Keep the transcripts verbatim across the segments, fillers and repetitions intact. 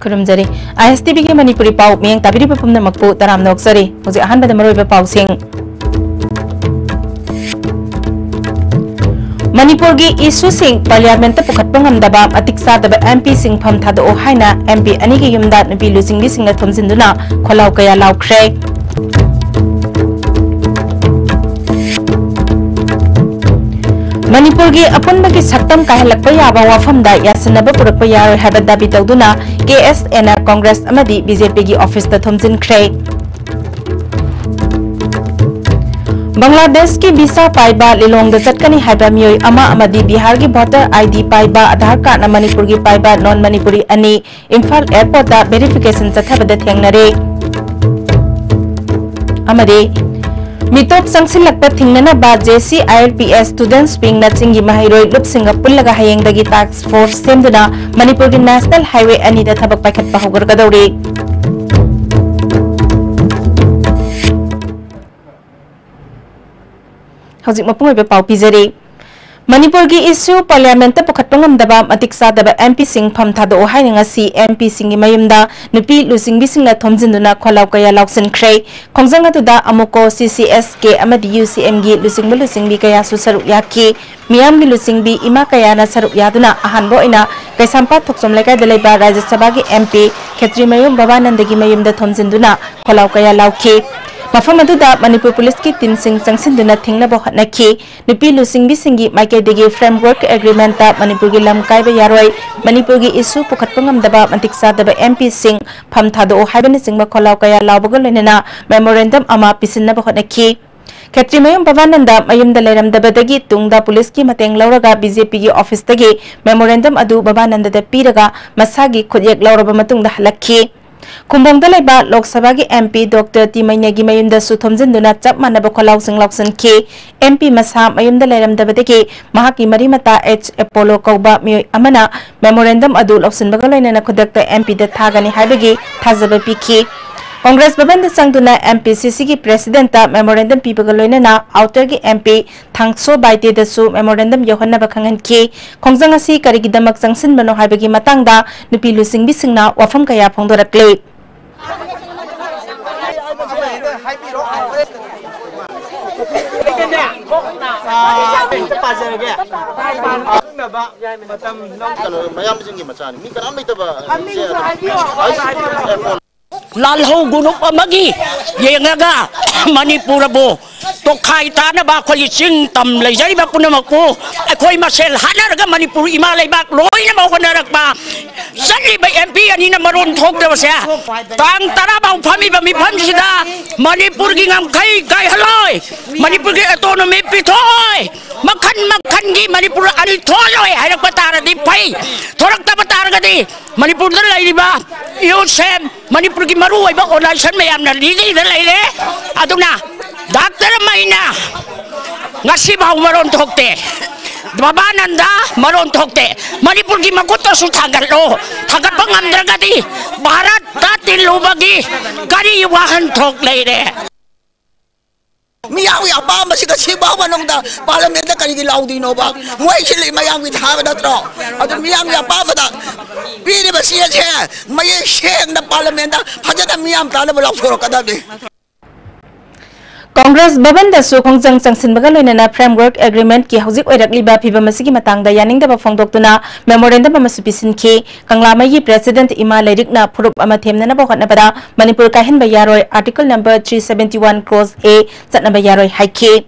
ꯈꯨꯔꯨꯝꯖꯔꯤ꯫ ISTVꯒꯤ ꯃꯅꯤꯄꯨꯔꯤ ꯄꯥꯎ ꯃꯤꯠꯌꯦꯡ ꯇꯥꯕꯤꯔꯤꯕ ꯄꯨꯝꯅꯃꯛꯄꯨ ꯇꯔꯥꯝꯅ ꯑꯣꯛꯆꯔꯤ꯫ ꯍꯧꯖꯤꯛ ꯑꯍꯥꯟꯕꯗ ꯃꯔꯨꯑꯣꯏꯕ ꯄꯥꯎꯁꯤꯡ꯫ ꯃꯅꯤꯄꯨꯔꯒꯤ ꯏꯁꯨꯁꯤꯡ ꯄꯥꯔꯂꯤꯌꯥꯃꯦꯟꯠꯇ ꯄꯨꯈꯠꯄ ꯉꯝꯗꯕ ꯃꯇꯤꯛ ꯆꯥꯗꯕ MP ꯁꯤꯡ ꯐꯝ ꯊꯥꯗꯣꯛꯑꯣ ꯍꯥꯏꯅ MP ꯑꯅꯤꯒꯤ ꯌꯨꯝꯗ ꯅꯨꯄꯤ ꯂꯨꯆꯤꯡꯕꯤꯁꯤꯡꯅ ꯊꯣꯝꯖꯤꯟꯗꯨꯅ ꯈꯣꯜꯂꯥꯎ ꯀꯌꯥ ꯂꯥꯎꯈ꯭ꯔꯦ꯫ ꯃꯅꯤꯄꯨꯔꯒꯤ ꯑꯄꯨꯟꯕꯒꯤ ꯁꯛꯇꯝ ꯀꯥꯏꯍꯜꯂꯛꯄ ꯌꯥꯕ ꯋꯥꯐꯝꯗ ꯌꯥꯁꯤꯟꯅꯕ ꯄꯨꯔꯛꯄ ꯌꯥꯔꯣꯏ ꯍꯥꯏꯕ ꯗꯥꯕꯤ ꯇꯧꯗꯨꯅ KSAꯅ ꯀꯣꯡꯒ꯭ꯔꯦꯁ ꯑꯃꯗꯤ BJPꯒꯤ ꯑꯣꯐꯤꯁꯇ ꯊꯣꯝꯖꯤꯟꯈ꯭ꯔꯦ꯫ ꯕꯪꯒ꯭ꯂꯥꯗꯦꯁꯀꯤ ꯚꯤꯁꯥ ꯄꯥꯏꯕ ꯂꯤꯂꯣꯡꯗ ꯆꯠꯀꯅꯤ ꯍꯥꯏꯕ ꯃꯤꯑꯣꯏ ꯑꯃ ꯑꯃꯗꯤ ꯕꯤꯍꯥꯔꯒꯤ ꯚꯣꯇꯔ ID ꯄꯥꯏꯕ, ꯑꯙꯥꯔ ꯀꯥꯔꯗꯅ ꯃꯅꯤꯄꯨꯔꯒꯤ ꯄꯥꯏꯕ ꯅꯣꯟ ꯃꯅꯤꯄꯨꯔꯤ ꯑꯅꯤ ꯏꯝꯐꯥꯜ ꯑꯦꯌꯔꯄꯣꯔꯠꯇ ꯚꯦꯔꯤꯐꯤꯀꯦꯁꯟ ꯆꯠꯊꯕꯗ ꯊꯦꯡꯅꯔꯦ꯫ ꯑꯃꯗꯤ ꯃꯤꯇꯣꯞ ꯆꯪꯁꯤꯜꯂꯛꯄ ꯊꯤꯡꯅꯅꯕ JCIRPS ꯁ꯭ꯇꯨꯗꯦꯟꯠꯁ ꯋꯤꯡꯅ ꯆꯤꯡꯒꯤ ꯃꯍꯩꯔꯣꯏ ꯂꯨꯞꯁꯤꯡꯒ ꯄꯨꯜꯂꯒ ꯍꯌꯦꯡꯗꯒꯤ ꯇꯥꯁꯛ ꯐꯣꯔꯁ ꯁꯦꯝꯗꯨꯅ ꯃꯅꯤꯄꯨꯔꯒꯤ ꯅꯦꯁꯅꯦꯜ ꯍꯥꯏꯋꯦ ꯑꯅꯤꯗ ꯊꯕꯛ ꯄꯥꯏꯈꯠꯄ ꯍꯧꯒꯠꯀꯗꯧꯔꯤ꯫ ꯍꯧꯖꯤꯛ ꯃꯄꯨꯡ ꯑꯣꯏꯕ ꯄꯥꯎ ꯄꯤꯖꯔꯤ꯫ ꯃꯅꯤꯄꯨꯔꯒꯤ ꯏꯁꯨ ꯄꯥꯔꯂꯤꯌꯥꯃꯦꯟꯠꯇ ꯄꯨꯈꯠꯄ ꯉꯝꯗꯕ ꯃꯇꯤꯛ ꯆꯥꯗꯕ MP ꯁꯤꯡ ꯐꯝ ꯊꯥꯗꯣꯛꯑꯣ ꯍꯥꯏꯅ ꯉꯁꯤ MP ꯁꯤꯡꯒꯤ ꯃꯌꯨꯝꯗ ꯅꯨꯄꯤ ꯂꯨꯆꯤꯡꯕꯤꯁꯤꯡꯅ ꯊꯣꯝꯖꯤꯟꯗꯨꯅ ꯈꯣꯜꯂꯥꯎ ꯀꯌꯥ ꯂꯥꯎꯁꯤꯟꯈ꯭ꯔꯦ꯫ ꯈꯣꯡꯖꯪ ꯑꯗꯨꯗ ꯑꯃꯨꯀꯣ, CCSK ꯑꯃꯗꯤ UCMꯒꯤ ꯂꯨꯆꯤꯡꯕ ꯂꯨꯆꯤꯡꯕꯤ ꯀꯌꯥꯁꯨ ꯁꯔꯨꯛ ꯌꯥꯈꯤ꯫ ꯃꯤꯌꯥꯝꯒꯤ ꯂꯨꯆꯤꯡꯕꯤ ꯏꯃꯥ ꯀꯌꯥꯅ ꯁꯔꯨꯛ ꯌꯥꯗꯨꯅ ꯑꯍꯥꯟꯕ ꯑꯣꯏꯅ ꯀꯩꯁꯥꯝꯄꯥꯠ ꯊꯣꯛꯆꯣꯝ ꯂꯩꯀꯥꯏꯗ ꯂꯩꯕ ꯔꯥꯖ꯭ꯌ ꯁꯚꯥꯒꯤ MP ꯈꯦꯇ꯭ꯔꯤꯃꯌꯨꯝ ꯕꯕꯥꯅꯟꯗꯒꯤ ꯃꯌꯨꯝꯗ ꯊꯣꯝꯖꯤꯟꯗꯨꯅ ꯈꯣꯜꯂꯥꯎ ꯀꯌꯥ ꯂꯥꯎꯈꯤ꯫ ꯃꯐꯝ ꯑꯗꯨꯗ ꯃꯅꯤꯄꯨꯔ ꯄꯨꯂꯤꯁꯀꯤ ꯇꯤꯝꯁꯤꯡ ꯆꯪꯁꯤꯟꯗꯨꯅ ꯊꯤꯡꯅꯕ ꯍꯣꯠꯅꯈꯤ꯫ ꯅꯨꯄꯤ ꯂꯨꯆꯤꯡꯕꯤꯁꯤꯡꯒꯤ ꯃꯥꯏꯀꯩꯗꯒꯤ framework agreement ꯃꯅꯤꯄꯨꯔꯒꯤ ꯂꯝ ꯀꯥꯏꯕ ꯌꯥꯔꯣꯏ, ꯃꯅꯤꯄꯨꯔꯒꯤ ꯏꯁꯨ ꯄꯨꯈꯠꯄ ꯉꯝꯗꯕ ꯃꯇꯤꯛ ꯆꯥꯗꯕ MP ꯁꯤꯡ ꯐꯝ ꯊꯥꯗꯣꯛꯑꯣ ꯍꯥꯏꯕꯅꯆꯤꯡꯕ ꯈꯣꯜꯂꯥꯎ ꯀꯌꯥ ꯂꯥꯎꯕꯒ ꯂꯣꯏꯅꯅ memorandum ꯑꯃ ꯄꯤꯁꯤꯟꯅꯕ ꯍꯣꯠꯅꯈꯤ꯫ ꯈꯦꯇ꯭ꯔꯤꯃꯌꯨꯝ ꯕꯕꯥꯅꯟꯗ ꯃꯌꯨꯝꯗ ꯂꯩꯔꯝꯗꯕꯗꯒꯤ ꯇꯨꯡꯗ ꯄꯨꯂꯤꯁꯀꯤ ꯃꯇꯦꯡ ꯂꯧꯔꯒ BJPꯒꯤ ꯑꯣꯐꯤꯁꯇꯒꯤ memorandum ꯑꯗꯨ ꯕꯕꯥꯅꯟꯗꯗ ꯄꯤꯔꯒ ꯃꯁꯥꯒꯤ ꯈꯨꯠꯌꯦꯛ ꯂꯧꯔꯕ ꯃꯇꯨꯡꯗ ꯍꯜꯂꯛꯈꯤ꯫ ꯈꯨꯝꯕꯣꯡꯗ ꯂꯩꯕ ꯂꯣꯛ ꯁꯚꯥꯒꯤ MP Doctor ꯇꯤꯃꯩꯅ꯭ꯌꯒꯤ ꯃꯌꯨꯝꯗꯁꯨ ꯊꯣꯝꯖꯤꯟꯗꯨꯅ ꯆꯞ ꯃꯥꯟꯅꯕ ꯈꯣꯜꯂꯥꯎꯁꯤꯡ ꯂꯥꯎꯁꯤꯟꯈꯤ꯫ MP ꯃꯁꯥ ꯃꯌꯨꯝꯗ ꯂꯩꯔꯝꯗꯕꯗꯒꯤ ꯃꯍꯥꯛꯀꯤ ꯃꯔꯤ ꯃꯇꯥ H ꯑꯦꯄꯣꯂꯣ ꯀꯧꯕ ꯃꯤꯑꯣꯏ ꯑꯃꯅ memorandum ꯑꯗꯨ ꯂꯧꯁꯤꯟꯕꯒ ꯂꯣꯏꯅꯅ ꯈꯨꯗꯛꯇ MPꯗ ꯊꯥꯒꯅꯤ ꯍꯥꯏꯕꯒꯤ ꯊꯥꯖꯕ ꯄꯤꯈꯤ꯫ ꯀꯣꯡꯒ꯭ꯔꯦꯁ ꯚꯕꯟꯗ ꯆꯪꯗꯨꯅ ꯑꯦꯝ ꯄꯤ ꯁꯤ ꯁꯤꯒꯤ ꯄ꯭ꯔꯦꯁꯤꯗꯦꯟꯠꯇ ꯃꯦꯃꯣꯔꯦꯟꯗꯝ ꯄꯤꯕꯒ ꯂꯣꯏꯅꯅ ꯑꯥꯎꯇꯔꯒꯤ ꯑꯦꯝ ꯄꯤ ꯊꯥꯡꯁꯣ ꯕꯥꯏꯇꯦꯗꯁꯨ ꯃꯦꯃꯣꯔꯦꯟꯗꯝ ꯌꯧꯍꯟꯅꯕ ꯈꯪꯍꯟꯈꯤ꯫ ꯈꯣꯡꯖꯪ ꯑꯁꯤ ꯀꯔꯤꯒꯤꯗꯃꯛ ꯆꯪꯁꯤꯟꯕꯅꯣ ꯍꯥꯏꯕꯒꯤ ꯃꯇꯥꯡꯗ ꯅꯨꯄꯤ ꯂꯨꯆꯤꯡꯕꯤꯁꯤꯡꯅ ꯋꯥꯐꯝ ꯀꯌꯥ ꯐꯣꯡꯗꯣꯔꯛꯂꯤ꯫ ꯀꯩꯅꯣ, ꯃꯌꯥꯝꯁꯤꯡꯒꯤ ꯃꯆꯥꯅꯤ꯫ ꯃꯤ ꯀꯅꯥꯝ ꯂꯩꯇꯕ꯫ ꯂꯥꯜꯍꯧ ꯒꯨꯔꯨꯞ ꯑꯃꯒꯤ ꯌꯦꯡꯉꯒ ꯃꯅꯤꯄꯨꯔꯕꯨ ꯇꯣꯈꯥꯏ ꯇꯥꯅꯕ ꯑꯩꯈꯣꯏꯒꯤ ꯆꯤꯡ ꯇꯝ ꯂꯩꯖꯔꯤꯕ ꯄꯨꯝꯅꯃꯛꯄꯨ ꯑꯩꯈꯣꯏ ꯃꯁꯦꯜ ꯍꯥꯠꯅꯔꯒ ꯃꯅꯤꯄꯨꯔ ꯏꯃꯥ ꯂꯩꯕꯥꯛ ꯂꯣꯏꯅꯃꯛ ꯍꯣꯠꯅꯔꯛꯄ ꯆꯠꯂꯤꯕ ꯑꯦꯝ ꯄꯤ ꯑꯅꯤꯅ ꯃꯔꯣꯟ ꯊꯣꯛꯇꯕꯁꯦ ꯇꯥꯡ ꯇꯔꯥ ꯐꯥꯎ ꯐꯝꯃꯤꯕ ꯃꯤꯐꯝꯁꯤꯗ ꯃꯅꯤꯄꯨꯔꯒꯤ ꯉꯝꯈꯩ ꯀꯥꯏꯍꯜꯂꯣꯏ, ꯃꯅꯤꯄꯨꯔꯒꯤ ꯑꯣꯇꯣꯅꯣꯃꯤ ꯄꯤꯊꯣꯛꯑꯣꯏ, ꯃꯈꯟ ꯃꯈꯟꯒꯤ ꯃꯅꯤꯄꯨꯔ ꯑꯅꯤ ꯊꯣꯛꯍꯜꯂꯣꯏ ꯍꯥꯏꯔꯛꯄ ꯇꯥꯔꯗꯤ ꯐꯩ, ꯊꯣꯔꯛꯇꯕ ꯇꯥꯔꯒꯗꯤ ꯃꯅꯤꯄꯨꯔꯗ ꯂꯩꯔꯤꯕ ꯌꯨꯠꯁꯦ ꯃꯅꯤꯄꯨꯔꯒꯤ ꯃꯔꯨꯑꯣꯏꯕ ꯑꯣꯔꯒꯅꯥꯏꯖꯦꯁꯟ ꯃꯌꯥꯝꯅ ꯂꯤꯗꯤꯡꯗ ꯂꯩꯔꯦ꯫ ꯑꯗꯨꯅ ꯗꯥꯛꯇꯔ ꯃꯩꯅ ꯉꯁꯤꯐꯥꯎ ꯃꯔꯣꯟ ꯊꯣꯛꯇꯦ, ꯕꯕꯥꯅꯟꯗ ꯃꯔꯣꯟ ꯊꯣꯛꯇꯦ꯫ ꯃꯅꯤꯄꯨꯔꯒꯤ ꯃꯈꯨꯠꯇꯁꯨ ꯊꯥꯡꯒꯠꯂꯣ, ꯊꯥꯡꯒꯠꯄ ꯉꯝꯗ꯭ꯔꯒꯗꯤ ꯚꯥꯔꯠꯇ ꯇꯤꯜꯂꯨꯕꯒꯤ ꯀꯔꯤ ꯋꯥꯍꯟꯊꯣꯛ ꯂꯩꯔꯦ? ꯃꯤꯌꯥꯝꯒꯤ ꯑꯄꯥꯝꯕꯁꯤꯒ ꯁꯤꯐꯥꯎ ꯃꯅꯨꯡꯗ ꯄꯥꯔꯂꯤꯌꯥꯃꯦꯟꯗ ꯀꯔꯤꯒꯤ ꯂꯥꯎꯗꯣꯏꯅꯣꯕ? ꯃꯣꯏ ꯁꯤꯜꯂꯤ ꯃꯌꯥꯝꯒꯤ ꯊꯥꯕ ꯅꯠꯇ꯭ꯔꯣ? ꯑꯗꯨ ꯃꯤꯌꯥꯝꯒꯤ ꯑꯄꯥꯝꯕꯗ ꯄꯤꯔꯤꯕ ꯆꯦꯁꯦ ꯃꯌꯦꯛ ꯁꯦꯡꯅ ꯄꯥꯔꯂꯤꯌꯥꯃꯦꯟꯗ ꯐꯖꯅ ꯃꯤꯌꯥꯝ ꯇꯥꯅꯕ ꯂꯥꯎꯊꯣꯔꯛꯀꯗꯕꯅꯤ꯫ ꯀꯣꯡꯒ꯭ꯔꯦꯁ ꯚꯕꯟꯗꯁꯨ ꯈꯣꯡꯖꯪ ꯆꯪꯁꯤꯟꯕꯒ ꯂꯣꯏꯅꯅ ꯐ꯭ꯔꯦꯝꯋꯔꯛ ꯑꯦꯒ꯭ꯔꯤꯃꯦꯟꯠꯀꯤ ꯍꯧꯖꯤꯛ ꯑꯣꯏꯔꯛꯂꯤꯕ ꯐꯤꯚꯝ ꯑꯁꯤꯒꯤ ꯃꯇꯥꯡꯗ ꯌꯥꯅꯤꯡꯗꯕ ꯐꯣꯡꯗꯣꯛꯇꯨꯅ ꯃꯦꯃꯣꯔꯦꯟꯗꯝ ꯑꯃꯁꯨ ꯄꯤꯁꯤꯟꯈꯤ꯫ ꯀꯪꯂꯥꯃꯩꯒꯤ ꯄ꯭ꯔꯦꯁꯤꯗꯦꯟꯠ ꯏꯃꯥ ꯂꯩꯔꯤꯛꯅ ꯐꯨꯔꯨꯞ ꯑꯃ ꯊꯦꯝꯅꯅꯕ ꯍꯣꯠꯅꯕꯗ ꯃꯅꯤꯄꯨꯔ ꯀꯥꯏꯍꯟꯕ ꯌꯥꯔꯣꯏ, article number three seventy one cross A ꯆꯠꯅꯕ ꯌꯥꯔꯣꯏ ꯍꯥꯏꯈꯤ꯫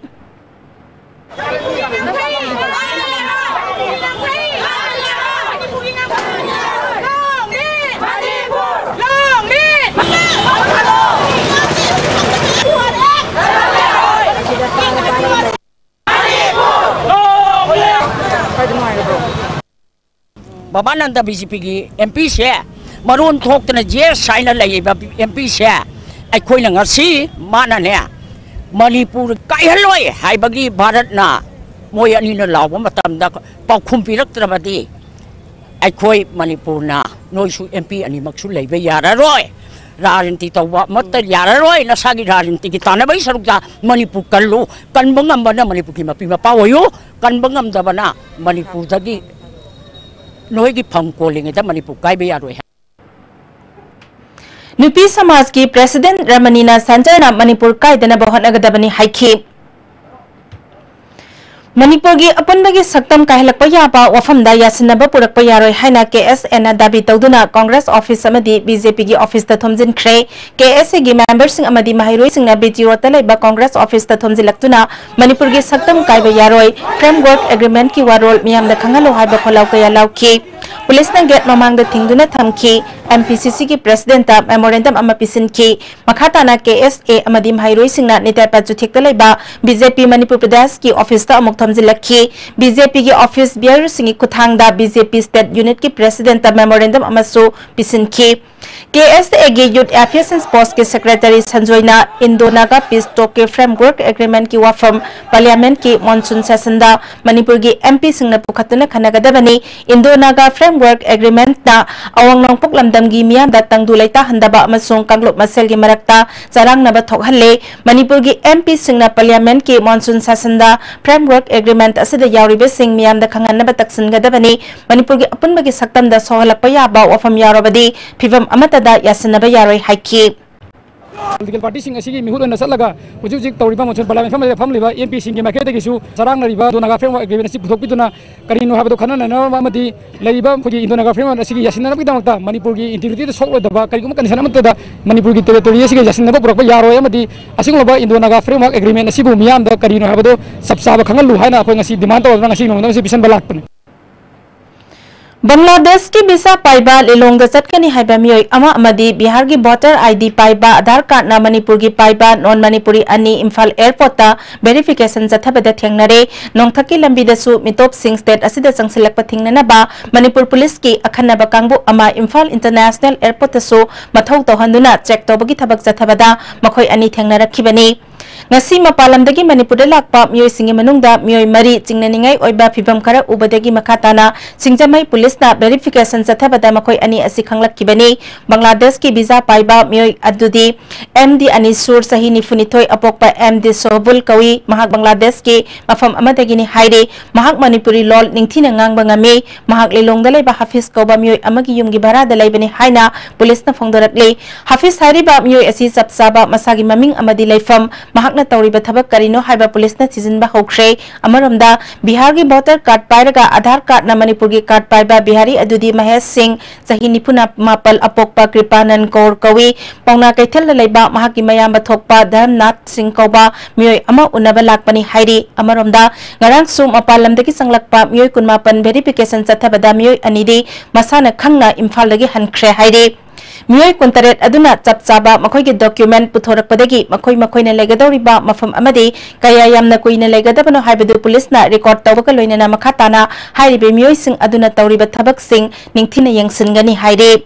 ꯕꯕꯥꯅꯟꯗ ꯕꯤ ꯖꯦ ꯄꯤꯒꯤ ꯑꯦꯝ ꯄꯤꯁꯦ ꯃꯔꯣꯟ ꯊꯣꯛꯇꯅ ꯌꯦꯁ ꯍꯥꯏꯅ ꯂꯩꯔꯤꯕ ꯑꯦꯝ ꯄꯤꯁꯦ ꯑꯩꯈꯣꯏꯅ ꯉꯁꯤ ꯃꯥꯅꯅꯦ ꯃꯅꯤꯄꯨꯔ ꯀꯥꯏꯍꯜꯂꯣꯏ ꯍꯥꯏꯕꯒꯤ ꯚꯥꯔꯠꯅ ꯃꯣꯏ ꯑꯅꯤꯅ ꯂꯥꯎꯕ ꯃꯇꯝꯗ ꯄꯥꯎꯈꯨꯝ ꯄꯤꯔꯛꯇ꯭ꯔꯕꯗꯤ ꯑꯩꯈꯣꯏ ꯃꯅꯤꯄꯨꯔꯅ ꯅꯣꯏꯁꯨ ꯑꯦꯝ ꯄꯤ ꯑꯅꯤꯃꯛꯁꯨ ꯂꯩꯕ ꯌꯥꯔꯔꯣꯏ꯫ ꯔꯥꯖꯅꯤꯇꯤ ꯇꯧꯕ ꯑꯃꯠꯇ ꯌꯥꯔꯔꯣꯏ꯫ ꯅꯁꯥꯒꯤ ꯔꯥꯖꯅꯤꯇꯤꯒꯤ ꯇꯥꯟꯅꯕꯒꯤ ꯁꯔꯨꯛꯇ ꯃꯅꯤꯄꯨꯔ ꯀꯜꯂꯨ꯫ ꯀꯟꯕ ꯉꯝꯕꯅ ꯃꯅꯤꯄꯨꯔꯒꯤ ꯃꯄꯤ ꯃꯄꯥ ꯑꯣꯏꯌꯨ꯫ ꯀꯟꯕ ꯉꯝꯗꯕꯅ ꯃꯅꯤꯄꯨꯔꯗꯒꯤ ꯅꯣꯏꯒꯤ ꯐꯝ ꯀꯣꯜꯂꯤꯉꯩꯗ ꯃꯅꯤꯄꯨꯔ ꯀꯥꯏꯕ ꯌꯥꯔꯣꯏ ꯍꯥꯏ꯫ ꯅꯨꯄꯤ ꯁꯃꯥꯖꯀꯤ ꯄ꯭ꯔꯦꯁꯤꯗꯦꯟꯠ ꯔꯃꯅꯤꯅ ꯁꯦꯟꯇꯔꯅ ꯃꯅꯤꯄꯨꯔ ꯀꯥꯏꯗꯅꯕ ꯍꯣꯠꯅꯒꯗꯕꯅꯤ ꯍꯥꯏꯈꯤ꯫ ꯃꯅꯤꯄꯨꯔꯒꯤ ꯑꯄꯨꯟꯕꯒꯤ ꯁꯛꯇꯝ ꯀꯥꯏꯍꯜꯂꯛꯄ ꯌꯥꯕ ꯋꯥꯐꯝꯗ ꯌꯥꯁꯤꯟꯅꯕ ꯄꯨꯔꯛꯄ ꯌꯥꯔꯣꯏ ꯍꯥꯏꯅ ꯀꯦ ꯑꯦꯁ ꯑꯦꯅ ꯗꯥꯕꯤ ꯇꯧꯗꯨꯅ ꯀꯣꯡꯒ꯭ꯔꯦꯁ ꯑꯣꯐꯤꯁ ꯑꯃꯗꯤ ꯕꯤ ꯖꯦ ꯄꯤꯒꯤ ꯑꯣꯐꯤꯁꯇ ꯊꯣꯝꯖꯤꯟꯈ꯭ꯔꯦ꯫ ꯀꯦ ꯑꯦꯁ ꯑꯦꯒꯤ ꯃꯦꯝꯕꯔꯁꯤꯡ ꯑꯃꯗꯤ ꯃꯍꯩꯔꯣꯏꯁꯤꯡꯅ ꯕꯤ ꯇꯤ ꯔꯣꯗꯇ ꯂꯩꯕ ꯀꯣꯡꯒ꯭ꯔꯦꯁ ꯑꯣꯐꯤꯁꯇ ꯊꯣꯝꯖꯤꯜꯂꯛꯇꯨꯅ ꯃꯅꯤꯄꯨꯔꯒꯤ ꯁꯛꯇꯝ ꯀꯥꯏꯕ ꯌꯥꯔꯣꯏ, ꯐ꯭ꯔꯦꯝꯋꯔꯛ ꯑꯦꯒ꯭ꯔꯤꯃꯦꯟꯠꯀꯤ ꯋꯥꯔꯣꯜ ꯃꯤꯌꯥꯝꯗ ꯈꯪꯍꯜꯂꯨ ꯍꯥꯏꯕ ꯈꯣꯜꯂꯥꯎ ꯀꯌꯥ ꯂꯥꯎꯈꯤ꯫ ꯄꯨꯂꯤꯁꯅ ꯒꯦꯠ ꯃꯃꯥꯡꯗ ꯊꯤꯡꯗꯨꯅ ꯊꯝꯈꯤ꯫ ꯑꯦꯝ ꯄꯤ ꯁꯤ ꯁꯤꯒꯤ ꯄ꯭ꯔꯦꯁꯤꯗꯦꯟꯠꯇ ꯃꯦꯃꯣꯔꯦꯟꯗꯝ ꯑꯃ ꯄꯤꯁꯤꯟꯈꯤ꯫ ꯃꯈꯥ ꯇꯥꯅ ꯀꯦ ꯑꯦꯁ ꯑꯦ ꯑꯃꯗꯤ ꯃꯍꯩꯔꯣꯏꯁꯤꯡꯅ ꯅꯤꯇꯦꯠꯄ ꯆꯨꯊꯦꯛꯇ ꯂꯩꯕ ꯕꯤ ꯖꯦ ꯄꯤ ꯃꯅꯤꯄꯨꯔ ꯄ꯭ꯔꯗꯦꯁꯀꯤ ꯑꯣꯐꯤꯁꯇ ꯑꯃꯨꯛ ꯊꯣꯝꯖꯤꯜꯂꯛꯈꯤ꯫ ꯕꯤ ꯖꯦ ꯄꯤꯒꯤ ꯑꯣꯐꯤꯁ ꯕꯤꯌꯔꯁꯤꯡꯒꯤ ꯈꯨꯠꯊꯥꯡꯗ ꯕꯤ ꯖꯦ ꯄꯤ ꯁ꯭ꯇꯦꯠ ꯌꯨꯅꯤꯠꯀꯤ ꯄ꯭ꯔꯦꯁꯤꯗꯦꯟꯠꯇ ꯃꯦꯃꯣꯔꯦꯟꯗꯝ ꯑꯃꯁꯨ ꯄꯤꯁꯤꯟꯈꯤ꯫ ꯀꯦ ꯑꯦꯁ ꯑꯦꯒꯤ ꯌꯨꯠ ꯑꯦꯐꯤꯌꯔꯁ ꯑꯦꯟ ꯁ꯭ꯄꯣꯔꯠꯁꯀꯤ ꯁꯦꯀ꯭ꯔꯦꯇꯔꯤ ꯁꯟꯖꯣꯏꯅ ꯏꯟꯗꯣ ꯅꯥꯒꯥ ꯄꯤꯁ ꯇꯣꯛꯀꯤ ꯐ꯭ꯔꯦꯝꯋꯔꯛ ꯑꯦꯒ꯭ꯔꯤꯃꯦꯟꯠꯀꯤ ꯋꯥꯐꯝ ꯄꯥꯔꯂꯤꯌꯥꯃꯦꯟꯠꯀꯤ ꯃꯣꯟꯁꯨꯟ ꯁꯦꯁꯟꯗ ꯃꯅꯤꯄꯨꯔꯒꯤ ꯑꯦꯝ ꯄꯤꯁꯤꯡꯅ ꯄꯨꯈꯠꯇꯨꯅ ꯈꯟꯅꯒꯗꯕꯅꯤ꯫ ꯏꯟꯗꯣ ꯅꯥꯒꯥ ꯐ꯭ꯔꯦꯝꯋꯔꯛ ꯑꯦꯒ꯭ꯔꯤꯃꯦꯟꯠꯅ ꯑꯋꯥꯡ ꯅꯣꯡꯄꯣꯛ ꯂꯝꯗꯝꯒꯤ ꯃꯤꯌꯥꯝꯗ ꯇꯪꯗꯨ ꯂꯩꯇꯥꯍꯟꯗꯕ ꯑꯃꯁꯨꯡ ꯀꯥꯡꯂꯨꯞ ꯃꯁꯦꯜꯒꯤ ꯃꯔꯛꯇ ꯆꯔꯥꯡꯅꯕ ꯊꯣꯛꯍꯜꯂꯦ꯫ ꯃꯅꯤꯄꯨꯔꯒꯤ ꯑꯦꯝ ꯄꯤꯁꯤꯡꯅ ꯄꯥꯔꯂꯤꯌꯥꯃꯦꯟꯠꯀꯤ ꯃꯣꯟꯁꯨꯟ ꯁꯦꯁꯟꯗ ꯐ꯭ꯔꯦꯝꯋꯔꯛ ꯑꯦꯒ꯭ꯔꯤꯃꯦꯟꯠ ꯑꯁꯤꯗ ꯌꯥꯎꯔꯤꯕꯁꯤꯡ ꯃꯤꯌꯥꯝꯗ ꯈꯪꯍꯟꯅꯕ ꯇꯛꯁꯤꯟꯒꯗꯕꯅꯤ꯫ ꯃꯅꯤꯄꯨꯔꯒꯤ ꯑꯄꯨꯟꯕꯒꯤ ꯁꯛꯇꯝꯗ ꯁꯣꯛꯍꯜꯂꯛꯄ ꯌꯥꯕ ꯋꯥꯐꯝ ꯌꯥꯎꯔꯕꯗꯤ ꯐꯤꯚꯝ ꯑꯃꯠꯇꯗ ꯌꯥꯁꯤꯟꯅꯕ ꯌꯥꯔꯣꯏ ꯍꯥꯏꯈꯤ꯫ ꯄꯣꯂꯤꯇꯤꯀꯦꯜ ꯄꯥꯔꯇꯤꯁꯤꯡ ꯑꯁꯤꯒꯤ ꯃꯤꯍꯨꯠ ꯑꯣꯏꯅ ꯆꯠꯂꯒ ꯍꯧꯖꯤꯛ ꯍꯧꯖꯤꯛ ꯇꯧꯔꯤꯕ ꯃꯣꯟꯁꯨꯟ ꯄꯥꯔꯂꯤꯌꯥꯃꯦꯟ ꯐꯝꯂꯤꯕ, ꯐꯝꯂꯤꯕ ꯑꯦꯝ ꯄꯤꯁꯤꯡꯒꯤ ꯃꯥꯏꯀꯩꯗꯒꯤꯁꯨ ꯆꯔꯥꯡꯅꯔꯤꯕ ꯏꯟꯗꯣ ꯅꯥꯒꯥ ꯐ꯭ꯔꯦꯝꯋꯔꯛ ꯑꯦꯒ꯭ꯔꯤꯃꯦꯟ ꯑꯁꯤ ꯄꯨꯊꯣꯛꯄꯤꯗꯨꯅ ꯀꯔꯤꯅꯣ ꯍꯥꯏꯕꯗꯨ ꯈꯟꯅꯅꯅꯕ ꯑꯃꯗꯤ ꯂꯩꯔꯤꯕ ꯑꯩꯈꯣꯏꯒꯤ ꯏꯟꯗꯣ ꯅꯥꯒꯥ ꯐ꯭ꯔꯦꯝꯋꯔꯛ ꯑꯁꯤꯒꯤ ꯌꯥꯁꯤꯟꯅꯅꯕꯒꯤꯗꯃꯛꯇ ꯃꯅꯤꯄꯨꯔꯒꯤ ꯏꯟꯇꯤꯒ꯭ꯔꯤꯇꯤꯗ ꯁꯣꯛꯂꯣꯏꯗꯕ ꯀꯔꯤꯒꯨꯝꯕ ꯀꯟꯗꯤꯁꯟ ꯑꯃꯠꯇꯗ ꯃꯅꯤꯄꯨꯔꯒꯤ ꯇꯦꯔꯤꯇꯣꯔꯤ ꯑꯁꯤꯒ ꯌꯥꯁꯤꯟꯅꯕ ꯄꯨꯔꯛꯄ ꯌꯥꯔꯣꯏ ꯑꯃꯗꯤ ꯑꯁꯤꯒꯨꯝꯂꯕ ꯏꯟꯗꯣ ꯅꯥꯒꯥ ꯐ꯭ꯔꯦꯝꯋꯔꯛ ꯑꯦꯒ꯭ꯔꯤꯃꯦꯟ ꯑꯁꯤꯕꯨ ꯃꯤꯌꯥꯝꯗ ꯀꯔꯤꯅꯣ ꯍꯥꯏꯕꯗꯨ ꯆꯞ ꯆꯥꯕ ꯈꯪꯍꯜꯂꯨ ꯍꯥꯏꯅ ꯑꯩꯈꯣꯏ ꯉꯁꯤ ꯗꯤꯃꯥꯟ ꯇꯧꯔꯗꯨꯅ ꯉꯁꯤ ꯃꯦꯃꯣꯔꯦꯟꯗꯝ ꯑꯁꯤ ꯄꯤꯁꯟꯕ ꯂꯥꯛꯄꯅꯤ꯫ ꯕꯪꯒ꯭ꯂꯥꯗꯦꯁꯀꯤ ꯚꯤꯁꯥ ꯄꯥꯏꯕ ꯂꯤꯂꯣꯡꯗ ꯆꯠꯀꯅꯤ ꯍꯥꯏꯕ ꯃꯤꯑꯣꯏ ꯑꯃ ꯑꯃꯗꯤ ꯕꯤꯍꯥꯔꯒꯤ ꯚꯣꯇꯔ ꯑꯥꯏ ꯗꯤ ꯄꯥꯏꯕ, ꯑꯙꯥꯔ ꯀꯥꯔꯗꯅ ꯃꯅꯤꯄꯨꯔꯒꯤ ꯄꯥꯏꯕ ꯅꯣꯟ ꯃꯅꯤꯄꯨꯔꯤ ꯑꯅꯤ ꯏꯝꯐꯥꯜ ꯑꯦꯌꯔꯄꯣꯔꯠꯇ ꯚꯦꯔꯤꯐꯤꯀꯦꯁꯟ ꯆꯠꯊꯕꯗ ꯊꯦꯡꯅꯔꯦ꯫ ꯅꯣꯡꯊꯛꯀꯤ ꯂꯝꯕꯤꯗꯁꯨ ꯃꯤꯇꯣꯞꯁꯤꯡ ꯁ꯭ꯇꯦꯠ ꯑꯁꯤꯗ ꯆꯪꯁꯤꯜꯂꯛꯄ ꯊꯤꯡꯅꯅꯕ ꯃꯅꯤꯄꯨꯔ ꯄꯨꯂꯤꯁꯀꯤ ꯑꯈꯟꯅꯕ ꯀꯥꯡꯕꯨ ꯑꯃ ꯏꯝꯐꯥꯜ ꯏꯟꯇꯔꯅꯦꯁꯅꯦꯜ ꯑꯦꯌꯔꯄꯣꯔꯠꯇꯁꯨ ꯃꯊꯧ ꯇꯧꯍꯟꯗꯨꯅ ꯆꯦꯛ ꯇꯧꯕꯒꯤ ꯊꯕꯛ ꯆꯠꯊꯕꯗ ꯃꯈꯣꯏ ꯑꯅꯤ ꯊꯦꯡꯅꯔꯛꯈꯤꯕꯅꯤ꯫ ꯉꯁꯤ ꯃꯄꯥꯟ ꯂꯝꯗꯒꯤ ꯃꯅꯤꯄꯨꯔꯗ ꯂꯥꯛꯄ ꯃꯤꯑꯣꯏꯁꯤꯡꯒꯤ ꯃꯅꯨꯡꯗ ꯃꯤꯑꯣꯏ ꯃꯔꯤ ꯆꯤꯡꯅꯅꯤꯡꯉꯥꯏ ꯑꯣꯏꯕ ꯐꯤꯚꯝ ꯈꯔ ꯎꯕꯗꯒꯤ ꯃꯈꯥ ꯇꯥꯅ ꯁꯤꯡꯖꯃꯩ ꯄꯨꯂꯤꯁꯅ verification ꯆꯠꯊꯕꯗ ꯃꯈꯣꯏ ꯑꯅꯤ ꯑꯁꯤ ꯈꯪꯂꯛꯈꯤꯕꯅꯤ꯫ ꯕꯪꯒ꯭ꯂꯥꯗꯦꯁꯀꯤ visa ꯄꯥꯏꯕ ꯃꯤꯑꯣꯏ ꯑꯗꯨꯗꯤ M D ꯑꯅꯤꯁꯨꯔ, ꯆꯍꯤ ꯅꯤꯐꯨꯅꯤꯊꯣꯏ, ꯑꯄꯣꯛꯄ M D ꯁꯣꯍꯕꯨꯜ ꯀꯧꯏ꯫ ꯃꯍꯥꯛ ꯕꯪꯒ꯭ꯂꯥꯗꯦꯁꯀꯤ ꯃꯐꯝ ꯑꯃꯗꯒꯤꯅꯤ ꯍꯥꯏꯔꯤ꯫ ꯃꯍꯥꯛ ꯃꯅꯤꯄꯨꯔꯤ ꯂꯣꯜ ꯅꯤꯡꯊꯤꯅ ꯉꯥꯡꯕ ꯉꯝꯃꯤ꯫ ꯃꯍꯥꯛ ꯂꯤꯂꯣꯡꯗ ꯂꯩꯕ ꯍꯥꯐꯤꯖ ꯀꯧꯕ ꯃꯤꯑꯣꯏ ꯑꯃꯒꯤ ꯌꯨꯝꯒꯤ ꯚꯔꯥꯗ ꯂꯩꯕꯅꯤ ꯍꯥꯏꯅ ꯄꯨꯂꯤꯁꯅ ꯐꯣꯡꯗꯣꯔꯛꯂꯤ꯫ ꯍꯥꯐꯤꯖ ꯍꯥꯏꯔꯤꯕ ꯃꯤꯑꯣꯏ ꯑꯁꯤ ꯆꯞ ꯆꯥꯕ ꯃꯁꯥꯒꯤ ꯃꯃꯤꯡ ꯑꯃꯗꯤ ꯂꯩꯐꯝ, ꯃꯍꯥꯛꯅ ꯇꯧꯔꯤꯕ ꯊꯕꯛ ꯀꯔꯤꯅꯣ ꯍꯥꯏꯕ ꯄꯨꯂꯤꯁꯅ ꯊꯤꯖꯤꯟꯕ ꯍꯧꯈ꯭ꯔꯦ꯫ ꯑꯃꯔꯣꯝꯗ, ꯕꯤꯍꯥꯔꯒꯤ voter card ꯄꯥꯏꯔꯒ ꯑꯥꯙꯥꯔ cardꯅ ꯃꯅꯤꯄꯨꯔꯒꯤ card ꯄꯥꯏꯕ ꯕꯤꯍꯥꯔꯤ ꯑꯗꯨꯗꯤ ꯃꯍꯦꯁ ꯁꯤꯡ, ꯆꯍꯤ ꯅꯤꯐꯨ ꯃꯥꯄꯜ, ꯑꯄꯣꯛꯄ ꯀ꯭ꯔꯤꯄꯥꯅꯟ ꯀꯧꯔ ꯀꯧꯏ꯫ ꯄꯥꯎꯅꯥ ꯀꯩꯊꯦꯜꯗ ꯂꯩꯕ ꯃꯍꯥꯛꯀꯤ ꯃꯌꯥꯝꯕ ꯊꯣꯛꯄ ꯙꯔꯝꯅꯥꯊ ꯁꯤꯡ ꯀꯧꯕ ꯃꯤꯑꯣꯏ ꯑꯃ ꯎꯅꯕ ꯂꯥꯛꯄꯅꯤ ꯍꯥꯏꯔꯤ꯫ ꯑꯃꯔꯣꯝꯗ, ꯉꯔꯥꯡꯁꯨ ꯃꯄꯥꯟ ꯂꯝꯗꯒꯤ ꯆꯪꯂꯛꯄ ꯃꯤꯑꯣꯏ ꯀꯨꯟꯃꯥꯄꯜ verification ꯆꯠꯊꯕꯗ ꯃꯤꯑꯣꯏ ꯑꯅꯤꯗꯤ ꯃꯁꯥꯅ ꯈꯪꯅ ꯏꯝꯐꯥꯜꯗꯒꯤ ꯍꯟꯈ꯭ꯔꯦ ꯍꯥꯏꯔꯤ꯫ ꯃꯤꯑꯣꯏ ꯀꯨꯟꯇꯔꯦꯠ ꯑꯗꯨꯅ ꯆꯞ ꯆꯥꯕ ꯃꯈꯣꯏꯒꯤ document ꯄꯨꯊꯣꯔꯛꯄꯗꯒꯤ ꯃꯈꯣꯏ ꯃꯈꯣꯏꯅ ꯂꯩꯒꯗꯧꯔꯤꯕ ꯃꯐꯝ ꯑꯃꯗꯤ ꯀꯌꯥ ꯌꯥꯝꯅ ꯀꯨꯏꯅ ꯂꯩꯒꯗꯕꯅꯣ ꯍꯥꯏꯕꯗꯨ ꯄꯨꯂꯤꯁꯅ record ꯇꯧꯕꯒ ꯂꯣꯏꯅꯅ ꯃꯈꯥ ꯇꯥꯅ ꯍꯥꯏꯔꯤꯕ ꯃꯤꯑꯣꯏꯁꯤꯡ ꯑꯗꯨꯅ ꯇꯧꯔꯤꯕ ꯊꯕꯛꯁꯤꯡ ꯅꯤꯡꯊꯤꯅ ꯌꯦꯡꯁꯤꯟꯒꯅꯤ ꯍꯥꯏꯔꯤ꯫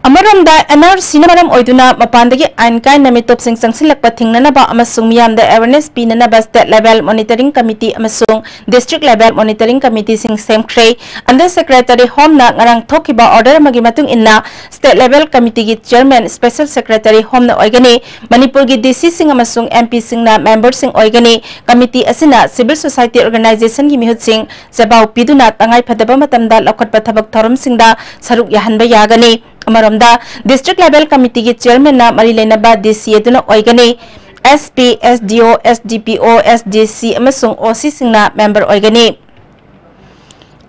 ꯑꯃꯔꯣꯝꯗ, N R Cꯅ ꯃꯔꯝ ꯑꯣꯏꯗꯨꯅ ꯃꯄꯥꯟꯗꯒꯤ ꯑꯥꯏꯟ ꯀꯥꯏꯅ ꯃꯤꯇꯣꯞꯁꯤꯡ ꯆꯪꯁꯤꯜꯂꯛꯄ ꯊꯤꯡꯅꯅꯕ ꯑꯃꯁꯨꯡ ꯃꯤꯌꯥꯝꯗ awareness ꯄꯤꯅꯅꯕ state level monitoring committee ꯑꯃꯁꯨꯡ district level monitoring committeeꯁꯤꯡ ꯁꯦꯝꯈ꯭ꯔꯦ꯫ Under Secretary Homeꯅ ꯉꯔꯥꯡ ꯊꯣꯛꯈꯤꯕ order ꯑꯃꯒꯤ ꯃꯇꯨꯡ ꯏꯟꯅ, state level committeeꯒꯤ chairman Special Secretary Homeꯅ ꯑꯣꯏꯒꯅꯤ꯫ ꯃꯅꯤꯄꯨꯔꯒꯤ DCꯁꯤꯡ ꯑꯃꯁꯨꯡ MPꯁꯤꯡꯅ memberꯁꯤꯡ ꯑꯣꯏꯒꯅꯤ꯫ Committee ꯑꯁꯤꯅ civil society organizationꯒꯤ ꯃꯤꯍꯨꯠꯁꯤꯡ ꯆꯦꯕꯥꯎ ꯄꯤꯗꯨꯅ ꯇꯉꯥꯏꯐꯗꯕ ꯃꯇꯝꯗ ꯂꯧꯈꯠꯄ ꯊꯕꯛ ꯊꯧꯔꯝꯁꯤꯡꯗ ꯁꯔꯨꯛ ꯌꯥꯍꯟꯕ ꯌꯥꯒꯅꯤ꯫ ꯑꯃꯔꯣꯝꯗ, district level committeeꯒꯤ chairmanꯅ ꯃꯔꯤ ꯂꯩꯅꯕ DC ꯑꯗꯨꯅ ꯑꯣꯏꯒꯅꯤ꯫ SP, SDO, SDPO, SDC ꯑꯃꯁꯨꯡ OCꯁꯤꯡꯅ member ꯑꯣꯏꯒꯅꯤ꯫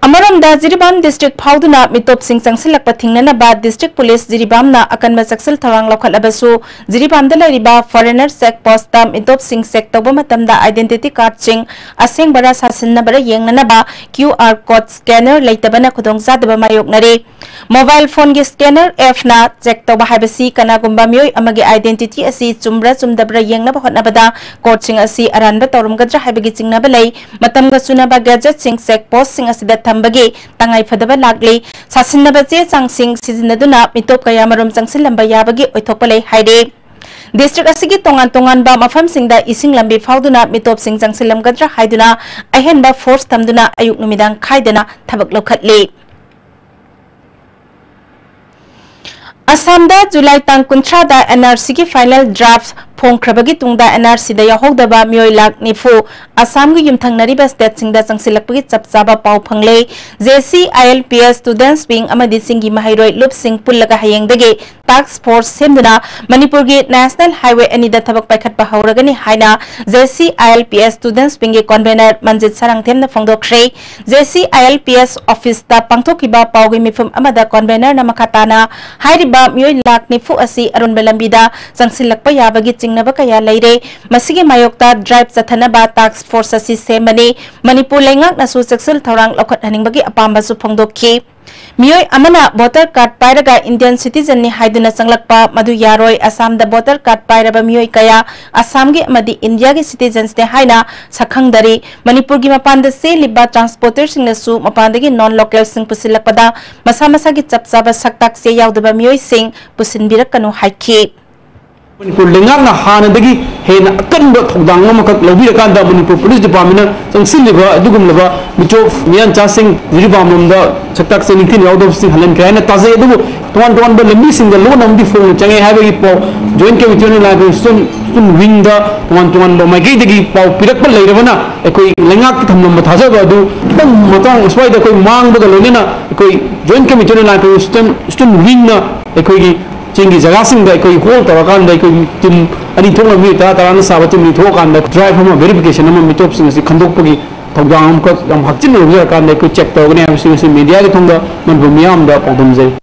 ꯑꯃꯔꯣꯝꯗ, ꯖꯤꯔꯤꯕꯥꯝ district ꯐꯥꯎꯗꯨꯅ ꯃꯤꯇꯣꯞꯁꯤꯡ ꯆꯪꯁꯤꯜꯂꯛꯄ ꯊꯤꯡꯅꯅꯕ district police ꯖꯤꯔꯤꯕꯥꯝꯅ ꯑꯀꯟꯕ ꯆꯦꯛꯁꯤꯜ ꯊꯧꯔꯥꯡ ꯂꯧꯈꯠꯂꯕꯁꯨ, ꯖꯤꯔꯤꯕꯥꯝꯗ ꯂꯩꯔꯤꯕ foreigner check postꯇ ꯃꯤꯇꯣꯞꯁꯤꯡ check ꯇꯧꯕ ꯃꯇꯝꯗ identity cardꯁꯤꯡ ꯑꯁꯦꯡꯕꯔ ꯁꯥꯁꯤꯟꯅꯕꯔ ꯌꯦꯡꯅꯅꯕ QR code scanner ꯂꯩꯇꯕꯅ ꯈꯨꯗꯣꯡꯆꯥꯗꯕ ꯃꯥꯌꯣꯛꯅꯔꯤ꯫ Mobile phoneꯒꯤ scanner appꯅ check ꯇꯧꯕ ꯍꯥꯏꯕꯁꯤ ꯀꯅꯥꯒꯨꯝꯕ ꯃꯤꯑꯣꯏ ꯑꯃꯒꯤ identity ꯑꯁꯤ ꯆꯨꯝꯕ꯭ꯔꯥ ꯆꯨꯝꯗꯕ꯭ꯔꯥ ꯌꯦꯡꯅꯕ ꯍꯣꯠꯅꯕꯗ courtꯁꯤꯡ ꯑꯁꯤ ꯑꯔꯥꯟꯕ ꯇꯧꯔꯝꯒꯗ꯭ꯔꯥ ꯍꯥꯏꯕꯒꯤ ꯆꯤꯡꯅꯕ ꯂꯩ꯫ ꯃꯇꯝꯒ ꯆꯨꯅꯕ gadgetꯁꯤꯡ check postꯁꯤꯡ ꯑꯁꯤꯗ ꯊꯝꯕꯒꯤ ꯇꯉꯥꯏꯐꯗꯕ ꯂꯥꯛꯂꯤ꯫ ꯁꯥꯁꯤꯟꯅꯕ ꯆꯦ ꯆꯥꯡꯁꯤꯡ ꯁꯤꯖꯤꯟꯅꯗꯨꯅ ꯃꯤꯇꯣꯞ ꯀꯌꯥꯃꯔꯨꯝ ꯆꯪꯁꯤꯜꯂꯝꯕ ꯌꯥꯕꯒꯤ ꯑꯣꯏꯊꯣꯛꯄ ꯂꯩ ꯍꯥꯏꯔꯤ꯫ District ꯑꯁꯤꯒꯤ ꯇꯣꯉꯥꯟ ꯇꯣꯉꯥꯟꯕ ꯃꯐꯝꯁꯤꯡꯗ ꯏꯁꯤꯡ ꯂꯝꯕꯤ ꯐꯥꯎꯗꯨꯅ ꯃꯤꯇꯣꯞꯁꯤꯡ ꯆꯪꯁꯤꯜꯂꯝꯒꯗ꯭ꯔꯥ ꯍꯥꯏꯗꯨꯅ ꯑꯍꯦꯟꯕ force ꯊꯝꯗꯨꯅ ꯑꯌꯨꯛ ꯅꯨꯃꯤꯗꯥꯡ ꯈꯥꯏꯗꯅ ꯊꯕꯛ ꯂꯧꯈꯠꯂꯤ꯫ ꯑꯁꯥꯝꯗ ꯖꯨꯂꯥꯏ ꯇꯥꯡ ꯀꯨꯟꯊ꯭ꯔꯥꯗ NRCꯒꯤ final draft ꯐꯣꯡꯈ꯭ꯔꯕꯒꯤ ꯇꯨꯡꯗ NRCꯗ ꯌꯥꯎꯍꯧꯗꯕ ꯃꯤꯑꯣꯏ ꯂꯥꯈ ꯅꯤꯐꯨ ꯑꯁꯥꯝꯒꯤ ꯌꯨꯝꯊꯪꯅꯔꯤꯕ stateꯁꯤꯡꯗ ꯆꯪꯁꯤꯜꯂꯛꯄꯒꯤ ꯆꯞ ꯆꯥꯕ ꯄꯥꯎ ꯐꯪꯂꯦ꯫ JCILPS students wing ꯑꯃꯗꯤ ꯆꯤꯡꯒꯤ ꯃꯍꯩꯔꯣꯏ ꯂꯨꯞꯁꯤꯡ ꯄꯨꯜꯂꯒ ꯍꯌꯦꯡꯗꯒꯤ task force ꯁꯦꯝꯗꯨꯅ ꯃꯅꯤꯄꯨꯔꯒꯤ National Highway ꯑꯅꯤꯗ ꯊꯕꯛ ꯄꯥꯏꯈꯠꯄ ꯍꯧꯔꯒꯅꯤ ꯍꯥꯏꯅ JCILPS students wingꯒꯤ convener ꯃꯟꯖꯤꯠ ꯁꯔꯥꯡꯊꯦꯝꯅ ꯐꯣꯡꯗꯣꯛꯈ꯭ꯔꯦ꯫ JCILPS officeꯇ ꯄꯥꯡꯊꯣꯛꯈꯤꯕ ꯄꯥꯎꯒꯤ ꯃꯤꯐꯝ ꯑꯃꯗ convenerꯅ ꯃꯈꯥ ꯇꯥꯅ ꯍꯥꯏꯔꯤꯕ ꯃꯤꯑꯣꯏ ꯂꯥꯈ ꯅꯤꯐꯨ ꯑꯁꯤ ꯑꯔꯣꯟꯕ ꯂꯝꯕꯤꯗ ꯆꯪꯁꯤꯜꯂꯛꯄ ꯌꯥꯕꯒꯤ ꯆꯤꯡꯅꯕ ꯀꯌꯥ ꯂꯩꯔꯦ꯫ ꯃꯁꯤꯒꯤ ꯃꯥꯌꯣꯛꯇ drive ꯆꯠꯊꯅꯕ task force ꯑꯁꯤ ꯁꯦꯝꯕꯅꯤ꯫ ꯃꯅꯤꯄꯨꯔ ꯂꯩꯉꯥꯛꯅꯁꯨ ꯆꯦꯛꯁꯤꯜ ꯊꯧꯔꯥꯡ ꯂꯧꯈꯠꯍꯟꯅꯤꯡꯕꯒꯤ ꯑꯄꯥꯝꯕꯁꯨ ꯐꯣꯡꯗꯣꯛꯈꯤ꯫ ꯃꯤꯑꯣꯏ ꯑꯃꯅ voter card ꯄꯥꯏꯔꯒ Indian citizenꯅꯤ ꯍꯥꯏꯗꯨꯅ ꯆꯪꯂꯛꯄ ꯃꯗꯨ ꯌꯥꯔꯣꯏ꯫ ꯑꯁꯥꯝꯗ voter card ꯄꯥꯏꯔꯕ ꯃꯤꯑꯣꯏ ꯀꯌꯥ ꯑꯁꯥꯝꯒꯤ ꯑꯃꯗꯤ ꯏꯟꯗꯤꯌꯥꯒꯤ citizensꯅꯤ ꯍꯥꯏꯅ ꯁꯛꯈꯪꯗꯔꯤ꯫ ꯃꯅꯤꯄꯨꯔꯒꯤ ꯃꯄꯥꯟꯗ ꯆꯦꯜꯂꯤꯕ transporterꯁꯤꯡꯅꯁꯨ ꯃꯄꯥꯟꯗꯒꯤ non localꯁꯤꯡ ꯄꯨꯁꯤꯜꯂꯛꯄꯗ ꯃꯁꯥ ꯃꯁꯥꯒꯤ ꯆꯞ ꯆꯥꯕ ꯁꯛꯇꯥꯛ ꯆꯦ ꯌꯥꯎꯗꯕ ꯃꯤꯑꯣꯏꯁꯤꯡ ꯄꯨꯁꯤꯟꯕꯤꯔꯛꯀꯅꯨ ꯍꯥꯏꯈꯤ꯫ ꯃꯅꯤꯄꯨꯔ ꯂꯩꯉꯥꯛꯅ ꯍꯥꯟꯅꯗꯒꯤ ꯍꯦꯟꯅ ꯑꯀꯟꯕ ꯊꯧꯗꯥꯡ ꯑꯃꯈꯛ ꯂꯧꯕꯤꯔꯀꯥꯟꯗ ꯃꯅꯤꯄꯨꯔ police departmentꯅ ꯆꯪꯁꯤꯜꯂꯤꯕ ꯑꯗꯨꯒꯨꯝꯂꯕ ꯃꯤꯆꯣꯞ ꯃꯤꯌꯥꯟꯆꯥꯁꯤꯡ ꯖꯤꯔꯤꯕꯥꯝ ꯂꯣꯝꯗ ꯁꯛꯇꯥꯛ ꯆꯦ ꯅꯤꯡꯊꯤꯅ ꯌꯥꯎꯗꯕꯁꯤꯡ ꯍꯜꯍꯟꯈ꯭ꯔꯦ ꯍꯥꯏꯅ ꯇꯥꯖꯩ꯫ ꯑꯗꯨꯕꯨ ꯇꯣꯉꯥꯟ ꯇꯣꯉꯥꯟꯕ ꯂꯝꯕꯤꯁꯤꯡꯗ ꯂꯣꯟꯅ ꯑꯃꯗꯤ ꯐꯣꯡꯅ ꯆꯪꯉꯦ ꯍꯥꯏꯕꯒꯤ ꯄꯥꯎ Joint Committee on Language Student, Student Wingꯗ ꯇꯣꯉꯥꯟ ꯇꯣꯉꯥꯟꯕ ꯃꯥꯏꯀꯩꯗꯒꯤ ꯄꯥꯎ ꯄꯤꯔꯛꯄ ꯂꯩꯔꯕꯅ ꯑꯩꯈꯣꯏ ꯂꯩꯉꯥꯛꯇ ꯊꯝꯂꯝꯕ ꯊꯥꯖꯕ ꯑꯗꯨ ꯈꯤꯇꯪ ꯃꯇꯥꯡ ꯑꯁ꯭ꯋꯥꯏꯗ ꯑꯩꯈꯣꯏ ꯃꯥꯡꯕꯒ ꯂꯣꯏꯅꯅ ꯑꯩꯈꯣꯏ Joint Committee on Language Student, Student Wingꯅ ꯑꯩꯈꯣꯏꯒꯤ ꯆꯤꯡꯒꯤ ꯖꯒꯥꯁꯤꯡꯗ ꯑꯩꯈꯣꯏ ꯍꯣꯜ ꯇꯧꯔꯀꯥꯟꯗ ꯑꯩꯈꯣꯏ ꯇꯤꯝ ꯑꯅꯤ ꯊꯣꯛꯅ ꯃꯤꯑꯣꯏ ꯇꯔꯥ ꯇꯔꯥꯅ ꯁꯥꯕ ꯇꯤꯝ ꯑꯅꯤ ꯊꯣꯛꯑꯀꯥꯟꯗ ꯗ꯭ꯔꯥꯏꯚ ꯑꯃ ꯚꯦꯔꯤꯐꯤꯀꯦꯁꯟ ꯑꯃ ꯃꯤꯇꯣꯞꯁꯤꯡ ꯑꯁꯤ ꯈꯟꯗꯣꯛꯄꯒꯤ ꯊꯧꯗꯥꯡ ꯑꯃꯈꯛ ꯌꯥꯝ ꯍꯛꯆꯤꯟꯅ ꯂꯧꯖꯔꯀꯥꯟꯗ ꯑꯩꯈꯣꯏ ꯆꯦꯛ ꯇꯧꯒꯅꯤ ꯍꯥꯏꯕꯁꯤꯡ ꯑꯁꯤ ꯃꯦꯗꯤꯌꯥꯒꯤ ꯊꯣꯡꯗ ꯃꯅꯤꯄꯨꯔ ꯃꯤꯌꯥꯝꯗ ꯄꯥꯎꯗꯝꯖꯔꯤ꯫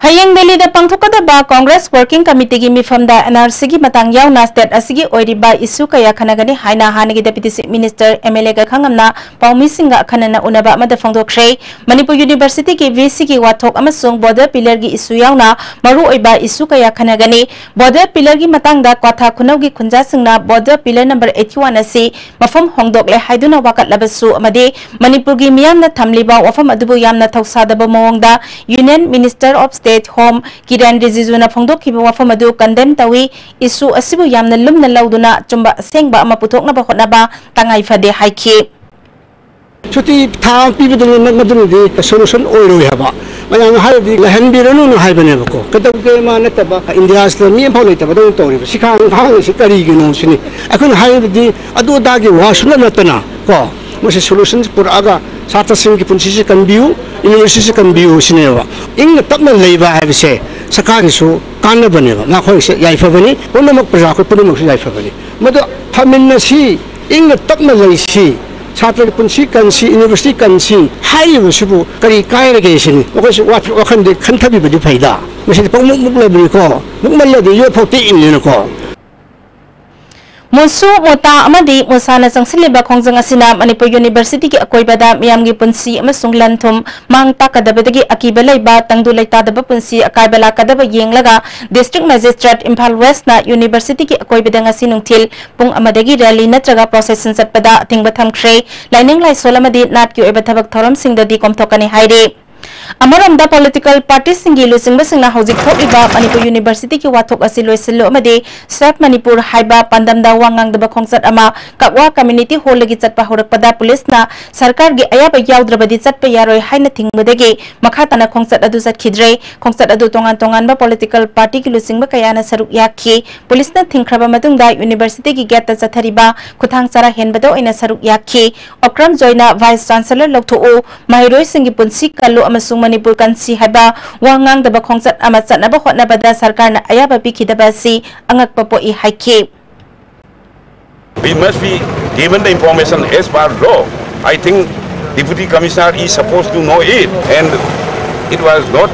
ꯍꯌꯦꯡ ꯗꯦꯜꯂꯤꯗ ꯄꯥꯡꯊꯣꯛꯀꯗꯕ ꯀꯣꯡꯒ꯭ꯔꯦꯁ ꯋꯥꯔꯀꯤꯡ ꯀꯃꯤꯇꯤꯒꯤ ꯃꯤꯐꯝꯗ ꯑꯦꯟ ꯑꯥꯔ ꯁꯤꯒꯤ ꯃꯇꯥꯡ ꯌꯥꯎꯅ ꯁ꯭ꯇꯦꯠ ꯑꯁꯤꯒꯤ ꯑꯣꯏꯔꯤꯕ ꯏꯁꯨ ꯀꯌꯥ ꯈꯟꯅꯒꯅꯤ ꯍꯥꯏꯅ ꯍꯥꯟꯅꯒꯤ deputy chief minister, M L A ꯒꯈꯪꯉꯝꯅ ꯄꯥꯎꯃꯤꯁꯤꯡꯒ ꯑꯈꯟꯅꯅ ꯎꯅꯕ ꯑꯃꯗ ꯐꯣꯡꯗꯣꯛꯈ꯭ꯔꯦ꯫ ꯃꯅꯤꯄꯨꯔ ꯌꯨꯅꯤꯚꯔꯁꯤꯇꯤꯒꯤ ꯚꯤ ꯁꯤꯒꯤ ꯋꯥꯊꯣꯛ ꯑꯃꯁꯨꯡ ꯕꯣꯔꯗꯔ ꯄꯤꯂꯔꯒꯤ ꯏꯁꯨ ꯌꯥꯎꯅ ꯃꯔꯨꯑꯣꯏꯕ ꯏꯁꯨ ꯀꯌꯥ ꯈꯟꯅꯒꯅꯤ꯫ ꯕꯣꯔꯗꯔ ꯄꯤꯂꯔꯒꯤ ꯃꯇꯥꯡꯗ ꯀ꯭ꯋꯥꯊꯥ ꯈꯨꯅꯧꯒꯤ ꯈꯨꯟꯖꯥꯁꯤꯡꯅ border pillar number eighty one ꯑꯁꯤ ꯃꯐꯝ ꯍꯣꯡꯗꯣꯛꯂꯦ ꯍꯥꯏꯗꯨꯅ ꯋꯥꯀꯠꯂꯕꯁꯨ ꯑꯃꯗꯤ ꯃꯅꯤꯄꯨꯔꯒꯤ ꯃꯤꯌꯥꯝꯅ ꯊꯝꯂꯤꯕ ꯋꯥꯐꯝ ꯑꯗꯨꯕꯨ ꯌꯥꯝꯅ ꯊꯧꯁꯥꯗꯕ ꯃꯑꯣꯡꯗ Union Minister of State Home ꯀꯤꯔꯦꯟ ꯔꯤꯖꯤꯖꯨꯅ ꯐꯣꯡꯗꯣꯛꯈꯤꯕ ꯋꯥꯐꯝ ꯑꯗꯨ ꯀꯟꯗꯦꯝ ꯇꯧꯏ꯫ ꯏꯁꯨ ꯑꯁꯤꯕꯨ ꯌꯥꯝꯅ ꯂꯨꯝꯅ ꯂꯧꯗꯨꯅ ꯑꯆꯨꯝꯕ ꯑꯁꯦꯡꯕ ꯑꯃ ꯄꯨꯊꯣꯛꯅꯕ ꯍꯣꯠꯅꯕ ꯇꯉꯥꯏ ꯐꯗꯦ ꯍꯥꯏꯈꯤ꯫ ꯁꯨꯇꯤ ꯊꯥ ꯑꯃ ꯄꯤꯕꯗꯨꯅ ꯃ-, ꯃꯗꯨꯅꯗꯤ solution ꯑꯣꯏꯔꯣꯏ ꯍꯥꯏꯕ꯫ ꯃꯌꯥꯝꯅ ꯍꯥꯏꯔꯗꯤ ꯂꯩꯍꯟꯕꯤꯔꯅꯨꯅ ꯍꯥꯏꯕꯅꯦꯕꯀꯣ꯫ ꯀꯩꯗꯧꯒꯦ ꯃꯥ ꯅꯠꯇꯕ ꯏꯟꯗꯤꯌꯥꯁꯤꯗ ꯃꯤ ꯑꯝꯐꯥꯎ ꯂꯩꯇꯕꯗꯧꯅ ꯇꯧꯔꯤꯕ꯫ ꯁꯤ ꯈꯥꯡ-, ꯈꯥꯡꯉꯤꯁꯤ ꯀꯔꯤꯒꯤꯅꯣ ꯁꯤꯅꯤ꯫ ꯑꯩꯈꯣꯏꯅ ꯍꯥꯏꯔꯕꯗꯤ ꯑꯗꯨ ꯑꯗꯥꯒꯤ ꯋꯥꯁꯨ ꯅꯠ-, ꯅꯠꯇꯅ ꯀꯣ, ꯃꯁꯤ solution ꯄꯨꯔꯛꯑꯒ ꯁꯥꯇ꯭ꯔꯁꯤꯡꯒꯤ ꯄꯨꯟꯁꯤꯁꯤ ꯀꯟꯕꯤꯌꯨ, universityꯁꯤ ꯀꯟꯕꯤꯌꯨ ꯁꯤꯅꯦꯕ꯫ ꯏꯪꯅ ꯇꯞꯅ ꯂꯩꯕ ꯍꯥꯏꯕꯁꯦ ꯁꯔꯀꯥꯔꯒꯤꯁꯨ ꯀꯥꯟꯅꯕꯅꯦꯕ, ꯃꯈꯣꯏꯁꯦ ꯌꯥꯏꯐꯕꯅꯤ, ꯄꯨꯝꯅꯃꯛ ꯄ꯭ꯔꯖꯥ ꯑꯩꯈꯣꯏ ꯄꯨꯝꯅꯃꯛꯁꯨ ꯌꯥꯏꯐꯕꯅꯤ꯫ ꯃꯗꯨ ꯐꯃꯤꯟꯅꯁꯤ, ꯏꯪꯅ ꯇꯞꯅ ꯂꯩꯁꯤ, ꯁꯥꯇ꯭ꯔꯒꯤ ꯄꯨꯟꯁꯤ ꯀꯟꯁꯤ, university ꯀꯟꯁꯤ ꯍꯥꯏꯔꯤꯕꯁꯤꯕꯨ ꯀꯔꯤ ꯀꯥꯏꯔꯒꯦ ꯁꯤꯅꯤ꯫ ꯃꯈꯣꯏꯁꯨ ꯋꯥ-, ꯋꯥꯈꯜꯗꯤ ꯈꯟꯊꯕꯤꯕꯗꯤ ꯐꯩꯗ꯫ ꯃꯁꯤꯗꯤ ꯄꯪꯃꯨꯛ ꯃꯨꯛꯂꯕꯅꯤꯀꯣ, ꯃꯨꯛꯃꯜꯂꯗꯤ ꯌꯣꯠꯐꯥꯎ ꯇꯦꯛꯏꯅꯤꯅꯀꯣ꯫ ꯃꯨꯁꯨ, ꯃꯨꯇꯥ ꯑꯃꯗꯤ ꯃꯨꯁꯥꯅ ꯆꯪꯁꯤꯜꯂꯤꯕ ꯈꯣꯡꯖꯪ ꯑꯁꯤꯅ ꯃꯅꯤꯄꯨꯔ ꯌꯨꯅꯤꯚꯔꯁꯤꯇꯤꯒꯤ ꯑꯀꯣꯏꯕꯗ ꯃꯤꯌꯥꯝꯒꯤ ꯄꯨꯟꯁꯤ ꯑꯃꯁꯨꯡ ꯂꯟ-ꯊꯨꯝ ꯃꯥꯡ ꯇꯥꯛꯀꯗꯕꯗꯒꯤ ꯑꯀꯤꯕ ꯂꯩꯕ ꯇꯪꯗꯨ ꯂꯩꯇꯥꯗꯕ ꯄꯨꯟꯁꯤ ꯑꯀꯥꯏꯕ ꯂꯥꯛꯀꯗꯕ ꯌꯦꯡꯂꯒ District Magistrate ꯏꯝꯐꯥꯜ Westꯅ ꯌꯨꯅꯤꯚꯔꯁꯤꯇꯤꯒꯤ ꯑꯀꯣꯏꯕꯗ ꯉꯁꯤ ꯅꯨꯡꯊꯤꯜ ꯄꯨꯡ ꯑꯃꯗꯒꯤ rally ꯅꯠꯇ꯭ꯔꯒ procession ꯆꯠꯄꯗ ꯑꯊꯤꯡꯕ ꯊꯝꯈ꯭ꯔꯦ꯫ ꯂꯥꯏꯅꯤꯡ ꯂꯥꯏꯁꯣꯜ ꯑꯃꯗꯤ ꯅꯥꯠꯀꯤ ꯑꯣꯏꯕ ꯊꯕꯛ ꯊꯧꯔꯝꯁꯤꯡꯗꯗꯤ ꯀꯣꯝꯊꯣꯛꯀꯅꯤ ꯍꯥꯏꯔꯤ꯫ ꯑꯃꯔꯣꯝꯗ political partyꯁꯤꯡꯒꯤ ꯂꯨꯆꯤꯡꯕꯁꯤꯡꯅ ꯍꯧꯖꯤꯛ ꯊꯣꯛꯂꯤꯕ ꯃꯅꯤꯄꯨꯔ ꯌꯨꯅꯤꯚꯔꯁꯤꯇꯤꯒꯤ ꯋꯥꯊꯣꯛ ꯑꯁꯤ ꯂꯣꯏꯁꯤꯜꯂꯨ ꯑꯃꯗꯤ Save ꯃꯅꯤꯄꯨꯔ ꯍꯥꯏꯕ ꯄꯥꯟꯗꯝꯗ ꯋꯥ ꯉꯥꯡꯗꯕ ꯈꯣꯡꯆꯠ ꯑꯃ ꯀꯛꯋꯥ Community Hallꯗꯒꯤ ꯆꯠꯄ ꯍꯧꯔꯛꯄꯗ ꯄꯨꯂꯤꯁꯅ ꯁꯔꯀꯥꯔꯒꯤ ꯑꯌꯥꯕ ꯌꯥꯎꯗ꯭ꯔꯕꯗꯤ ꯆꯠꯄ ꯌꯥꯔꯣꯏ ꯍꯥꯏꯅ ꯊꯤꯡꯕꯗꯒꯤ ꯃꯈꯥ ꯇꯥꯅ ꯈꯣꯡꯆꯠ ꯑꯗꯨ ꯆꯠꯈꯤꯗ꯭ꯔꯦ꯫ ꯈꯣꯡꯆꯠ ꯑꯗꯨ ꯇꯣꯉꯥꯟ ꯇꯣꯉꯥꯟꯕ political partyꯒꯤ ꯂꯨꯆꯤꯡꯕ ꯀꯌꯥꯅ ꯁꯔꯨꯛ ꯌꯥꯈꯤ꯫ ꯄꯨꯂꯤꯁꯅ ꯊꯤꯡꯈ꯭ꯔꯕ ꯃꯇꯨꯡꯗ ꯌꯨꯅꯤꯚꯔꯁꯤꯇꯤꯒꯤ gateꯇ ꯆꯠꯊꯔꯤꯕ ꯈꯨꯊꯥꯡ ꯆꯔꯥ ꯍꯦꯟꯕꯗ ꯑꯣꯏꯅ ꯁꯔꯨꯛ ꯌꯥꯈꯤ꯫ ꯑꯣꯀ꯭ꯔꯝ ꯖꯣꯏꯅ Vice Chancellor ꯂꯧꯊꯣꯛꯎ, ꯃꯍꯩꯔꯣꯏꯁꯤꯡꯒꯤ ꯄꯨꯟꯁꯤ ꯀꯜꯂꯨ ꯑꯃꯁꯨꯡ ꯃꯅꯤꯄꯨꯔ ꯀꯟꯁꯤ ꯍꯥꯏꯕ ꯋꯥ ꯉꯥꯡꯗꯕ ꯈꯣꯡꯆꯠ ꯑꯃ ꯆꯠꯅꯕ ꯍꯣꯠꯅꯕꯗ ꯁꯔꯀꯥꯔꯅ ꯑꯌꯥꯕ ꯄꯤꯈꯤꯗꯕ ꯑꯁꯤ ꯑꯉꯛꯄ ꯄꯣꯛꯏ ꯍꯥꯏꯈꯤ꯫ We must be given the information as per law. I think Deputy Commissioner is supposed to know it, and it was not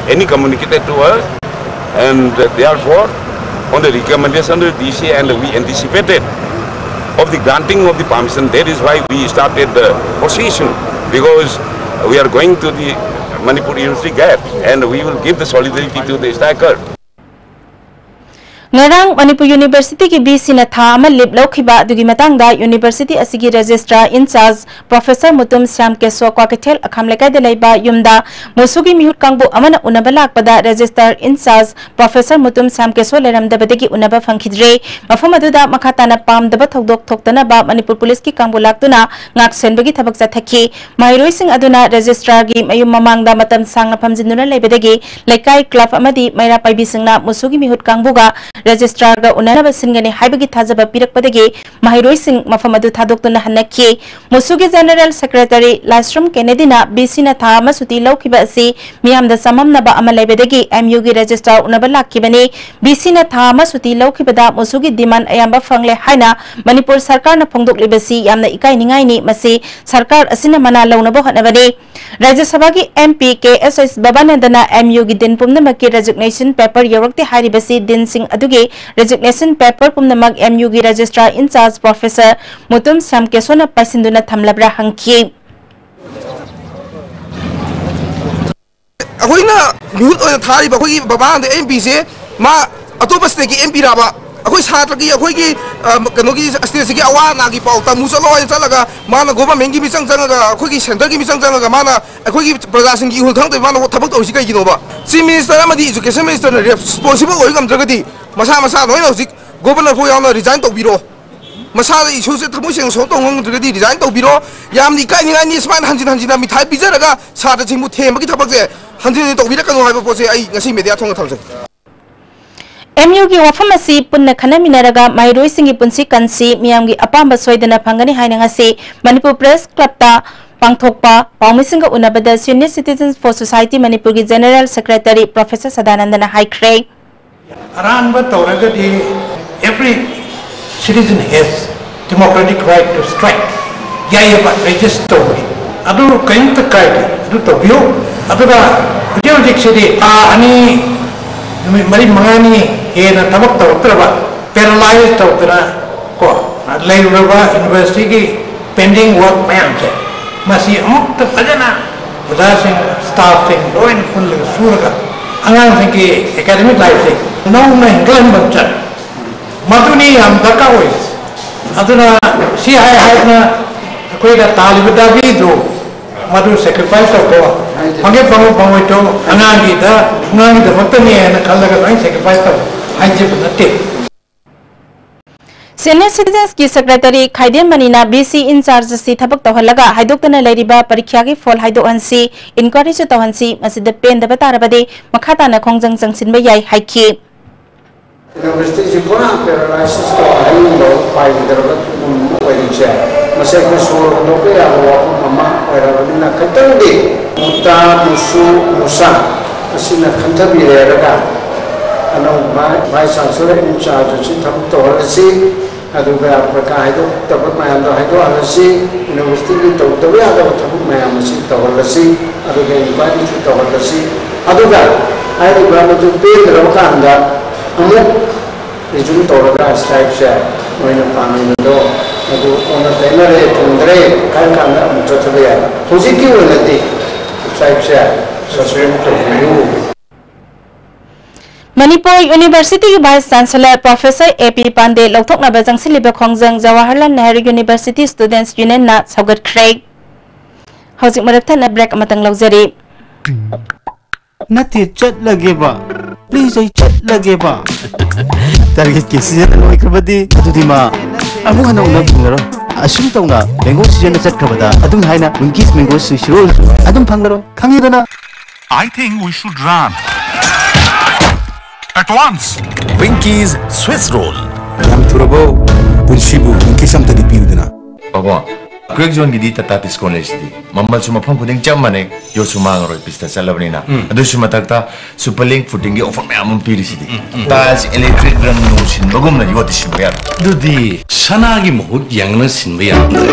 any communicated to us, and therefore, on the recommendation of the D C, and we anticipated of the granting of the permission. That is why we started the procession, because we are going to the Manipur University gate, and we will give the solidarity to the striker. Ngarang Manipur University ꯒꯤ VC ꯅ ꯊꯥ ꯑꯃ leave ꯂꯧꯈꯤꯕ ꯑꯗꯨꯒꯤ ꯃꯇꯥꯡꯗ university ꯑꯁꯤꯒꯤ registrar in charge Professor Mutum Shyam ꯀꯦꯁꯣ Kwakeithel ꯑꯈꯥꯝ ꯂꯩꯀꯥꯏꯗ ꯂꯩꯕ ꯌꯨꯝꯗ ꯃꯨꯁꯨꯒꯤ ꯃꯤꯍꯨꯠ ꯀꯥꯡꯕꯨ ꯑꯃꯅ ꯎꯅꯕ ꯂꯥꯛꯄꯗ registrar in charge Professor Mutum Shyam ꯀꯦꯁꯣ ꯂꯩꯔꯝꯗꯕꯗꯒꯤ ꯎꯅꯕ ꯐꯪꯈꯤꯗ꯭ꯔꯦ꯫ ꯃꯐꯝ ꯑꯗꯨꯗ ꯃꯈꯥ ꯇꯥꯅ ꯄꯥꯝꯗꯕ ꯊꯧꯗꯣꯛ ꯊꯣꯛꯇꯅꯕ ꯃꯅꯤꯄꯨꯔ ꯄꯨꯂꯤꯁꯀꯤ ꯀꯥꯡꯕꯨ ꯂꯥꯛꯇꯨꯅ ꯉꯥꯛꯁꯦꯟꯕꯒꯤ ꯊꯕꯛ ꯆꯠꯊꯈꯤ꯫ ꯃꯍꯩꯔꯣꯏꯁꯤꯡ ꯑꯗꯨꯅ registrar ꯒꯤ ꯃꯌꯨꯝ ꯃꯃꯥꯡꯗ ꯃꯇꯝ ꯁꯥꯡꯅ ꯐꯝꯖꯤꯟꯗꯨꯅ ꯂꯩꯕꯗꯒꯤ ꯂꯩꯀꯥꯏ club ꯑꯃꯗꯤ ꯃꯩꯔꯥ ꯄꯥꯏꯕꯤꯁꯤꯡꯅ ꯃꯨꯁꯨꯒꯤ ꯃꯤꯍꯨꯠ ꯀꯥꯡꯕꯨꯒ registrar ꯒ ꯎꯅꯅꯕ ꯁꯤꯟꯒꯅꯤ ꯍꯥꯏꯕꯒꯤ ꯊꯥꯖꯕ ꯄꯤꯔꯛꯄꯗꯒꯤ ꯃꯍꯩꯔꯣꯏꯁꯤꯡ ꯃꯐꯝ ꯑꯗꯨ ꯊꯥꯗꯣꯛꯇꯨꯅ ꯍꯟꯅꯈꯤ꯫ ꯃꯨꯁꯨꯒꯤ general secretary ꯂꯥꯏꯁ꯭ꯔꯝ ꯀꯦꯅꯦꯗꯤꯅ VC ꯅ ꯊꯥ ꯑꯃ ꯁꯨꯇꯤ ꯂꯧꯈꯤꯕ ꯑꯁꯤ ꯃꯤꯌꯥꯝꯗ ꯆꯃꯝꯅꯕ ꯑꯃ ꯂꯩꯕꯗꯒꯤ MU ꯒꯤ registrar ꯎꯅꯕ ꯂꯥꯛꯈꯤꯕꯅꯤ꯫ VC ꯅ ꯊꯥ ꯑꯃ ꯁꯨꯇꯤ ꯂꯧꯈꯤꯕꯗ ꯃꯨꯁꯨꯒꯤ demand ꯑꯌꯥꯝꯕ ꯐꯪꯂꯦ ꯍꯥꯏꯅ ꯃꯅꯤꯄꯨꯔ ꯁꯔꯀꯥꯔꯅ ꯐꯣꯡꯗꯣꯛꯂꯤꯕꯁꯤ ꯌꯥꯝꯅ ꯏꯀꯥꯏꯅꯤꯡꯉꯥꯏꯅꯤ꯫ ꯃꯁꯤ ꯁꯔꯀꯥꯔ ꯑꯁꯤꯅ ꯃꯅꯥ ꯂꯧꯅꯕ ꯍꯣꯠꯅꯕꯅꯤ꯫ ꯔꯥꯖ꯭ꯌ ꯁꯚꯥꯒꯤ MP ꯀꯦ ꯑꯦꯁ ꯑꯦꯁ ꯕꯕꯥꯅꯟꯗꯅ MU ꯒꯤ dean ꯄꯨꯝꯅꯃꯛꯀꯤ resignation paper ꯌꯧꯔꯛꯇꯦ ꯍꯥꯏꯔꯤꯕꯁꯤ deanꯁꯤꯡ ꯑꯗꯨꯒꯤ resignation paper ꯄꯨꯝꯅꯃꯛ MU ꯒꯤ registrar in charge Professor Mutum Shyam ꯀꯦꯁꯣꯅ ꯄꯥꯏꯁꯤꯟꯗꯨꯅ ꯊꯝꯂꯕ꯭ꯔꯥ ꯍꯪꯈꯤ꯫ ꯑꯩꯈꯣꯏꯅ ꯃꯤꯍꯨꯠ ꯑꯣꯏꯅ ꯊꯥꯔꯤꯕ ꯑꯩꯈꯣꯏꯒꯤ ꯕꯕꯥꯅꯟꯗ MPꯁꯦ ꯃꯥ ꯑꯇꯣꯞꯄ stateꯀꯤ MP ꯔꯥꯕ? ꯑꯩꯈꯣꯏ ꯁꯥꯇ꯭ꯔꯒꯤ, ꯑꯩꯈꯣꯏꯒꯤ, ꯑ, ꯀꯩꯅꯣꯒꯤ stateꯁꯤꯒꯤ ꯑꯋꯥ ꯑꯅꯥꯒꯤ ꯄꯥꯎ ꯇꯝꯃꯨ ꯆꯠꯂꯣ ꯍꯥꯏꯅ ꯆꯠꯂꯒ ꯃꯥꯅ governmentꯀꯤ ꯃꯤꯆꯪ ꯆꯪꯉꯒ, ꯑꯩꯈꯣꯏꯒꯤ centreꯒꯤ ꯃꯤꯆꯪ ꯆꯪꯉꯒ ꯃꯥꯅ ꯑꯩꯈꯣꯏꯒꯤ ꯄ꯭ꯔꯖꯥꯁꯤꯡꯒꯤ ꯏꯍꯨꯜ ꯈꯪꯗꯕ ꯃꯥꯅ ꯊꯕꯛ ꯇꯧꯔꯤꯁꯤ ꯀꯩꯒꯤꯅꯣꯕ? Chief Minister ꯑꯃꯗꯤ Education Ministerꯅ responsible ꯑꯣꯏ ꯉꯝꯗ꯭ꯔꯒꯗꯤ ꯃꯁꯥ ꯃꯁꯥ ꯂꯣꯏꯅ ꯍꯧꯖꯤꯛ governor ꯐꯥꯎ ꯌꯥꯎꯅ resign ꯇꯧꯕꯤꯔꯣ꯫ ꯃꯁꯥꯗ issueꯁꯦ ꯊꯃꯣꯏ ꯁꯦꯡꯅ solve ꯇꯧ ꯉꯝꯗ꯭ꯔꯒꯗꯤ resign ꯇꯧꯕꯤꯔꯣ꯫ ꯌꯥꯝꯅ ꯏꯀꯥꯏꯅꯤꯡꯉꯥꯏꯅꯤ ꯁꯨꯃꯥꯏꯅ ꯍꯟꯖꯤꯟ ꯍꯟꯖꯤꯟꯅ ꯃꯤꯊꯥꯏ ꯄꯤꯖꯔꯒ ꯁꯥꯇ꯭ꯔꯁꯤꯡꯕꯨ ꯊꯦꯝꯕꯒꯤ ꯊꯕꯛꯁꯦ ꯍꯟꯖꯤꯟ ꯍꯟꯖꯤꯟ ꯇꯧꯕꯤꯔꯛꯀꯅꯨ ꯍꯥꯏꯕ ꯄꯣꯠꯁꯦ ꯑꯩ ꯉꯁꯤ media ꯊꯣꯡꯅ ꯊꯝꯖꯒꯦ꯫ MU ꯒꯤ ꯋꯥꯐꯝ ꯑꯁꯤ ꯄꯨꯟꯅ ꯈꯟꯅꯃꯤꯟꯅꯔꯒ ꯃꯍꯩꯔꯣꯏꯁꯤꯡꯒꯤ ꯄꯨꯟꯁꯤ ꯀꯟꯁꯤ ꯃꯤꯌꯥꯝꯒꯤ ꯑꯄꯥꯝꯕ ꯁꯣꯏꯗꯅ ꯐꯪꯒꯅꯤ ꯍꯥꯏꯅ ꯉꯁꯤ ꯃꯅꯤꯄꯨꯔ Press Clubꯇ ꯄꯥꯡꯊꯣꯛꯄ ꯄꯥꯎꯃꯤꯁꯤꯡꯒ ꯎꯅꯕꯗ Senior Citizens for Society ꯃꯅꯤꯄꯨꯔꯒꯤ General Secretary Professor ꯁꯗꯥꯅꯟꯗꯅ ꯍꯥꯏꯈ꯭ꯔꯦ꯫ ꯑꯔꯥꯟꯕ ꯇꯧꯔꯒꯗꯤ every citizen has democratic right to strike. ꯌꯥꯏꯌꯦꯕ, resist ꯇꯧꯕꯒꯤ꯫ ꯑꯗꯨ ꯀꯔꯤꯝꯇ ꯀꯥꯏꯗꯦ, ꯑꯗꯨ ꯇꯧꯕꯤꯌꯨ꯫ ꯑꯗꯨꯒ ꯍꯧꯖꯤꯛ ꯍꯧꯖꯤꯛꯁꯤꯗꯤ ꯊꯥ ꯑꯅꯤ, ꯅꯨꯃꯤꯠ ꯃꯔꯤ ꯃꯉꯥꯅꯤ ꯍꯦꯟꯅ ꯊꯕꯛ ꯇꯧꯔꯛꯇ꯭ꯔꯕ, ꯄꯦꯔꯥꯂꯥꯏꯁ ꯇꯧꯗꯅ ꯀꯣ ꯂꯩꯔꯨꯔꯕ ꯌꯨꯅꯤꯚꯔꯁꯤꯇꯤꯒꯤ ꯄꯦꯟꯗꯤꯡ ꯋꯥꯔꯛ ꯃꯌꯥꯝꯁꯦ, ꯃꯁꯤ ꯑꯃꯨꯛꯇ ꯐꯖꯅ ꯑꯣꯖꯥꯁꯤꯡ, ꯁ꯭ꯇꯥꯐꯁꯤꯡ ꯂꯣꯏꯅ ꯄꯨꯜꯂꯒ ꯁꯨꯔꯒ ꯑꯉꯥꯡꯁꯤꯡꯒꯤ ꯑꯦꯀꯥꯗꯃꯤꯛ ꯂꯥꯏꯐꯁꯦ ꯅꯧꯅ ꯍꯤꯡꯒꯠꯍꯟꯕ ꯑꯃ ꯆꯪꯉꯤ꯫ ꯃꯗꯨꯅꯤ ꯌꯥꯝ ꯗꯔꯀꯥꯔ ꯑꯣꯏꯔꯤꯁꯦ꯫ ꯑꯗꯨꯅ ꯁꯤ ꯍꯥꯏ ꯍꯥꯏꯗꯅ ꯑꯩꯈꯣꯏꯅ ꯇꯥꯜꯂꯤꯕ ꯗꯥꯕꯤꯗꯨ ꯃꯗꯨ ꯁꯦꯀ꯭ꯔꯤꯐꯥꯏꯁ ꯇꯧꯊꯣꯛꯑꯣ꯫ ꯐꯪꯉꯦ ꯐꯪꯉꯣꯏ ꯐꯪꯉꯣꯏꯗꯣ ꯑꯉꯥꯡꯒꯤꯗ, ꯑꯉꯥꯡꯒꯤꯗꯃꯛꯇꯅꯤ ꯍꯥꯏꯅ ꯈꯜꯂꯒ ꯂꯣꯏ ꯁꯦꯀ꯭ꯔꯤꯐꯥꯏꯁ ꯇꯧ ꯍꯥꯏꯖꯕ ꯅꯠꯇꯦ꯫ Senior Citizens ꯀꯤ Secretary Khaidem ꯃꯅꯤꯅ V C in charge ꯑꯁꯤ ꯊꯕꯛ ꯇꯧꯍꯜꯂꯒ ꯍꯥꯏꯗꯣꯛꯇꯅ ꯂꯩꯔꯤꯕ ꯄꯔꯤꯈ꯭ꯌꯥꯒꯤ ꯐꯣꯜ ꯍꯥꯏꯗꯣꯛꯍꯟꯁꯤ, ꯏꯟꯀ꯭ꯋꯥꯏꯔꯤꯁꯨ ꯇꯧꯍꯟꯁꯤ, ꯃꯁꯤꯗ ꯄꯦꯟꯗꯕ ꯇꯥꯔꯕꯗꯤ ꯃꯈꯥ ꯇꯥꯅ ꯈꯣꯡꯖꯪ ꯆꯪꯁꯤꯟꯕ ꯌꯥꯏ ꯍꯥꯏꯈꯤ꯫ ꯌꯨꯅꯤꯚꯔꯁꯤꯇꯤꯁꯤ ꯄꯨꯔꯥ ꯄꯦꯔꯥꯂꯥꯏꯁꯤꯁ ꯇꯧꯍꯟꯅꯤꯡꯕ ꯄꯥꯏꯒꯗꯧꯔꯕ ꯐꯤꯕꯝ ꯑꯃ ꯑꯣꯏꯔꯤꯕꯁꯦ, ꯃꯁꯤ ꯑꯩꯈꯣꯏ ꯁꯣꯔ ꯍꯣꯟꯗꯣꯛꯄ ꯌꯥꯕ ꯋꯥꯐꯝ ꯑꯃ ꯑꯣꯏꯔꯕꯅꯤꯅ, ꯈꯤꯇꯪꯗꯤ ꯃꯨꯇꯥ ꯃꯨꯁꯨ ꯃꯨꯁꯥ ꯑꯁꯤꯅ ꯈꯟꯊꯕꯤꯔꯦꯔꯒ ꯑꯅꯧꯕ ꯚꯥꯏꯁ ꯆꯥꯟꯁꯦꯂꯔ ꯏꯟꯆꯥꯔꯖ ꯑꯁꯤ ꯊꯕꯛ ꯇꯧꯍꯜꯂꯁꯤ꯫ ꯑꯗꯨꯒ ꯄ꯭ꯔꯀꯥ ꯍꯥꯏꯗꯣꯛꯇꯕ ꯃꯌꯥꯝꯗꯣ ꯍꯥꯏꯗꯣꯛꯍꯜꯂꯁꯤ, ꯌꯨꯅꯤꯚꯔꯁꯤꯇꯤꯒꯤ ꯇꯧꯗꯕ ꯌꯥꯗꯕ ꯊꯕꯛ ꯃꯌꯥꯝ ꯑꯁꯤ ꯇꯧꯍꯜꯂꯁꯤ, ꯑꯗꯨꯒ ꯏꯟꯀ꯭ꯋꯥꯏꯔꯤꯁꯨ ꯇꯧꯍꯜꯂꯁꯤ꯫ ꯑꯗꯨꯒ ꯍꯥꯏꯔꯤꯕ ꯃꯗꯨ ꯄꯦꯟꯗ꯭ꯔꯕ ꯀꯥꯟꯗ ꯑꯃꯨꯛ ꯔꯤꯖꯨꯝ ꯇꯧꯔꯒ ꯁ꯭ꯇ꯭ꯔꯥꯏꯛꯁꯦ ꯃꯣꯏꯅ ꯄꯥꯝꯃꯤꯕꯗꯣ ꯑꯗꯨ ꯑꯣꯟꯅ ꯇꯩꯅꯔꯦ, ꯊꯨꯡꯗ꯭ꯔꯦ ꯍꯥꯏꯔ ꯀꯥꯟꯗ ꯑꯃꯨꯛ ꯆꯠꯊꯕ ꯌꯥꯏ꯫ ꯍꯧꯖꯤꯛꯀꯤ ꯑꯣꯏꯅꯗꯤ ꯁ꯭ꯇ꯭ꯔꯥꯏꯛꯁꯦ ꯁꯁꯄꯦꯟ ꯇꯧꯕꯤꯌꯨ꯫ ꯃꯅꯤꯄꯨꯔ ꯌꯨꯅꯤꯚꯔꯁꯤꯇꯤꯒꯤ ꯚꯥꯏꯁ ꯆꯥꯟꯁꯦꯂꯔ ꯄ꯭ꯔꯣꯐꯦꯁꯔ ꯑꯦ ꯄꯤ ꯄꯥꯟꯗꯦ ꯂꯧꯊꯣꯛꯅꯕ ꯆꯪꯁꯤꯜꯂꯤꯕ ꯈꯣꯡꯖꯪ ꯖꯋꯥꯍꯔꯂꯥꯜ ꯅꯦꯍꯔꯨ ꯌꯨꯅꯤꯚꯔꯁꯤꯇꯤ ꯁ꯭ꯇꯨꯗꯦꯟꯠꯁ ꯌꯨꯅꯤꯌꯟꯅ ꯁꯧꯒꯠꯈ꯭ꯔꯦ꯫ ꯍꯧꯖꯤꯛ ꯃꯔꯛ ꯊꯠꯅ ꯕ꯭ꯔꯦꯛ ꯑꯃꯇꯪ ꯂꯧꯖꯔꯤ꯫ ꯅꯠꯇꯦ, ꯆꯠꯂꯒꯦꯕ꯫ ꯄ꯭ꯂꯤꯖ, ꯑꯩ ꯆꯠꯂꯒꯦꯕ꯫ ꯇꯥꯔꯒꯦꯠꯀꯤ ꯁꯤꯖꯟ ꯂꯣꯏꯈ꯭ꯔꯕꯗꯤ ꯑꯗꯨꯗꯤ ꯃꯥ ꯑꯃꯨꯛ ꯍꯟꯅ ꯎꯅꯕ ꯐꯪꯂꯔꯣꯏ꯫ ꯑꯁꯨꯝ ꯇꯧꯅ ꯃꯦꯡꯒꯣ ꯁꯤꯖꯟꯗ ꯆꯠꯈ꯭ꯔꯕꯗ ꯑꯗꯨꯝ ꯍꯥꯏꯅ ꯋꯤꯡꯀꯤꯁ ꯃꯦꯡꯒꯣ ꯁ꯭ꯋꯤꯠ ꯁꯤꯔꯣꯜꯁꯨ ꯑꯗꯨꯝ ꯐꯪꯂꯔꯣꯏ꯫ ꯈꯪꯉꯦꯗꯅ? I think we should run. At once. Winkies Swiss Roll. ꯌꯥꯝ ꯊꯨꯔꯕꯣ? ꯄꯨꯟꯁꯤꯕꯨ ꯋꯤꯡꯀꯤꯁ ꯑꯝꯇꯗꯤ ꯄꯤꯌꯨꯗꯅ꯫ ꯄꯥꯕꯣ, ꯀ꯭ꯔꯦꯛ ꯖꯣꯟꯒꯤꯗꯤ ꯇꯥꯇꯥ ꯗꯤꯁꯀꯥꯎꯟ ꯂꯩꯁꯤꯗꯤ꯫ ꯃꯃꯜꯁꯨ ꯃꯐꯝ ꯈꯨꯗꯤꯡ ꯆꯞ ꯃꯥꯟꯅꯩ, ꯌꯣꯠꯁꯨ ꯃꯥꯡꯉꯔꯣꯏ, ꯄꯤꯁꯇ ꯆꯠꯂꯕꯅꯤꯅ꯫ ꯑꯗꯨꯁꯨ ꯃꯊꯛꯇ ꯁꯨꯄꯔ ꯂꯤꯡ ꯐꯨꯇꯤꯡꯒꯤ ꯑꯣꯐꯔ ꯃꯌꯥꯝ ꯑꯃ ꯄꯤꯔꯤꯁꯤꯗꯤ꯫ ꯇꯥꯏꯜꯁ, ꯏꯂꯦꯛꯇ꯭ꯔꯤꯛ, ꯔꯪ ꯅꯨꯡ ꯁꯤꯟꯕꯒꯨꯝꯅ ꯌꯣꯠꯇꯤ ꯁꯤꯟꯕ ꯌꯥꯔꯣꯏ꯫ ꯑꯗꯨꯗꯤ ꯁꯅꯥꯒꯤ ꯃꯍꯨꯠ ꯌꯦꯡꯅ ꯁꯤꯟꯕ ꯌꯥꯗ꯭ꯔꯦ꯫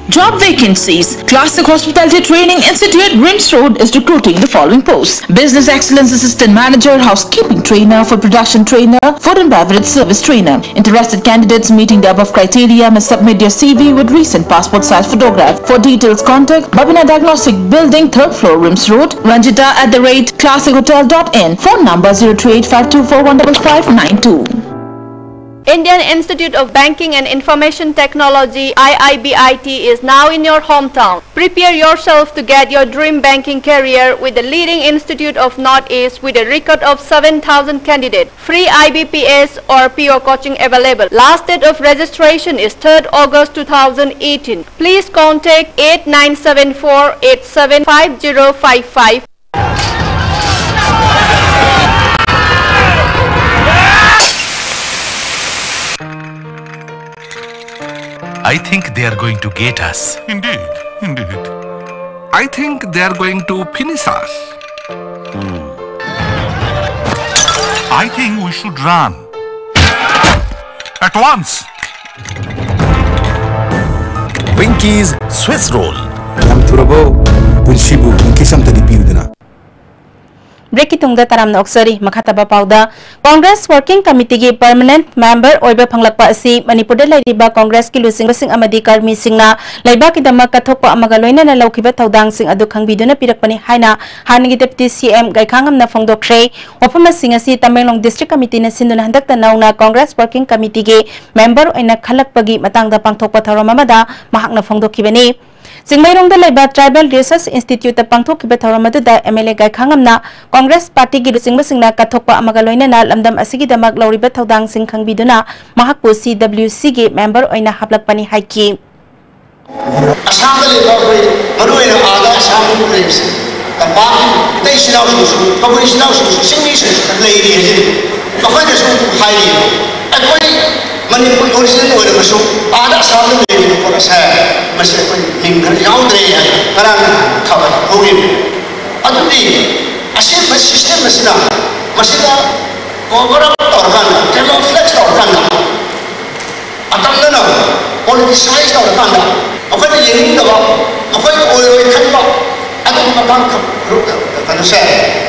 Job vacancies. Classic Hospitality Training Institute, RIMS Road, is recruiting the following posts: Business Excellence Assistant Manager, Housekeeping Trainer, Food Production Trainer, Food and Beverage Service Trainer. Interested candidates meeting the above criteria may submit their C V with recent passport size photograph. For details, contact Babina Diagnostic Building, third floor, RIMS Road, Ranjita at the rate classic hotel dot in. Phone number zero three eight five two four one five five nine two. Indian Institute of Banking and Information Technology, I I B I T, is now in your hometown. Prepare yourself to get your dream banking career with the leading institute of Northeast with a record of seven thousand candidates. Free I B P S or P O coaching available. Last date of registration is third August two thousand eighteen. Please contact eight nine seven four eight seven five zero five five. I think they are going to get us. Indeed, indeed. I think they are going to finish us. I think we should run. At once. Winky's Swiss Roll. ꯌꯥꯝ ꯊꯨꯔꯕꯣ? ꯄꯨꯟꯁꯤꯕꯨ ꯋꯤꯡꯀꯤꯁ ꯑꯝꯇꯗꯤ ꯄꯤꯌꯨꯗꯅ꯫ ꯕ꯭ꯔꯦꯛꯀꯤ ꯇꯨꯡꯗ ꯇꯔꯥꯝꯅ ꯑꯣꯛꯆꯔꯤ꯫ ꯃꯈꯥ ꯇꯥꯕ ꯄꯥꯎꯗ, Congress working ꯀꯃꯤꯇꯤꯒꯤ permanent member ꯑꯣꯏꯕ ꯐꯪꯂꯛꯄ ꯑꯁꯤ ꯃꯅꯤꯄꯨꯔꯗ ꯂꯩꯔꯤꯕ ꯀꯣꯡꯒ꯭ꯔꯦꯁꯀꯤ ꯂꯨꯆꯤꯡꯕꯁꯤꯡ ꯑꯃꯗꯤ ꯀꯔꯃꯤꯁꯤꯡꯅ ꯂꯩꯕꯥꯛꯀꯤꯗꯃꯛ ꯀꯠꯊꯣꯛꯄ ꯑꯃꯒ ꯂꯣꯏꯅꯅ ꯂꯧꯈꯤꯕ ꯊꯧꯗꯥꯡꯁꯤꯡ ꯑꯗꯨ ꯈꯪꯕꯤꯗꯨꯅ ꯄꯤꯔꯛꯄꯅꯤ ꯍꯥꯏꯅ ꯍꯥꯟꯅꯒꯤ ꯗꯦꯄꯨꯇꯤ ꯁꯤ ꯑꯦꯝ ꯒꯥꯏꯈꯥꯉꯝꯅ ꯐꯣꯡꯗꯣꯛꯈ꯭ꯔꯦ꯫ ꯋꯥꯐꯝ ꯑꯁꯤ ꯉꯁꯤ ꯇꯃꯦꯡꯂꯣꯡ ꯗꯤꯁꯇ꯭ꯔꯤꯛ ꯀꯃꯤꯇꯤꯅ ꯁꯤꯟꯗꯨꯅ ꯍꯟꯗꯛꯇ ꯅꯧꯅ ꯀꯣꯡꯒ꯭ꯔꯦꯁ ꯋꯥꯔꯀꯤꯡ ꯀꯃꯤꯇꯤꯒꯤ ꯃꯦꯝꯕꯔ ꯑꯣꯏꯅ ꯈꯜꯂꯛꯄꯒꯤ ꯃꯇꯥꯡꯗ ꯄꯥꯡꯊꯣꯛꯄ ꯊꯧꯔꯝ ꯑꯃꯗ ꯃꯍꯥꯛꯅ ꯐꯣꯡꯗꯣꯛꯈꯤꯕꯅꯤ꯫ ꯆꯤꯡꯃꯩꯔꯣꯡꯗ ꯂꯩꯕ ꯇ꯭ꯔꯥꯏꯕꯦꯜ ꯔꯤꯁꯔꯁ ꯏꯟꯁꯇꯤꯇ꯭ꯌꯨꯠꯇ ꯄꯥꯡꯊꯣꯛꯈꯤꯕ ꯊꯧꯔꯝ ꯑꯗꯨꯗ ꯑꯦꯝ ꯑꯦꯜ ꯑꯦ ꯒꯥꯏꯈꯥꯉꯝꯅ ꯀꯣꯡꯒ꯭ꯔꯦꯁ ꯄꯥꯔꯇꯤꯒꯤ ꯂꯨꯆꯤꯡꯕꯁꯤꯡꯅ ꯀꯠꯊꯣꯛꯄ ꯑꯃꯒ ꯂꯣꯏꯅꯅ ꯂꯝꯗꯝ ꯑꯁꯤꯒꯤꯗꯃꯛ ꯂꯧꯔꯤꯕ ꯊꯧꯗꯥꯡꯁꯤꯡ ꯈꯪꯕꯤꯗꯨꯅ ꯃꯍꯥꯛꯄꯨ ꯁꯤ ꯗꯕ꯭ꯂꯤꯎ ꯁꯤꯒꯤ ꯃꯦꯝꯕꯔ ꯑꯣꯏꯅ ꯍꯥꯞꯂꯛꯄꯅꯤ ꯍꯥꯏꯈꯤ꯫ ꯑꯁꯥꯝꯗ ꯂꯩꯕ ꯑꯩꯈꯣꯏ, ꯃꯔꯨꯑꯣꯏꯅ ꯑꯥꯗ ꯑꯁꯥꯝꯗ ꯂꯩꯕꯁꯦ, ꯇꯝꯄꯥꯛꯀꯤ ꯃꯤꯇꯩ ꯏꯆꯤꯟ ꯏꯅꯥꯎꯁꯤꯡꯁꯨ, ꯀꯕꯨꯏ ꯏꯆꯤꯟ ꯏꯅꯥꯎꯁꯤꯡꯁꯨ, ꯆꯤꯡꯃꯤꯁꯤꯡꯁꯨ ꯂꯩꯔꯤ ꯍꯥꯏꯖꯔꯤꯕ꯫ ꯃꯈꯣꯏꯗꯁꯨ ꯍꯥꯏꯔꯤ, ꯑꯩꯈꯣꯏ ꯃꯅꯤꯄꯨꯔ ꯑꯣꯔꯤꯖꯤꯅꯦꯜ ꯑꯣꯏꯔꯒꯁꯨ ꯑꯥꯗ ꯑꯁꯥꯝꯗ ꯂꯩꯔꯤꯕ ꯄꯣꯠ ꯑꯁꯦ, ꯃꯁꯤ ꯑꯩꯈꯣꯏ ꯃꯤꯡ ꯈꯔ ꯌꯥꯎꯗ꯭ꯔꯦ ꯍꯥꯏꯅ ꯉꯔꯥꯡ ꯈꯕꯔ ꯍꯧꯔꯤꯕ꯫ ꯑꯗꯨꯗꯤ ꯑꯁꯦꯡꯕ ꯁꯤꯁꯇꯦꯝ ꯑꯁꯤꯅ ꯃꯁꯤꯗ ꯀꯣꯚꯔ ꯑꯞ ꯇꯧꯔꯀꯥꯟꯗ, ꯀꯦꯃꯣꯐ꯭ꯂꯦꯖ ꯇꯧꯔꯀꯥꯟꯗ ꯑꯀꯛꯅꯅ ꯄꯣꯂꯤꯇꯤꯁꯥꯏꯁ ꯇꯧꯔꯀꯥꯟꯗ ꯑꯩꯈꯣꯏꯅ ꯌꯦꯡꯅꯤꯡꯗꯕ, ꯑꯩꯈꯣꯏ ꯑꯣꯏꯔꯣꯏ ꯈꯟꯕ ꯑꯗꯨꯒꯨꯝꯕ ꯀꯥꯡꯈ-, ꯀꯩꯅꯣꯁꯦ,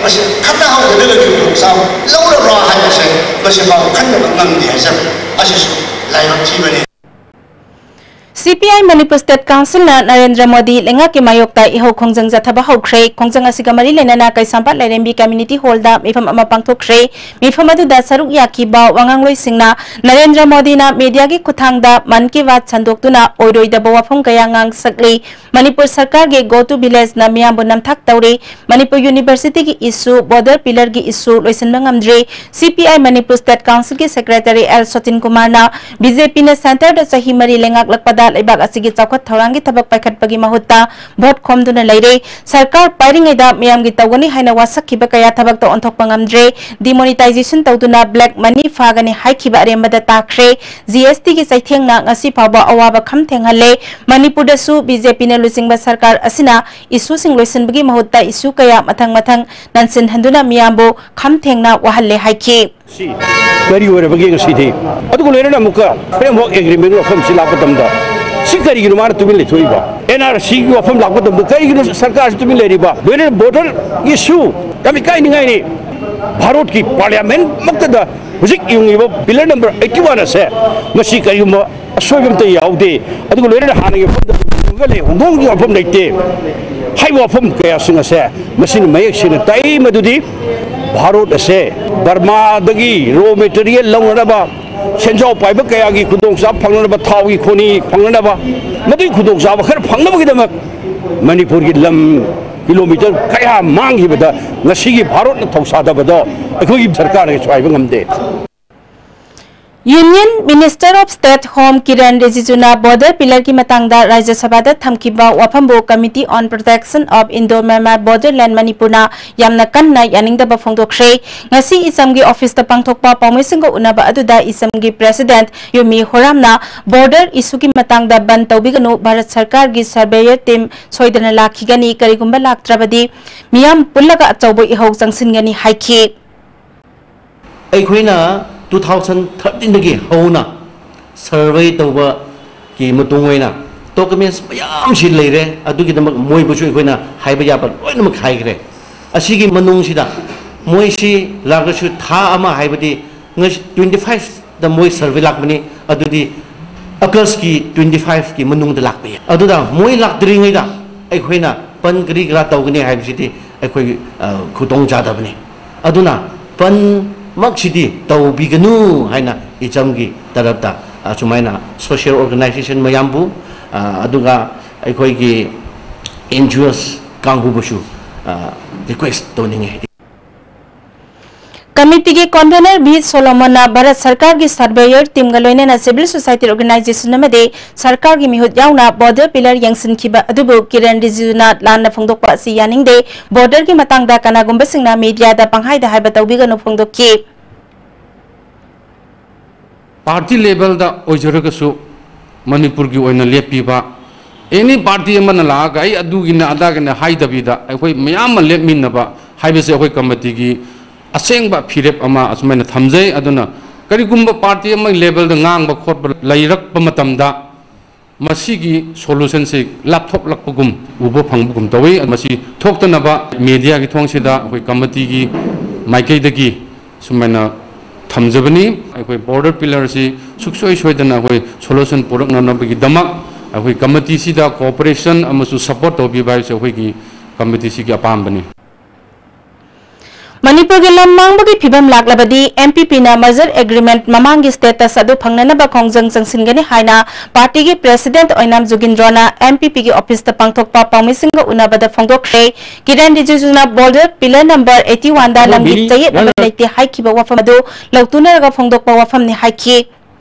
ꯃꯁꯤ ꯈꯠꯅꯍꯧꯒꯗꯕꯒꯤ ꯈꯣꯡꯊꯥꯡ ꯂꯧꯔꯕ꯭ꯔꯥ ꯍꯥꯏꯕꯁꯦ ꯃꯁꯤꯐꯥꯎ ꯈꯟꯗꯕ ꯉꯝꯗꯦ ꯍꯥꯏꯖꯕ ꯑꯁꯤꯁꯨ ꯂꯥꯏꯕꯛ ꯊꯤꯕꯅꯤ꯫ C P I Manipur State Council ꯅ ꯅꯔꯦꯟꯗ꯭ꯔ ꯃꯣꯗꯤ ꯂꯩꯉꯥꯛꯀꯤ ꯃꯥꯌꯣꯛꯇ ꯏꯍꯧ ꯈꯣꯡꯖꯪ ꯆꯠꯊꯕ ꯍꯧꯈ꯭ꯔꯦ꯫ ꯈꯣꯡꯖꯪ ꯑꯁꯤꯒ ꯃꯔꯤ ꯂꯩꯅꯅ ꯀꯩꯁꯥꯝꯄꯥꯠ ꯂꯥꯏꯔꯦꯝꯕꯤ Community Hall ꯗ ꯃꯤꯐꯝ ꯑꯃ ꯄꯥꯡꯊꯣꯛꯈ꯭ꯔꯦ꯫ ꯃꯤꯐꯝ ꯑꯗꯨꯗ ꯁꯔꯨꯛ ꯌꯥꯈꯤꯕ ꯋꯥꯉꯥꯡꯂꯣꯏꯁꯤꯡꯅ ꯅꯔꯦꯟꯗ꯭ꯔ ꯃꯣꯗꯤꯅ media ꯒꯤ ꯈꯨꯠꯊꯥꯡꯗ ꯃꯟ ꯀꯤ ꯕꯥꯠ ꯁꯟꯗꯣꯛꯇꯨꯅ ꯑꯣꯏꯔꯣꯏꯗꯕ ꯋꯥꯐꯝ ꯀꯌꯥ ꯉꯥꯡꯁꯛꯂꯤ꯫ ꯃꯅꯤꯄꯨꯔ ꯁꯔꯀꯥꯔꯒꯤ Go to Village ꯅ ꯃꯤꯌꯥꯝꯕꯨ ꯅꯝꯊꯥꯛ ꯇꯧꯔꯤ꯫ ꯃꯅꯤꯄꯨꯔ University ꯒꯤ issue, border pillar ꯒꯤ issue ꯂꯣꯏꯁꯤꯟꯕ ꯉꯝꯗ꯭ꯔꯤ꯫ C P I Manipur State Council ꯒꯤ Secretary L ꯁꯣꯇꯤꯟ ꯀꯨꯃꯥꯔꯅ B J P ꯅ centre ꯗ ꯆꯍꯤ ꯃꯔꯤ ꯂꯩꯉꯥꯛꯂꯛꯄꯗ ꯂꯩꯕꯥꯛ ꯑꯁꯤꯒꯤ ꯆꯥꯎꯈꯠ ꯊꯧꯔꯥꯡꯒꯤ ꯊꯕꯛ ꯄꯥꯏꯈꯠꯄꯒꯤ ꯃꯍꯨꯠꯇ vote ꯈꯣꯝꯗꯨꯅ ꯂꯩꯔꯦ꯫ ꯁꯔꯀꯥꯔ ꯄꯥꯏꯔꯤꯉꯩꯗ ꯃꯤꯌꯥꯝꯒꯤ ꯇꯧꯒꯅꯤ ꯍꯥꯏꯅ ꯋꯥꯁꯛꯈꯤꯕ ꯀꯌꯥ ꯊꯕꯛꯇ ꯑꯣꯟꯊꯣꯛꯄ ꯉꯝꯗ꯭ꯔꯦ꯫ Demonetization ꯇꯧꯗꯨꯅ black money ꯐꯥꯒꯅꯤ ꯍꯥꯏꯈꯤꯕ ꯑꯔꯦꯝꯕꯗ ꯇꯥꯈ꯭ꯔꯦ꯫ G S T ꯒꯤ ꯆꯩꯊꯦꯡꯅ ꯉꯁꯤ ꯐꯥꯎꯕ ꯑꯋꯥꯕ ꯈꯝ ꯊꯦꯡꯍꯜꯂꯦ꯫ ꯃꯅꯤꯄꯨꯔꯗꯁꯨ B J P ꯅ ꯂꯨꯆꯤꯡꯕ ꯁꯔꯀꯥꯔ ꯑꯁꯤꯅ issue ꯁꯤꯡ ꯂꯣꯏꯁꯤꯟꯕꯒꯤ ꯃꯍꯨꯠꯇ issue ꯀꯌꯥ ꯃꯊꯪ ꯃꯊꯪ ꯅꯟꯁꯤꯟꯍꯟꯗꯨꯅ ꯃꯤꯌꯥꯝꯕꯨ ꯈꯝ ꯊꯦꯡꯅ ꯋꯥꯍꯜꯂꯦ ꯍꯥꯏꯈꯤ꯫ ꯁꯤ ꯀꯔꯤ ꯑꯣꯏꯔꯕꯒꯦ ꯉꯁꯤꯗꯤ? ꯑꯗꯨꯒ ꯂꯣꯏꯅꯅ ꯑꯃꯨꯛꯀ framework agreement ꯋꯥꯐꯝꯁꯤ ꯂꯥꯛꯄ ꯃꯇꯝꯗ ꯁꯤ ꯀꯔꯤꯒꯤꯅꯣ ꯃꯥꯅ ꯇꯨꯃꯤꯟ ꯂꯩꯊꯣꯛꯏꯕ? N R C ꯒꯤ ꯋꯥꯐꯝ ꯂꯥꯛꯄ ꯃꯇꯝꯗ ꯀꯔꯤꯒꯤꯅꯣ ꯁꯔꯀꯥꯔꯁꯤ ꯇꯨꯃꯤꯟ ꯂꯩꯔꯤꯕ? ꯂꯣꯏꯅꯅ border issue ꯌꯥꯝ ꯏꯀꯥꯏꯅꯤꯡꯉꯥꯏꯅꯤ꯫ ꯚꯥꯔꯠꯀꯤ parliament ꯃꯛꯇꯗ ꯍꯧꯖꯤꯛ ꯌꯦꯡꯉꯤꯕ pillar number eighty one ꯑꯁꯦ ꯃꯁꯤ ꯀꯔꯤꯒꯨꯝꯕ ꯑꯁꯣꯏꯕ ꯑꯃꯠꯇ ꯌꯥꯎꯗꯦ꯫ ꯑꯗꯨꯒ ꯂꯣꯏꯅꯅ ꯍꯥꯟꯅꯒꯤ ꯃꯐꯝꯗ ꯍꯣꯡꯗꯣꯛꯅꯤꯡꯉꯥꯏ ꯋꯥꯐꯝ ꯂꯩꯇꯦ ꯍꯥꯏꯕ ꯋꯥꯐꯝ ꯀꯌꯥꯁꯤꯡ ꯑꯁꯦ ꯃꯁꯤꯅ ꯃꯌꯦꯛ ꯁꯦꯡꯅ ꯇꯥꯛꯏ꯫ ꯃꯗꯨꯗꯤ ꯚꯥꯔꯠ ꯑꯁꯦ ꯕꯔꯃꯥꯗꯒꯤ raw material ꯂꯧꯅꯅꯕ, ꯁꯦꯟꯖꯥꯎ ꯄꯥꯏꯕ ꯀꯌꯥꯒꯤ ꯈꯨꯗꯣꯡꯆꯥꯕ ꯐꯪꯅꯅꯕ, ꯊꯥꯎꯒꯤ ꯈꯣꯅꯤ ꯐꯪꯅꯅꯕ, ꯃꯗꯨꯒꯤ ꯈꯨꯗꯣꯡꯆꯥꯕ ꯈꯔ ꯐꯪꯅꯕꯒꯤꯗꯃꯛ ꯃꯅꯤꯄꯨꯔꯒꯤ ꯂꯝ kilometre ꯀꯌꯥ ꯃꯥꯡꯈꯤꯕꯗ ꯉꯁꯤꯒꯤ ꯚꯥꯔꯠꯅ ꯊꯧꯁꯥꯗꯕꯗꯣ ꯑꯩꯈꯣꯏꯒꯤ ꯁꯔꯀꯥꯔꯅ ꯀꯩꯁꯨ ꯍꯥꯏꯕ ꯉꯝꯗꯦ꯫ Union Minister of State Home Kiren Rijiju ꯅ border pillar ꯒꯤ ꯃꯇꯥꯡꯗ ꯔꯥꯖ꯭ꯌ ꯁꯚꯥꯗ ꯊꯝꯈꯤꯕ ꯋꯥꯐꯝꯕꯨ Committee on Protection of Indo-Myanmar Borderland ꯃꯅꯤꯄꯨꯔꯅ ꯌꯥꯝꯅ ꯀꯟꯅ ꯌꯥꯅꯤꯡꯗꯕ ꯐꯣꯡꯗꯣꯛꯈ꯭ꯔꯦ꯫ ꯉꯁꯤ ꯏꯆꯝꯒꯤ office ꯇ ꯄꯥꯡꯊꯣꯛꯄ ꯄꯥꯎꯃꯤꯁꯤꯡꯒ ꯎꯅꯕ ꯑꯗꯨꯗ ꯏꯆꯝꯒꯤ President ꯌꯨꯃꯤ ꯍꯣꯔꯥꯝꯅ border issue ꯒꯤ ꯃꯇꯥꯡꯗ ꯕꯟ ꯇꯧꯕꯤꯒꯅꯨ, ꯚꯥꯔꯠ ꯁꯔꯀꯥꯔꯒꯤ surveyor team ꯁꯣꯏꯗꯅ ꯂꯥꯛꯈꯤꯒꯅꯤ, ꯀꯔꯤꯒꯨꯝꯕ ꯂꯥꯛꯇ꯭ꯔꯕꯗꯤ ꯃꯤꯌꯥꯝ ꯄꯨꯜꯂꯒ ꯑꯆꯧꯕ ꯏꯍꯧ ꯆꯪꯁꯤꯟꯒꯅꯤ ꯍꯥꯏꯈꯤ꯫ ꯑꯩꯈꯣꯏꯅ two thousand thirteen ꯗꯒꯤ ꯍꯧꯅ survey ꯇꯧꯕ ꯀꯤ ꯃꯇꯨꯡ ꯑꯣꯏꯅ documents ꯃꯌꯥꯝꯁꯤ ꯂꯩꯔꯦ꯫ ꯑꯗꯨꯒꯤꯗꯃꯛ ꯃꯣꯏꯕꯨꯁꯨ ꯑꯩꯈꯣꯏꯅ ꯍꯥꯏꯕ ꯌꯥꯕ ꯂꯣꯏꯅꯃꯛ ꯍꯥꯏꯈ꯭ꯔꯦ꯫ ꯑꯁꯤꯒꯤ ꯃꯅꯨꯡꯁꯤꯗ ꯃꯣꯏꯁꯤ ꯂꯥꯛꯂꯁꯨ ꯊꯥ ꯑꯃ ꯍꯥꯏꯕꯗꯤ ꯉꯁꯤ twenty five ꯗ ꯃꯣꯏ survey ꯂꯥꯛꯄꯅꯤ, ꯑꯗꯨꯗꯤ August ꯀꯤ twenty five ꯀꯤ ꯃꯅꯨꯡꯗ ꯂꯥꯛꯄ ꯌꯥꯏ꯫ ꯑꯗꯨꯗ ꯃꯣꯏ ꯂꯥꯛꯇ꯭ꯔꯤꯉꯩꯗ ꯑꯩꯈꯣꯏꯅ ꯄꯟ ꯀꯔꯤ ꯀꯔꯥ ꯇꯧꯒꯅꯤ ꯍꯥꯏꯕꯁꯤꯗꯤ ꯑꯩꯈꯣꯏꯒꯤ, ꯑ, ꯈꯨꯗꯣꯡ ꯆꯥꯗꯕꯅꯤ꯫ ꯑꯗꯨꯅ ꯄꯟꯃꯛꯁꯤꯗꯤ ꯇꯧꯕꯤꯒꯅꯨ ꯍꯥꯏꯅ ꯏꯆꯝꯒꯤ ꯇꯔꯞꯇ ꯑꯁꯨꯃꯥꯏꯅ social organization ꯃꯌꯥꯝꯕꯨ, ꯑ, ꯑꯗꯨꯒ ꯑꯩꯈꯣꯏꯒꯤ N G Os ꯀꯥꯡꯕꯨꯕꯨꯁꯨ, ꯑ, request ꯇꯧꯅꯤꯡꯉꯤ꯫ ꯀꯃꯤꯇꯤꯒꯤ convener ꯚꯤ ꯁꯣꯂꯣꯃꯣꯟꯅ ꯚꯥꯔꯠ ꯁꯔꯀꯥꯔꯒꯤ surveyor teamꯒ ꯂꯣꯏꯅꯅ civil society organization ꯑꯃꯗꯤ ꯁꯔꯀꯥꯔꯒꯤ ꯃꯤꯍꯨꯠ ꯌꯥꯎꯅ border pillar ꯌꯦꯡꯁꯤꯟꯈꯤꯕ ꯑꯗꯨꯕꯨ ꯀꯤꯔꯦꯟ ꯔꯤꯖꯤꯖꯨꯅ ꯂꯥꯟꯅ ꯐꯣꯡꯗꯣꯛꯄ ꯑꯁꯤ ꯌꯥꯅꯤꯡꯗꯦ꯫ Borderꯒꯤ ꯃꯇꯥꯡꯗ ꯀꯅꯥꯒꯨꯝꯕꯁꯤꯡꯅ mediaꯗ ꯄꯪꯍꯥꯏꯗ ꯍꯥꯏꯕ ꯇꯧꯕꯤꯒꯅꯨ ꯐꯣꯡꯗꯣꯛꯈꯤ꯫ Party levelꯗ ꯑꯣꯏꯖꯔꯒꯁꯨ ꯃꯅꯤꯄꯨꯔꯒꯤ ꯑꯣꯏꯅ ꯂꯦꯞꯄꯤꯕ any party ꯑꯃꯅ ꯂꯥꯛꯑꯒ ꯑꯩ ꯑꯗꯨꯒꯤꯅ ꯑꯗꯥꯒꯤꯅ ꯍꯥꯏꯗꯕꯤꯗ ꯑꯩꯈꯣꯏ ꯃꯌꯥꯝ ꯑꯃ ꯂꯦꯞꯃꯤꯟꯅꯕ ꯍꯥꯏꯕꯁꯦ ꯑꯩꯈꯣꯏ ꯀꯃꯤꯇꯤꯒꯤ ꯑꯁꯦꯡꯕ ꯐꯤꯔꯦꯞ ꯑꯃ ꯑꯁꯨꯃꯥꯏꯅ ꯊꯝꯖꯩ꯫ ꯑꯗꯨꯅ ꯀꯔꯤꯒꯨꯝꯕ party ꯑꯃꯒꯤ levelꯗ ꯉꯥꯡꯕ ꯈꯣꯠꯄ ꯂꯩꯔꯛꯄ ꯃꯇꯝꯗ ꯃꯁꯤꯒꯤ solutionꯁꯤ ꯂꯥꯞꯊꯣꯛꯂꯛꯄꯒꯨꯝ ꯎꯕ ꯐꯪꯕꯒꯨꯝ ꯇꯧꯏ꯫ ꯃꯁꯤ ꯊꯣꯛꯇꯅꯕ mediaꯒꯤ ꯊꯣꯡꯁꯤꯗ ꯑꯩꯈꯣꯏ ꯀꯃꯤꯇꯤꯒꯤ ꯃꯥꯏꯀꯩꯗꯒꯤ ꯁꯨꯃꯥꯏꯅ ꯊꯝꯖꯕꯅꯤ꯫ ꯑꯩꯈꯣꯏ border pillarꯁꯤ ꯁꯨꯡꯁꯣꯏ ꯁꯣꯏꯗꯅ ꯑꯩꯈꯣꯏ solution ꯄꯨꯔꯛꯅꯅꯕꯒꯤꯗꯃꯛ ꯑꯩꯈꯣꯏ ꯀꯃꯤꯇꯤꯁꯤꯗ cooperation ꯑꯃꯁꯨꯡ support ꯇꯧꯕꯤꯕ ꯍꯥꯏꯕꯁꯤ ꯑꯩꯈꯣꯏꯒꯤ ꯀꯃꯤꯇꯤꯁꯤꯒꯤ ꯑꯄꯥꯝꯕꯅꯤ꯫ ꯃꯅꯤꯄꯨꯔꯒꯤ ꯂꯝ ꯃꯥꯡꯕꯒꯤ ꯐꯤꯕꯝ ꯂꯥꯛꯂꯕꯗꯤ M P Pꯅ merger agreement ꯃꯃꯥꯡꯒꯤ status ꯑꯗꯨ ꯐꯪꯅꯅꯕ ꯈꯣꯡꯖꯪ ꯆꯪꯁꯤꯟꯒꯅꯤ ꯍꯥꯏꯅ partyꯒꯤ president ꯑꯣꯏꯅꯥꯝ ꯖꯨꯒꯤꯟꯗ꯭ꯔꯣꯅ M P Pꯒꯤ officeꯇ ꯄꯥꯡꯊꯣꯛꯄ ꯄꯥꯎꯃꯤꯁꯤꯡꯒ ꯎꯅꯕꯗ ꯐꯣꯡꯗꯣꯛꯈ꯭ꯔꯦ꯫ ꯀꯤꯔꯦꯟ ꯔꯤꯖꯤꯖꯨꯅ border pillar number eighty oneꯗ ꯂꯝꯒꯤ ꯆꯌꯦꯠꯅꯕ ꯂꯩꯇꯦ ꯍꯥꯏꯈꯤꯕ ꯋꯥꯐꯝ ꯑꯗꯨ ꯂꯧꯇꯨꯅꯔꯒ ꯐꯣꯡꯗꯣꯛꯄ ꯋꯥꯐꯝꯅꯤ ꯍꯥꯏꯈꯤ꯫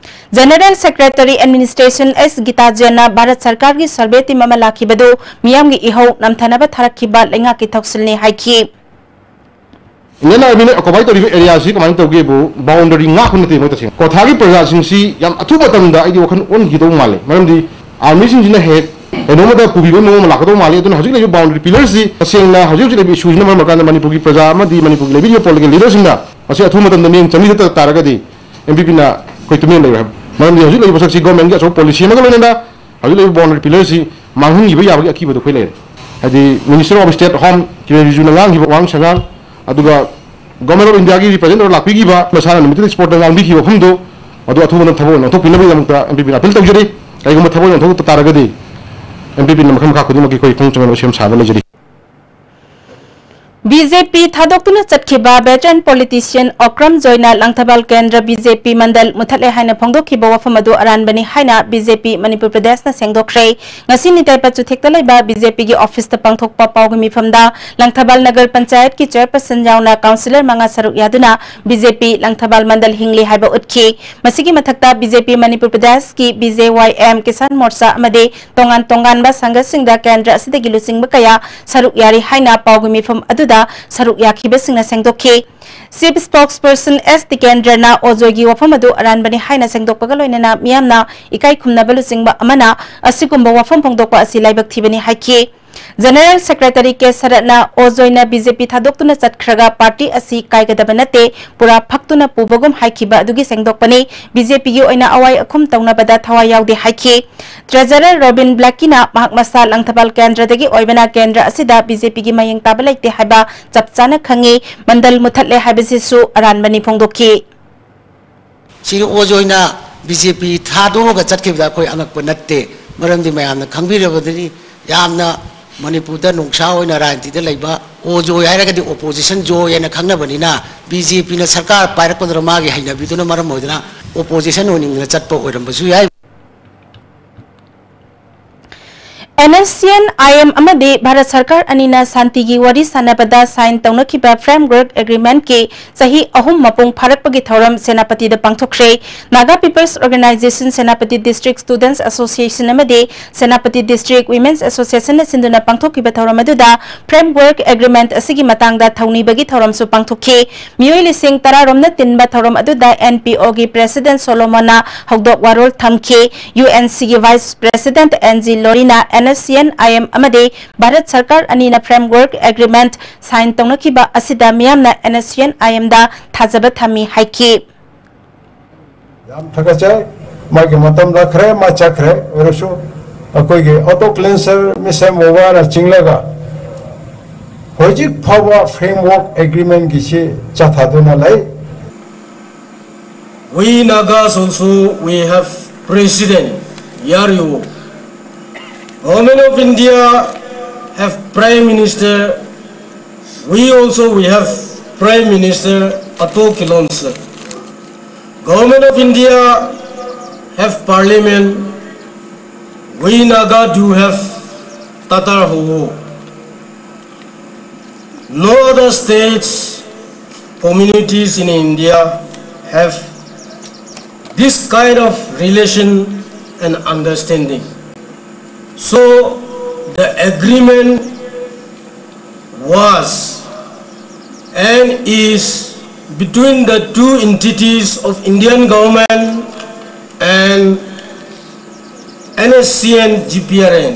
General Secretary Administration S Gita ꯖꯦꯟꯅ ꯚꯥꯔꯠ ꯁꯔꯀꯥꯔꯒꯤ survey team ꯑꯃ ꯂꯥꯛꯈꯤꯕꯗꯨ ꯃꯤꯌꯥꯝꯒꯤ ꯏꯍꯧ ꯅꯝꯊꯅꯕ ꯊꯥꯔꯛꯈꯤꯕ ꯂꯩꯉꯥꯛꯀꯤ ꯊꯧꯁꯤꯜꯅꯤ ꯍꯥꯏꯈꯤ꯫ Indian Armyꯅ occupy ꯇꯧꯔꯤꯕ areaꯁꯤ ꯀꯃꯥꯏꯅ ꯇꯧꯒꯦꯕꯨ boundary ꯉꯥꯛꯄ ꯅꯠꯇꯦ ꯃꯣꯏ ꯇꯁꯦꯡꯅ꯫ ꯀ꯭ꯋꯥꯊꯥꯒꯤ ꯄ꯭ꯔꯖꯥꯁꯤꯡꯁꯤ ꯌꯥꯝ ꯑꯊꯨꯕ ꯃꯇꯝꯗ ꯑꯩꯗꯤ ꯋꯥꯈꯜ ꯑꯣꯟꯈꯤꯗꯧ ꯃꯥꯜꯂꯦ꯫ ꯃꯔꯝꯗꯤ armyꯁꯤꯡꯁꯤꯅ ꯍꯦꯛ ꯀꯩꯅꯣꯝꯃꯗ ꯄꯨꯕꯤꯕꯒꯤ ꯃꯑꯣꯡ ꯑꯃ ꯂꯥꯛꯀꯗꯧ ꯃꯥꯜꯂꯤ꯫ ꯑꯗꯨꯅ ꯍꯧꯖꯤꯛ ꯂꯩꯔꯤꯕ boundary pillarꯁꯤ ꯇꯁꯦꯡꯅ ꯍꯧꯖꯤꯛ ꯍꯧꯖꯤꯛ ꯂꯩꯔꯤꯕ issueꯁꯤꯅ ꯃꯔꯝ ꯑꯣꯏꯔꯀꯥꯟꯗ ꯃꯅꯤꯄꯨꯔꯒꯤ ꯄ꯭ꯔꯖꯥ ꯑꯃꯗꯤ ꯃꯅꯤꯄꯨꯔꯒꯤ ꯂꯩꯕꯤꯔꯤꯕ political leaderꯁꯤꯡꯅ ꯃꯁꯤ ꯑꯊꯨꯕ ꯃꯇꯝꯗ ꯃꯤꯠꯌꯦꯡ ꯆꯪꯕꯤꯗ ꯇꯥꯔꯒꯗꯤ M P Pꯅ ꯑꯩꯈꯣꯏ ꯇꯨꯃꯤꯟꯅ ꯂꯩꯔꯣꯏ ꯍꯥꯏꯕ꯫ ꯃꯔꯝꯗꯤ ꯍꯧꯖꯤꯛ ꯂꯩꯔꯤꯕ ꯄꯣꯠꯁꯛꯁꯤ ꯒꯣꯔꯃꯦꯟꯒꯤ ꯑꯆꯧꯕ ꯄꯣꯂꯤꯁꯤ ꯑꯃꯒ ꯂꯣꯏꯅꯅ ꯍꯧꯖꯤꯛ ꯂꯩꯔꯤꯕ ꯕꯥꯎꯟꯗꯔꯤ ꯄꯤꯂꯔꯁꯤ ꯃꯥꯡꯍꯟꯈꯤꯕ ꯌꯥꯕꯒꯤ ꯑꯀꯤꯕꯗꯣ ꯑꯩꯈꯣꯏ ꯂꯩꯔꯦ꯫ ꯍꯥꯏꯗꯤ ꯃꯤꯅꯤꯁꯇꯔ ꯑꯣꯐ ꯁ꯭ꯇꯦꯠ ꯍꯣꯝ ꯀꯤꯔꯦꯟ ꯔꯤꯖꯤꯖꯨꯅ ꯉꯥꯡꯈꯤꯕ ꯋꯥꯍꯪ ꯁꯉꯥꯡ, ꯑꯗꯨꯒ ꯒꯣꯔꯃꯦꯟ ꯑꯣꯐ ꯏꯟꯗꯤꯌꯥꯒꯤ ꯔꯤꯄ꯭ꯔꯦꯖꯦꯟꯇꯦꯇꯤꯚ ꯂꯥꯛꯄꯤꯈꯤꯕ ꯃꯁꯥꯅ ꯅꯨꯃꯤꯠꯇꯨꯗ ꯁ꯭ꯄꯣꯠꯇ ꯉꯥꯡꯕꯤꯈꯤꯕ ꯋꯥꯐꯝꯗꯣ, ꯃꯗꯨ ꯑꯊꯨꯕ ꯃꯇꯝꯗ ꯊꯕꯛ ꯑꯣꯏꯅ ꯑꯣꯟꯊꯣꯛꯄꯤꯅꯕꯒꯤꯗꯃꯛꯇ ꯑꯦꯝ ꯄꯤ ꯄꯤꯅ ꯑꯄꯤꯜ ꯇꯧꯖꯔꯤ꯫ ꯀꯔꯤꯒꯨꯝꯕ ꯊꯕꯛ ꯑꯣꯏꯅ ꯑꯣꯟꯊꯣꯛꯄ ꯇꯥꯔꯒꯗꯤ ꯑꯦꯝ ꯄꯤ ꯄꯤꯅ ꯃꯈꯜ ꯃꯈꯥ ꯈꯨꯗꯤꯡꯃꯛꯀꯤ ꯑꯩꯈꯣꯏ ꯈꯣꯡ ꯆꯪꯅꯕ ꯁꯦꯝ ꯁꯥꯕ ꯂꯩꯖꯔꯤ꯫ ꯕꯤ ꯖꯦ ꯄꯤ ꯊꯥꯗꯣꯛꯇꯨꯅ ꯆꯠꯈꯤꯕ ꯚꯦꯇꯔꯟ ꯄꯣꯂꯤꯇꯤꯁꯤꯌꯟ ꯑꯣꯀ꯭ꯔꯝ ꯖꯣꯏꯅ ꯂꯪꯊꯕꯥꯜ ꯀꯦꯟꯗ꯭ꯔ ꯕꯤ ꯖꯦ ꯄꯤ ꯃꯟꯗꯜ ꯃꯨꯊꯠꯂꯦ ꯍꯥꯏꯅ ꯐꯣꯡꯗꯣꯛꯈꯤꯕ ꯋꯥꯐꯝ ꯑꯗꯨ ꯑꯔꯥꯟꯕꯅꯤ ꯍꯥꯏꯅ ꯕꯤ ꯖꯦ ꯄꯤ ꯃꯅꯤꯄꯨꯔ ꯄ꯭ꯔꯗꯦꯁꯅ ꯁꯦꯡꯗꯣꯛꯈ꯭ꯔꯦ꯫ ꯉꯁꯤ ꯅꯤꯇꯩ ꯄꯆꯨꯊꯦꯛꯇ ꯂꯩꯕ ꯕꯤ ꯖꯦ ꯄꯤꯒꯤ ꯑꯣꯐꯤꯁꯇ ꯄꯥꯡꯊꯣꯛꯄ ꯄꯥꯎꯒꯤ ꯃꯤꯐꯝꯗ ꯂꯪꯊꯕꯥꯜ ꯅꯒꯔ ꯄꯟꯆꯥꯌꯠꯀꯤ ꯆꯦꯌꯔꯄꯔꯁꯟ ꯌꯥꯎꯅ ꯀꯥꯎꯟꯁꯤꯂꯔ ꯃꯉꯥ ꯁꯔꯨꯛ ꯌꯥꯗꯨꯅ ꯕꯤ ꯖꯦ ꯄꯤ ꯂꯪꯊꯕꯥꯜ ꯃꯟꯗꯜ ꯍꯤꯡꯂꯤ ꯍꯥꯏꯕ ꯎꯠꯈꯤ꯫ ꯃꯁꯤꯒꯤ ꯃꯊꯛꯇ ꯕꯤ ꯖꯦ ꯄꯤ ꯃꯅꯤꯄꯨꯔ ꯄ꯭ꯔꯗꯦꯁꯀꯤ ꯕꯤ ꯖꯦ ꯋꯥꯏ ꯑꯦꯝ, ꯀꯤꯁꯥꯟ ꯃꯣꯔꯆꯥ ꯑꯃꯗꯤ ꯇꯣꯉꯥꯟ ꯇꯣꯉꯥꯟꯕ ꯁꯪꯘꯁꯤꯡꯗ ꯀꯦꯟꯗ꯭ꯔ ꯑꯁꯤꯗꯒꯤ ꯂꯨꯆꯤꯡꯕ ꯀꯌꯥ ꯁꯔꯨꯛ ꯌꯥꯔꯤ ꯍꯥꯏꯅ ꯄꯥꯎꯒꯤ ꯃꯤꯐꯝ ꯑꯗꯨꯗ ꯁꯔꯨꯛ ꯌꯥꯈꯤꯕꯁꯤꯡꯅ ꯁꯦꯡꯗꯣꯛꯈꯤ꯫ ꯆꯤꯐ ꯁ꯭ꯄꯣꯛꯁꯄꯔꯁꯟ ꯑꯦꯁ ꯇꯤꯀꯦꯟꯗ꯭ꯔꯅ ꯑꯣꯖꯣꯏꯒꯤ ꯋꯥꯐꯝ ꯑꯗꯨ ꯑꯔꯥꯟꯕꯅꯤ ꯍꯥꯏꯅ ꯁꯦꯡꯗꯣꯛꯄꯒ ꯂꯣꯏꯅꯅ ꯃꯤꯌꯥꯝꯅ ꯏꯀꯥꯏ ꯈꯨꯝꯅꯕ ꯂꯨꯆꯤꯡꯕ ꯑꯃꯅ ꯑꯁꯤꯒꯨꯝꯕ ꯋꯥꯐꯝ ꯐꯣꯡꯗꯣꯛꯄ ꯑꯁꯤ ꯂꯥꯏꯕꯛ ꯊꯤꯕꯅꯤ ꯍꯥꯏꯈꯤ꯫ ꯖꯦꯅꯔꯦꯜ ꯁꯦꯀ꯭ꯔꯦꯇꯔꯤ ꯀꯦ ꯁꯔꯠꯅ ꯑꯣꯖꯣꯏꯅ ꯕꯤ ꯖꯦ ꯄꯤ ꯊꯥꯗꯣꯛꯇꯨꯅ ꯆꯠꯈ꯭ꯔꯒ ꯄꯥꯔꯇꯤ ꯑꯁꯤ ꯀꯥꯏꯒꯗꯕ ꯅꯠꯇꯦ, ꯄꯨꯔꯥ ꯐꯛꯇꯨꯅ ꯄꯨꯕꯒꯨꯝ ꯍꯥꯏꯈꯤꯕ ꯑꯗꯨꯒꯤ ꯁꯦꯡꯗꯣꯛꯄꯅꯤ꯫ ꯕꯤ ꯖꯦ ꯄꯤꯒꯤ ꯑꯣꯏꯅ ꯑꯋꯥꯏ ꯑꯈꯨꯝ ꯇꯧꯅꯕꯗ ꯊꯋꯥꯏ ꯌꯥꯎꯗꯦ ꯍꯥꯏꯈꯤ꯫ ꯇ꯭ꯔꯦꯖꯔꯔ ꯔꯣꯕꯤꯟ ꯕ꯭ꯂꯦꯛꯀꯤꯅ ꯃꯍꯥꯛ ꯃꯁꯥ ꯂꯪꯊꯕꯥꯜ ꯀꯦꯟꯗ꯭ꯔꯗꯒꯤ ꯑꯣꯏꯕꯅ ꯀꯦꯟꯗ꯭ꯔ ꯑꯁꯤꯗ ꯕꯤ ꯖꯦ ꯄꯤꯒꯤ ꯃꯌꯦꯡ ꯇꯥꯕ ꯂꯩꯇꯦ ꯍꯥꯏꯕ ꯆꯞ ꯆꯥꯅ ꯈꯪꯉꯤ, ꯃꯟꯗꯜ ꯃꯨꯊꯠꯂꯦ ꯍꯥꯏꯕꯁꯤꯁꯨ ꯑꯔꯥꯟꯕꯅꯤ ꯐꯣꯡꯗꯣꯛꯈꯤ꯫ ꯁꯤꯔꯤ ꯑꯣꯖꯣꯏꯅ ꯕꯤ ꯖꯦ ꯄꯤ ꯊꯥꯗꯣꯛꯑꯒ ꯆꯠꯈꯤꯕꯗ ꯑꯩꯈꯣꯏ ꯑꯉꯛꯄ ꯅꯠꯇꯦ, ꯃꯔꯝꯗꯤ ꯃꯌꯥꯝꯅ ꯈꯪꯕꯤꯔꯕꯗꯨꯅꯤ꯫ ꯌꯥꯝꯅ ꯃꯅꯤꯄꯨꯔꯗ ꯅꯣꯡꯁꯥ ꯑꯣꯏꯅ ꯔꯥꯖꯅꯤꯇꯤꯗ ꯂꯩꯕ ꯑꯣꯖꯣꯏ ꯍꯥꯏꯔꯒꯗꯤ ꯑꯣꯄꯣꯖꯤꯁꯟ ꯖꯣꯏ ꯍꯥꯏꯅ ꯈꯪꯅꯕꯅꯤꯅ ꯕꯤ ꯖꯦ ꯄꯤꯅ ꯁꯔꯀꯥꯔ ꯄꯥꯏꯔꯛꯄꯗꯨꯗ ꯃꯥꯒꯤ ꯍꯩꯅꯕꯤꯗꯨꯅ ꯃꯔꯝ ꯑꯣꯏꯗꯨꯅ ꯑꯣꯄꯣꯖꯤꯁꯟ ꯑꯣꯏꯅꯤꯡꯗꯅ ꯆꯠꯄ ꯑꯣꯏꯔꯝꯕꯁꯨ ꯌꯥꯏ꯫ And S C N I M ꯑꯃꯗꯤ ꯚꯥꯔꯠ ꯁꯔꯀꯥꯔ ꯑꯅꯤꯅ ꯁꯥꯟꯇꯤꯒꯤ ꯋꯥꯔꯤ ꯁꯥꯟꯅꯕꯗ ꯁꯥꯏꯟ ꯇꯧꯅꯈꯤꯕ ꯐ꯭ꯔꯦꯝꯋꯔꯛ ꯑꯦꯒ꯭ꯔꯤꯃꯦꯟꯠꯀꯤ ꯆꯍꯤ ꯑꯍꯨꯝ ꯃꯄꯨꯡ ꯐꯥꯔꯛꯄꯒꯤ ꯊꯧꯔꯝ ꯁꯦꯅꯥꯄꯇꯤꯗ ꯄꯥꯡꯊꯣꯛꯈ꯭ꯔꯦ꯫ Naga people's organisation, Senapati district students association ꯑꯃꯗꯤ ꯁꯦꯅꯥꯄꯇꯤ ꯗꯤꯁꯇ꯭ꯔꯤꯛ ꯋꯤꯃꯦꯟꯁ ꯑꯦꯁꯣꯁꯤꯌꯦꯁꯟꯅ ꯁꯤꯟꯗꯨꯅ ꯄꯥꯡꯊꯣꯛꯈꯤꯕ ꯊꯧꯔꯝ ꯑꯗꯨꯗ ꯐ꯭ꯔꯦꯝꯋꯔꯛ ꯑꯦꯒ꯭ꯔꯤꯃꯦꯟꯠ ꯑꯁꯤꯒꯤ ꯃꯇꯥꯡꯗ ꯊꯧꯅꯤꯕꯒꯤ ꯊꯧꯔꯝꯁꯨ ꯄꯥꯡꯊꯣꯛꯈꯤ꯫ ꯃꯤꯑꯣꯏ ꯂꯤꯁꯤꯡ ꯇꯔꯥ ꯔꯣꯝꯅ ꯇꯤꯟꯕ ꯊꯧꯔꯝ ꯑꯗꯨꯗ ꯑꯦꯟ ꯄꯤ ꯑꯣꯒꯤ ꯄ꯭ꯔꯦꯁꯤꯗꯦꯟꯠ ꯁꯣꯂꯣꯃꯣꯟꯅ ꯍꯧꯗꯣꯛ ꯋꯥꯔꯣꯜ ꯊꯝꯈꯤ꯫ ꯌꯨ ꯑꯦꯟ ꯁꯤꯒꯤ ꯚꯥꯏꯁ ꯄ꯭ꯔꯦꯁꯤꯗꯦꯟꯠ ꯑꯦꯟ ꯖꯤ ꯂꯣꯔꯤꯅ ꯑꯦꯟ ꯑꯦꯁ ꯁꯤ ꯑꯦꯟ ꯑꯥꯏ ꯑꯦꯝ ꯑꯃꯗꯤ ꯚꯥꯔꯠ ꯁꯔꯀꯥꯔ ꯑꯅꯤꯅ ꯐ꯭ꯔꯦꯝꯋꯔꯛ ꯑꯦꯒ꯭ꯔꯤꯃꯦꯟꯠ ꯁꯥꯏꯟ ꯇꯧꯅꯈꯤꯕ ꯑꯁꯤꯗ ꯃꯤꯌꯥꯝꯅ ꯑꯦꯟ ꯑꯦꯁ ꯁꯤ ꯑꯦꯟ ꯑꯥꯏ ꯑꯦꯝꯗ ꯊꯥꯖꯕ ꯊꯝꯃꯤ ꯍꯥꯏꯈꯤ꯫ ꯌꯥꯝ ꯊꯥꯒꯠꯆꯩ꯫ ꯃꯥꯒꯤ ꯃꯇꯝ ꯂꯥꯛꯈ꯭ꯔꯦ, ꯃꯥ ꯆꯠꯈ꯭ꯔꯦ꯫ ꯑꯣꯏꯔꯁꯨ ꯑꯩꯈꯣꯏꯒꯤ ꯑꯣꯇꯣ ꯀ꯭ꯂꯦꯟꯁꯔ ꯃꯤꯁꯦꯝ ꯋꯥꯅ ꯆꯤꯡꯂꯒ ꯍꯧꯖꯤꯛ ꯐꯥꯎꯕ ꯐ꯭ꯔꯦꯝꯋꯔꯛ ꯑꯦꯒ꯭ꯔꯤꯃꯦꯟꯒꯤꯁꯤ ꯆꯠꯊꯗꯨꯅ ꯂꯩ꯫ We Nagas also, we have President Yar Yu. Government of India have Prime Minister. We also, we have Prime Minister Ato Kilonser. Government of India have Parliament. We Naga do have Tatar Howo. No other states, communities in India have this kind of relation and understanding. So the agreement was and is between the two entities of Indian government and N S C N G P R N.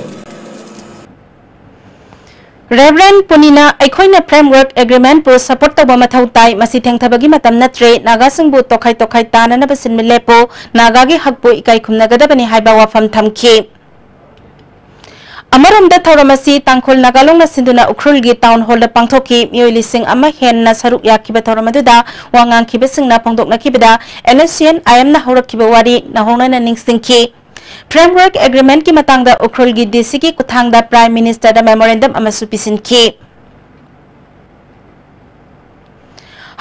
Reverend Punina ꯑꯩꯈꯣꯏꯅ Framework Agreement ꯄꯨ support ꯇꯧꯕ ꯃꯊꯧ ꯇꯥꯏ꯫ ꯃꯁꯤ ꯊꯦꯡꯊꯕꯒꯤ ꯃꯇꯝ ꯅꯠꯇ꯭ꯔꯦ꯫ ꯅꯥꯒꯥꯁꯤꯡꯕꯨ ꯇꯣꯈꯥꯏ ꯇꯣꯈꯥꯏ ꯇꯥꯅꯅꯕ ꯁꯤꯟꯃꯤ ꯂꯦꯞꯄꯨ꯫ ꯅꯥꯒꯥꯒꯤ ꯍꯛꯄꯨ ꯏꯀꯥꯏ ꯈꯨꯝꯅꯒꯗꯕꯅꯤ ꯍꯥꯏꯕ ꯋꯥꯐꯝ ꯊꯝꯈꯤ꯫ ꯑꯃꯔꯣꯝꯗ ꯊꯧꯔꯝ ꯑꯁꯤ ꯇꯥꯡꯈꯨꯜ ꯅꯥꯒꯥ ꯂꯣꯟꯅ ꯁꯤꯟꯗꯨꯅ ꯎꯈ꯭ꯔꯨꯜꯒꯤ town hall ꯗ ꯄꯥꯡꯊꯣꯛꯈꯤ꯫ ꯃꯤꯑꯣꯏ ꯂꯤꯁꯤꯡ ꯑꯃ ꯍꯦꯟꯅ ꯁꯔꯨꯛ ꯌꯥꯈꯤꯕ ꯊꯧꯔꯝ ꯑꯗꯨꯗ ꯋꯥ ꯉꯥꯡꯈꯤꯕꯁꯤꯡꯅ ꯐꯣꯡꯗꯣꯛꯅꯈꯤꯕꯗ N S C N I M ꯅ ꯍꯧꯔꯛꯈꯤꯕ ꯋꯥꯔꯤ ꯅꯧꯍꯧꯅꯅ ꯅꯤꯡꯁꯤꯡꯈꯤ꯫ Framework Agreement ꯀꯤ ꯃꯇꯥꯡꯗ ꯎꯈ꯭ꯔꯨꯜꯒꯤ D C ꯒꯤ ꯈꯨꯠꯊꯥꯡꯗ Prime Minister ꯗ memorandum ꯑꯃꯁꯨ ꯄꯤꯁꯤꯟꯈꯤ꯫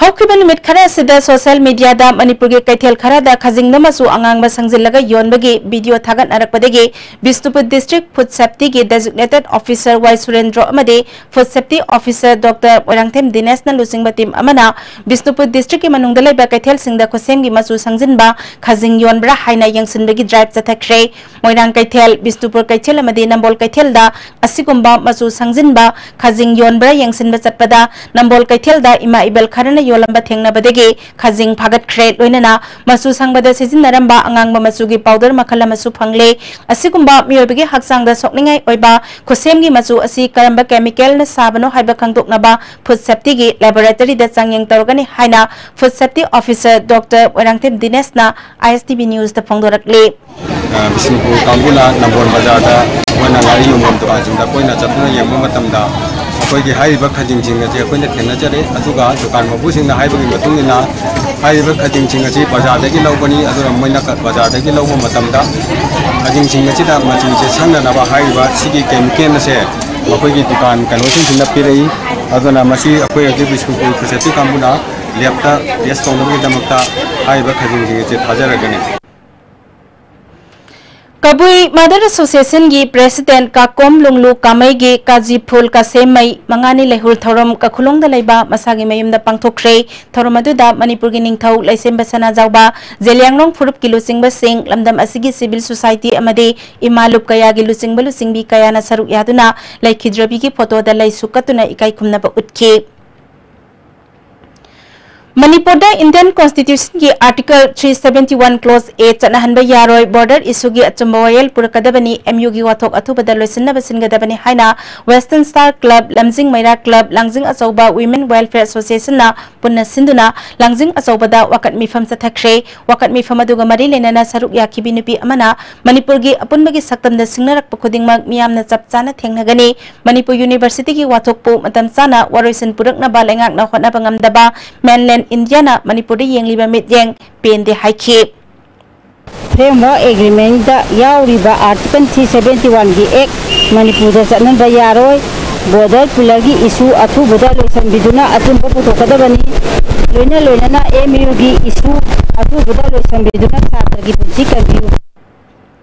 ꯍꯧꯈꯤꯕ ꯅꯨꯃꯤꯠ ꯈꯔ ꯑꯁꯤꯗ social media ꯗ ꯃꯅꯤꯄꯨꯔꯒꯤ ꯀꯩꯊꯦꯜ ꯈꯔꯗ ꯈꯥꯖꯤꯡꯗ ꯃꯆꯨ ꯑꯉꯥꯡꯕ ꯁꯪꯖꯤꯜꯂꯒ ꯌꯣꯟꯕꯒꯤ video ꯊꯥꯒꯠꯅꯔꯛꯄꯗꯒꯤ Bishnupur district food safety ꯒꯤ designated officer Y ꯁꯨꯔꯦꯟꯗ꯭ꯔꯣ ꯑꯃꯗꯤ food safety officer Doctor Moirangthem ꯗꯤꯅꯦꯁꯅ ꯂꯨꯆꯤꯡꯕ team ꯑꯃꯅ ꯕꯤꯁꯅꯨꯄꯨꯔ district ꯀꯤ ꯃꯅꯨꯡꯗ ꯂꯩꯕ ꯀꯩꯊꯦꯜꯁꯤꯡꯗ ꯈꯨꯠꯁꯦꯝꯒꯤ ꯃꯆꯨ ꯁꯪꯖꯤꯟꯕ ꯈꯥꯖꯤꯡ ꯌꯣꯟꯕ꯭ꯔꯥ ꯍꯥꯏꯅ ꯌꯦꯡꯁꯤꯟꯕꯒꯤ drive ꯆꯠꯊꯈ꯭ꯔꯦ꯫ ꯃꯣꯏꯔꯥꯡ ꯀꯩꯊꯦꯜ, ꯕꯤꯁꯅꯨꯄꯨꯔ ꯀꯩꯊꯦꯜ ꯑꯃꯗꯤ ꯅꯝꯕꯣꯜ ꯀꯩꯊꯦꯜꯗ ꯑꯁꯤꯒꯨꯝꯕ ꯃꯆꯨ ꯁꯪꯖꯤꯟꯕ ꯈꯥꯖꯤꯡ ꯌꯣꯟꯕ꯭ꯔꯥ ꯌꯦꯡꯁꯤꯟꯕ ꯆꯠꯄꯗ ꯅꯝꯕꯣꯜ ꯀꯩꯊꯦꯜꯗ ꯏꯃꯥ ꯏꯕꯦꯜ ꯈꯔꯅ ꯌꯣꯜꯂꯝꯕ ꯊꯦꯡꯅꯕꯗꯒꯤ ꯈꯖꯤꯡ ꯐꯥꯒꯠꯈ꯭ꯔꯦ꯫ ꯂꯣꯏꯅꯅ ꯃꯆꯨ ꯁꯪꯕꯗ ꯁꯤꯖꯤꯟꯅꯔꯝꯕ ꯑꯉꯥꯡꯕ ꯃꯆꯨꯒꯤ powder ꯃꯈꯜ ꯑꯃꯁꯨ ꯐꯪꯂꯦ꯫ ꯑꯁꯤꯒꯨꯝꯕ ꯃꯤꯑꯣꯏꯕꯒꯤ ꯍꯛꯆꯥꯡꯗ ꯁꯣꯛꯅꯤꯡꯉꯥꯏ ꯑꯣꯏꯕ ꯈꯨꯠꯁꯦꯝꯒꯤ ꯃꯆꯨ ꯑꯁꯤ ꯀꯔꯝꯕ chemicalꯅ ꯁꯥꯕꯅꯣ ꯍꯥꯏꯕ ꯈꯪꯗꯣꯛꯅꯕ Food Safetyꯒꯤ laboratoryꯗ ꯆꯥꯡꯌꯦꯡ ꯇꯧꯔꯒꯅꯤ ꯍꯥꯏꯅ Food Safety Officer Doctor Moirangthem ꯗꯤꯅꯦꯁꯅ ISTV Newsꯇ ꯐꯣꯡꯗꯣꯔꯛꯂꯤ꯫ ꯑ, ꯕꯤꯁꯅꯨꯄꯨꯔ ꯀꯥꯡꯕꯨꯅ ꯅꯝꯕꯣꯜ ꯕꯖꯥꯔꯗ ꯑꯩꯈꯣꯏꯅ ꯉꯥꯔꯤ ꯌꯣꯟꯐꯝ ꯗꯨꯀꯥꯟꯁꯤꯡꯗ ꯑꯩꯈꯣꯏꯅ ꯆꯠꯇꯨꯅ ꯌꯦꯡꯕ ꯃꯇꯝꯗ ꯑꯩꯈꯣꯏꯒꯤ ꯍꯥꯏꯔꯤꯕ ꯈꯖꯤꯡꯁꯤꯡ ꯑꯁꯤ ꯑꯩꯈꯣꯏꯅ ꯊꯦꯡꯅꯖꯔꯦ꯫ ꯑꯗꯨꯒ ꯗꯨꯀꯥꯟ ꯃꯄꯨꯁꯤꯡꯅ ꯍꯥꯏꯕꯒꯤ ꯃꯇꯨꯡ ꯏꯟꯅ ꯍꯥꯏꯔꯤꯕ ꯈꯖꯤꯡꯁꯤꯡ ꯑꯁꯤ ꯕꯖꯥꯔꯗꯒꯤ ꯂꯧꯕꯅꯤ꯫ ꯑꯗꯨꯅ ꯃꯣꯏꯅ ꯀ-, ꯕꯖꯥꯔꯗꯒꯤ ꯂꯧꯕ ꯃꯇꯝꯗ ꯈꯖꯤꯡꯁꯤꯡ ꯑꯁꯤꯗ ꯃꯆꯨꯁꯦ ꯁꯪꯅꯅꯕ ꯍꯥꯏꯔꯤꯕ ꯁꯤꯒꯤ chemical ꯑꯁꯦ ꯑꯩꯈꯣꯏꯒꯤ ꯗꯨꯀꯥꯟ ꯀꯩꯅꯣꯁꯤꯡꯁꯤꯅ ꯄꯤꯔꯛꯏ꯫ ꯑꯗꯨꯅ ꯃꯁꯤ ꯑꯩꯈꯣꯏ ꯍꯧꯖꯤꯛ ꯕꯤꯁꯅꯨꯄꯨꯔ Food Safety ꯀꯥꯡꯕꯨꯅ labꯇ test ꯇꯧꯅꯕꯒꯤꯗꯃꯛꯇ ꯍꯥꯏꯔꯤꯕ ꯈꯖꯤꯡꯁꯤꯡ ꯑꯁꯤ ꯊꯥꯖꯔꯒꯅꯤ꯫ ꯀꯕꯨꯏ Mother Associationꯒꯤ President ꯀꯥꯀꯣꯝ ꯂꯨꯡꯂꯨ ꯀꯥꯃꯩꯒꯤ ꯀꯥꯖꯤꯐꯨꯜ ꯀꯥꯁꯦꯝꯃꯩ ꯃꯉꯥꯅꯤ ꯂꯩꯍꯨꯜ ꯊꯧꯔꯝ ꯀꯈꯨꯂꯣꯡꯗ ꯂꯩꯕ ꯃꯁꯥꯒꯤ ꯃꯌꯨꯝꯗ ꯄꯥꯡꯊꯣꯛꯈ꯭ꯔꯦ꯫ ꯊꯧꯔꯝ ꯑꯗꯨꯗ ꯃꯅꯤꯄꯨꯔꯒꯤ ꯅꯤꯡꯊꯧ ꯂꯩꯁꯦꯝꯕ ꯁꯅꯥꯖꯥꯎꯕ, ꯖꯦꯂꯤꯌꯥꯡꯂꯣꯡ ꯐꯨꯔꯨꯞꯀꯤ ꯂꯨꯆꯤꯡꯕꯁꯤꯡ, ꯂꯝꯗꯝ ꯑꯁꯤꯒꯤ civil society ꯑꯃꯗꯤ ꯏꯃꯥ ꯂꯨꯞ ꯀꯌꯥꯒꯤ ꯂꯨꯆꯤꯡꯕ ꯂꯨꯆꯤꯡꯕꯤ ꯀꯌꯥꯅ ꯁꯔꯨꯛ ꯌꯥꯗꯨꯅ ꯂꯩꯈꯤꯗ꯭ꯔꯕꯤꯒꯤ photoꯗ ꯂꯩꯁꯨ ꯀꯠꯇꯨꯅ ꯏꯀꯥꯏ ꯈꯨꯝꯅꯕ ꯎꯠꯈꯤ꯫ ꯃꯅꯤꯄꯨꯔꯗ Indian Constitutionꯒꯤ Article three seventy one Clause A ꯆꯠꯅꯍꯟꯕ ꯌꯥꯔꯣꯏ, border issueꯒꯤ ꯑꯆꯨꯝꯕ ꯋꯥꯌꯦꯜ ꯄꯨꯔꯛꯀꯗꯕꯅꯤ, MUꯒꯤ ꯋꯥꯊꯣꯛ ꯑꯊꯨꯕꯗ ꯂꯣꯏꯁꯤꯟꯅꯕ ꯁꯤꯟꯒꯗꯕꯅꯤ ꯍꯥꯏꯅ Western Star Club, ꯂꯝꯖꯤꯡ ꯃꯩꯔꯥ Club, ꯂꯥꯡꯖꯤꯡ ꯑꯆꯧꯕ Women Welfare Associationꯅ ꯄꯨꯟꯅ ꯁꯤꯟꯗꯨꯅ ꯂꯥꯡꯖꯤꯡ ꯑꯆꯧꯕꯗ ꯋꯥꯀꯠ ꯃꯤꯐꯝ ꯆꯠꯊꯈ꯭ꯔꯦ꯫ ꯋꯥꯀꯠ ꯃꯤꯐꯝ ꯑꯗꯨꯒ ꯃꯔꯤ ꯂꯩꯅꯅ ꯁꯔꯨꯛ ꯌꯥꯈꯤꯕꯤ ꯅꯨꯄꯤ ꯑꯃꯅ ꯃꯅꯤꯄꯨꯔꯒꯤ ꯑꯄꯨꯟꯕꯒꯤ ꯁꯛꯇꯝꯗ ꯁꯤꯡꯅꯔꯛꯄ ꯈꯨꯗꯤꯡꯃꯛ ꯃꯤꯌꯥꯝꯅ ꯆꯞ ꯆꯥꯅ ꯊꯦꯡꯅꯒꯅꯤ꯫ ꯃꯅꯤꯄꯨꯔ Universityꯒꯤ ꯋꯥꯊꯣꯛꯄꯨ ꯃꯇꯝ ꯆꯥꯅ ꯋꯥꯔꯣꯏꯁꯤꯟ ꯄꯨꯔꯛꯅꯕ ꯂꯩꯉꯥꯛꯅ ꯍꯣꯠꯅꯕ ꯉꯝꯗꯕ mainland Indiaꯅ ꯃꯅꯤꯄꯨꯔꯗ ꯌꯦꯡꯂꯤꯕ ꯃꯤꯠꯌꯦꯡ ꯄꯦꯟꯗꯦ ꯍꯥꯏꯈꯤ꯫ Framework Agreementꯗ ꯌꯥꯎꯔꯤꯕ Article three seventy oneꯒꯤ Act ꯃꯅꯤꯄꯨꯔꯗ ꯆꯠꯅꯕ ꯌꯥꯔꯣꯏ꯫ Border pillarꯒꯤ issue ꯑꯊꯨꯕꯗ ꯂꯣꯏꯁꯤꯟꯕꯤꯗꯨꯅ ꯑꯆꯨꯝꯕ ꯄꯨꯊꯣꯛꯀꯗꯕꯅꯤ꯫ ꯂꯣꯏꯅ ꯂꯣꯏꯅꯅ MUꯒꯤ issue ꯑꯊꯨꯕꯗ ꯂꯣꯏꯁꯤꯟꯕꯤꯗꯨꯅ ꯁꯥꯇ꯭ꯔꯒꯤ ꯄꯨꯟꯁꯤ ꯀꯟꯕꯤꯌꯨ꯫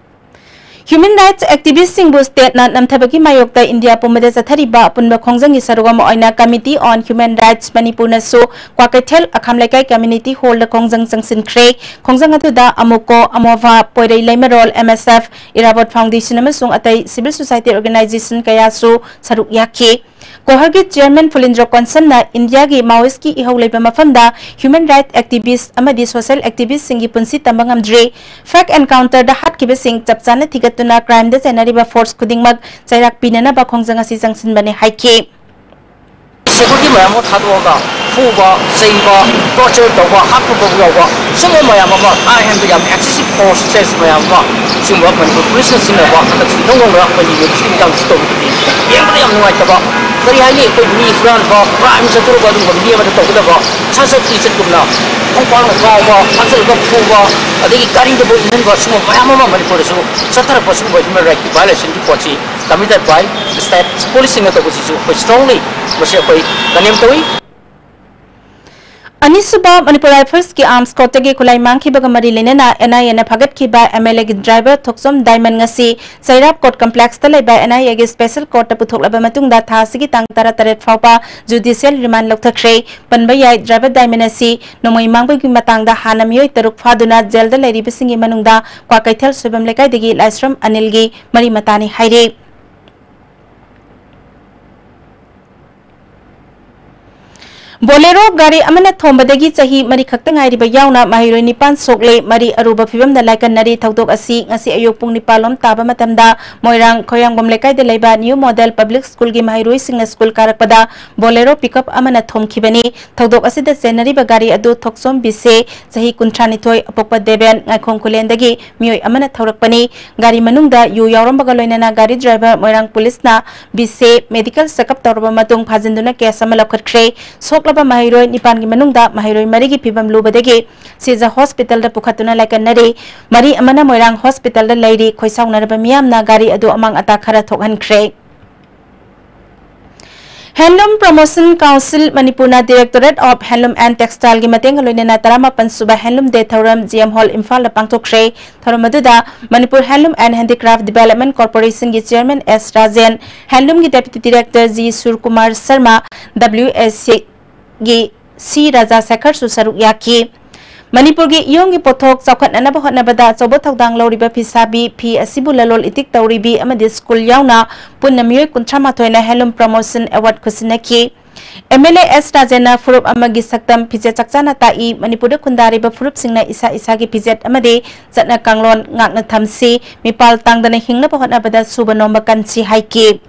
Human rights activistꯁꯤꯡꯕꯨ stateꯅ ꯅꯝꯊꯕꯒꯤ ꯃꯥꯌꯣꯛꯇ ꯏꯟꯗꯤꯌꯥ ꯄꯨꯝꯕꯗ ꯆꯠꯊꯔꯤꯕ ꯑꯄꯨꯟꯕ ꯈꯣꯡꯖꯪꯒꯤ ꯁꯔꯨꯛ ꯑꯃ ꯑꯣꯏꯅ Committee on Human Rights ꯃꯅꯤꯄꯨꯔꯅꯁꯨ Kwakeithel ꯑꯈꯥꯝ ꯂꯩꯀꯥꯏ community hallꯗ ꯈꯣꯡꯖꯪ ꯆꯪꯁꯤꯟꯈ꯭ꯔꯦ꯫ ꯈꯣꯡꯖꯪ ꯑꯗꯨꯗ ꯑꯃꯨꯀꯣ, ꯑꯃꯣꯚꯥ, ꯄꯣꯏꯔꯩ ꯂꯩꯃꯔꯣꯜ, MSF, ꯏꯔꯥꯕꯣꯠ Foundation ꯑꯃꯁꯨꯡ ꯑꯇꯩ civil society organization ꯀꯌꯥꯁꯨ ꯁꯔꯨꯛ ꯌꯥꯈꯤ꯫ ꯀꯣꯍꯔꯒꯤ ꯆꯤꯌꯔꯃꯦꯟ ꯐꯨꯂꯤꯟꯗ꯭ꯔ ꯀꯣꯟꯁꯝꯅ ꯏꯟꯗꯤꯌꯥꯒꯤ ꯃꯥꯑꯣꯏꯁꯀꯤ ꯏꯍꯧ ꯂꯩꯕ ꯃꯐꯝꯗ ꯍ꯭ꯌꯨꯃꯦꯟ ꯔꯥꯏꯠ ꯑꯦꯛꯇꯤꯚꯤꯁ꯭ꯠ ꯑꯃꯗꯤ ꯁꯣꯁꯤꯌꯦꯜ ꯑꯦꯛꯇꯤꯚꯤꯁ꯭ꯠꯁꯤꯡꯒꯤ ꯄꯨꯟꯁꯤ ꯇꯝꯕ ꯉꯝꯗ꯭ꯔꯤ꯫ ꯐꯦꯛ ꯑꯦꯟꯀꯥꯎꯟꯇꯔꯗ ꯍꯥꯠꯈꯤꯕꯁꯤꯡ ꯆꯞ ꯆꯥꯅ ꯊꯤꯒꯠꯇꯨꯅ ꯀ꯭ꯔꯥꯏꯝꯗ ꯆꯩꯅꯔꯤꯕ ꯐꯣꯔꯁ ꯈꯨꯗꯤꯡꯃꯛ ꯆꯩꯔꯥꯛ ꯄꯤꯅꯅꯕ ꯈꯣꯡꯖꯪ ꯑꯁꯤ ꯆꯪꯁꯤꯟꯕꯅꯤ ꯍꯥꯏꯈꯤ꯫ ꯁꯦꯀ꯭ꯌꯨꯔꯤꯇꯤ ꯃꯌꯥꯝ ꯑꯃ ꯊꯥꯗꯣꯛꯑꯒ ꯐꯨꯕ, ꯆꯩꯕ, ꯇꯣꯔꯆꯔ ꯇꯧꯕ, ꯍꯥꯠꯄ ꯐꯥꯎꯕ ꯌꯥꯎꯕ, ꯁꯨꯝꯕ ꯃꯌꯥꯝ ꯑꯃ, ꯑꯥ, ꯍꯦꯟꯕ ꯌꯥꯝ ꯑꯦꯛꯁꯦꯁꯤꯚ ꯐꯣꯔꯁꯦꯁ ꯃꯌꯥꯝ ꯑꯃ, ꯁꯤꯒꯨꯝꯕ ꯃꯅꯤꯄꯨꯔ ꯄꯨꯂꯤꯁꯅ ꯁꯤꯖꯤꯟꯅꯕ ꯍꯟꯗꯛꯁꯤ ꯏꯅꯧ ꯅꯧꯅ ꯑꯩꯈꯣꯏ ꯌꯨꯅꯤꯚꯔꯁꯤꯇꯤ ꯃꯤꯗꯥꯡꯁꯤ ꯇꯧꯕꯗꯗꯤ ꯌꯦꯡꯕꯗ ꯌꯥꯝ ꯅꯨꯡꯉꯥꯏꯇꯕ꯫ ꯀꯔꯤ ꯍꯥꯏꯅꯤ, ꯑꯩꯈꯣꯏ ꯃꯤ ꯍꯨꯔꯥꯟꯕ, ꯀ꯭ꯔꯥꯏꯝ ꯆꯠꯊꯣꯛꯑꯒ ꯑꯗꯨꯒꯨꯝꯕ ꯃꯤ ꯑꯃꯗ ꯇꯧꯒꯗꯕ ꯁꯠ ꯁꯠ ꯏꯆꯠꯀꯨꯝꯅ ꯈꯣꯡꯄꯥꯛꯅ ꯀꯥꯎꯕ, ꯐꯥꯖꯤꯜꯂꯒ ꯐꯨꯕ, ꯑꯗꯒꯤ ꯒꯥꯔꯤꯗꯕꯨ ꯏꯟꯍꯟꯕ, ꯁꯤꯒꯨꯝꯕ ꯃꯌꯥꯝ ꯑꯃ ꯃꯅꯤꯄꯨꯔꯗꯁꯨ ꯆꯠꯊꯔꯛꯄ ꯁꯤꯒꯨꯝꯕ ꯍ꯭ꯌꯨꯃꯦꯟ ꯔꯥꯏꯠꯀꯤ ꯚꯥꯏꯑꯣꯂꯦꯁꯟꯒꯤ ꯄꯣꯠꯁꯤ committed by the state ꯄꯨꯂꯤꯁꯁꯤꯡꯅ ꯇꯧꯕꯁꯤꯁꯨ ꯑꯩꯈꯣꯏ strongly ꯃꯁꯤ ꯑꯩꯈꯣꯏ condemn ꯇꯧꯏ꯫ ꯑꯅꯤꯁꯨꯕ ꯃꯅꯤꯄꯨꯔ ꯔꯥꯏꯐꯜꯁꯀꯤ ꯑꯥꯔꯝꯁ ꯀꯣꯔꯠꯇꯒꯤ ꯈꯨꯠꯂꯥꯏ ꯃꯥꯡꯈꯤꯕꯒ ꯃꯔꯤ ꯂꯩꯅꯅ ꯑꯦꯟ ꯑꯥꯏ ꯑꯦꯅ ꯐꯥꯒꯠꯈꯤꯕ ꯑꯦꯝ ꯑꯦꯜ ꯑꯦꯒꯤ ꯗ꯭ꯔꯥꯏꯚꯔ ꯊꯣꯛꯆꯣꯝ ꯗꯥꯏꯃꯟ ꯉꯁꯤ ꯆꯩꯔꯥꯞ ꯀꯣꯔꯠ ꯀꯝꯄ꯭ꯂꯦꯛꯁꯇ ꯂꯩꯕ ꯑꯦꯟ ꯑꯥꯏ ꯑꯦꯒꯤ ꯁ꯭ꯄꯦꯁꯦꯜ ꯀꯣꯔꯠꯇ ꯄꯨꯊꯣꯛꯂꯕ ꯃꯇꯨꯡꯗ ꯊꯥ ꯑꯁꯤꯒꯤ ꯇꯥꯡ ꯇꯔꯥꯇꯔꯦꯠ ꯐꯥꯎꯕ ꯖꯨꯗꯤꯁꯤꯌꯦꯜ ꯔꯤꯃꯥꯟ ꯂꯧꯊꯈ꯭ꯔꯦ꯫ ꯄꯟꯕ ꯌꯥꯏ, ꯗ꯭ꯔꯥꯏꯚꯔ ꯗꯥꯏꯃꯟ ꯑꯁꯤ ꯅꯣꯡꯃꯩ ꯃꯥꯡꯕꯒꯤ ꯃꯇꯥꯡꯗ ꯍꯥꯟꯅ ꯃꯤꯑꯣꯏ ꯇꯔꯨꯛ ꯐꯥꯗꯨꯅ ꯖꯦꯜꯗ ꯂꯩꯔꯤꯕꯁꯤꯡꯒꯤ ꯃꯅꯨꯡꯗ ꯀ꯭ꯋꯥꯀꯩꯊꯦꯜ ꯁꯣꯏꯕꯝ ꯂꯩꯀꯥꯏꯗꯒꯤ ꯂꯥꯏꯁ꯭ꯔꯝ ꯑꯅꯤꯜꯒꯤ ꯃꯔꯤ ꯃꯇꯥꯅꯤ ꯍꯥꯏꯔꯤ꯫ ꯕꯣꯂꯦꯔꯣ ꯒꯥꯔꯤ ꯑꯃꯅ ꯊꯣꯝꯕꯗꯒꯤ ꯆꯍꯤ ꯃꯔꯤ ꯈꯛꯇ ꯉꯥꯏꯔꯤꯕ ꯌꯥꯎꯅ ꯃꯍꯩꯔꯣꯏ ꯅꯤꯄꯥꯟ ꯁꯣꯛꯂꯦ꯫ ꯃꯔꯤ ꯑꯔꯨꯕ ꯐꯤꯕꯝꯗ ꯂꯥꯏꯀꯠꯅꯔꯤ꯫ ꯊꯧꯗꯣꯛ ꯑꯁꯤ ꯉꯁꯤ ꯑꯌꯨꯛ ꯄꯨꯡ ꯅꯤꯄꯥꯟ ꯂꯣꯝ ꯇꯥꯕ ꯃꯇꯝꯗ ꯃꯣꯏꯔꯥꯡ ꯈꯣꯏꯔꯥꯡꯕꯝ ꯂꯩꯀꯥꯏꯗ ꯂꯩꯕ ꯅ꯭ꯌꯨ ꯃꯣꯗꯦꯜ ꯄꯕ꯭ꯂꯤꯛ ꯁ꯭ꯀꯨꯜꯒꯤ ꯃꯍꯩꯔꯣꯏꯁꯤꯡꯅ ꯁ꯭ꯀꯨꯜ ꯀꯥꯔꯛꯄꯗ ꯕꯣꯂꯦꯔꯣ ꯄꯤꯀꯞ ꯑꯃꯅ ꯊꯣꯝꯈꯤꯕꯅꯤ꯫ ꯊꯧꯗꯣꯛ ꯑꯁꯤꯗ ꯆꯦꯟꯅꯔꯤꯕ ꯒꯥꯔꯤ ꯑꯗꯨ ꯊꯣꯛꯆꯣꯝ ꯕꯤꯁꯦ, ꯆꯍꯤ ꯀꯨꯟꯊ꯭ꯔꯥꯅꯤꯊꯣꯏ, ꯑꯄꯣꯛꯄ ꯗꯦꯕꯦꯟ, ꯉꯥꯏꯈꯣꯡ ꯈꯨꯂꯦꯟꯗꯒꯤ ꯃꯤꯑꯣꯏ ꯑꯃꯅ ꯊꯧꯔꯛꯄꯅꯤ꯫ ꯒꯥꯔꯤ ꯃꯅꯨꯡꯗ ꯌꯨ ꯌꯥꯎꯔꯝꯕꯒ ꯂꯣꯏꯅꯅ ꯒꯥꯔꯤ ꯗ꯭ꯔꯥꯏꯚꯔ ꯃꯣꯏꯔꯥꯡ ꯄꯨꯂꯤꯁꯅ ꯕꯤꯁꯦ ꯃꯦꯗꯤꯀꯦꯜ ꯆꯦꯀꯞ ꯇꯧꯔꯕ ꯃꯇꯨꯡ ꯐꯥꯖꯤꯟꯗꯨꯅ ꯀꯦꯁ ꯑꯃ ꯂꯧꯈꯠꯈ꯭ꯔꯦ꯫ ꯁꯣꯛꯂꯕ ꯃꯍꯩꯔꯣꯏ ꯅꯤꯄꯥꯟꯒꯤ ꯃꯅꯨꯡꯗ ꯃꯍꯩꯔꯣꯏ ꯃꯔꯤꯒꯤ ꯐꯤꯕꯝ ꯂꯨꯕꯗꯒꯤ ꯁꯤꯖ ꯍꯣꯁꯄꯤꯇꯥꯜꯗ ꯄꯨꯈꯠꯇꯨꯅ ꯂꯥꯏꯀꯠꯅꯔꯤ꯫ ꯃꯔꯤ ꯑꯃꯅ ꯃꯣꯏꯔꯥꯡ ꯍꯣꯁꯄꯤꯇꯥꯜꯗ ꯂꯩꯔꯤ꯫ ꯈꯣꯏꯁꯥꯎꯅꯔꯕ ꯃꯤꯌꯥꯝꯅ ꯒꯥꯔꯤ ꯑꯗꯨ ꯑꯃꯥꯡ ꯑꯇꯥ ꯈꯔ ꯊꯣꯛꯍꯟꯈ꯭ꯔꯦ꯫ Handloom Promotion Council ꯃꯅꯤꯄꯨꯔꯅ Directorate of Handloom and Textileꯒꯤ ꯃꯇꯦꯡꯒ ꯂꯣꯏꯅꯅ ꯇꯔꯥꯃꯥꯄꯟ ꯁꯨꯕ Handloom Day ꯊꯧꯔꯝ ꯖꯤ ꯑꯦꯝ ꯍꯣꯜ ꯏꯝꯐꯥꯜꯗ ꯄꯥꯡꯊꯣꯛꯈ꯭ꯔꯦ꯫ ꯊꯧꯔꯝ ꯑꯗꯨꯗ Manipur Handloom and Handicraft Development Corporationꯒꯤ Chairman ꯑꯦꯁ ꯔꯥꯖꯦꯟ, Handloomꯒꯤ Deputy Director G Surkumar Sharma, W S ꯁꯤꯒꯤ ꯁꯤ ꯔꯥꯖꯥ ꯁꯦꯈꯔꯁꯨ ꯁꯔꯨꯛ ꯌꯥꯈꯤ꯫ ꯃꯅꯤꯄꯨꯔꯒꯤ ꯏꯌꯣꯡꯒꯤ ꯄꯣꯠꯊꯣꯛ ꯆꯥꯎꯈꯠꯅꯅꯕ ꯍꯣꯠꯅꯕꯗ ꯑꯆꯧꯕ ꯊꯧꯗꯥꯡ ꯂꯧꯔꯤꯕ ꯐꯤꯁꯥꯕꯤ, ꯐꯤ ꯑꯁꯤꯕꯨ ꯂꯂꯣꯟ ꯏꯇꯤꯛ ꯇꯧꯔꯤꯕꯤ ꯑꯃꯗꯤ ꯁ꯭ꯀꯨꯜ ꯌꯥꯎꯅ ꯄꯨꯟꯅ ꯃꯤꯑꯣꯏ ꯀꯨꯟꯊ꯭ꯔꯥ ꯃꯥꯊꯣꯏꯅ Handloom Promotion Award ꯈꯨꯠꯁꯤꯟꯅꯈꯤ꯫ ꯑꯦꯝ ꯑꯦꯜ ꯑꯦ ꯑꯦꯁ ꯔꯥꯖꯦꯟꯅ ꯐꯨꯔꯨꯞ ꯑꯃꯒꯤ ꯁꯛꯇꯝ ꯐꯤꯖꯦꯠ ꯆꯥꯛꯆꯥꯅ ꯇꯥꯛꯏ꯫ ꯃꯅꯤꯄꯨꯔꯗ ꯈꯨꯟꯗꯥꯔꯤꯕ ꯐꯨꯔꯨꯞꯁꯤꯡꯅ ꯏꯁꯥ ꯏꯁꯥꯒꯤ ꯐꯤꯖꯦꯠ ꯑꯃꯗꯤ ꯆꯠꯅ ꯀꯥꯡꯂꯣꯟ ꯉꯥꯛꯅ ꯊꯝꯁꯤ꯫ ꯃꯤꯄꯥꯜ ꯇꯥꯡꯗꯅ ꯍꯤꯡꯅꯕ ꯍꯣꯠꯅꯕꯗ ꯁꯨꯕ ꯅꯣꯝꯕ ꯀꯟꯁꯤ ꯍꯥꯏꯈꯤ꯫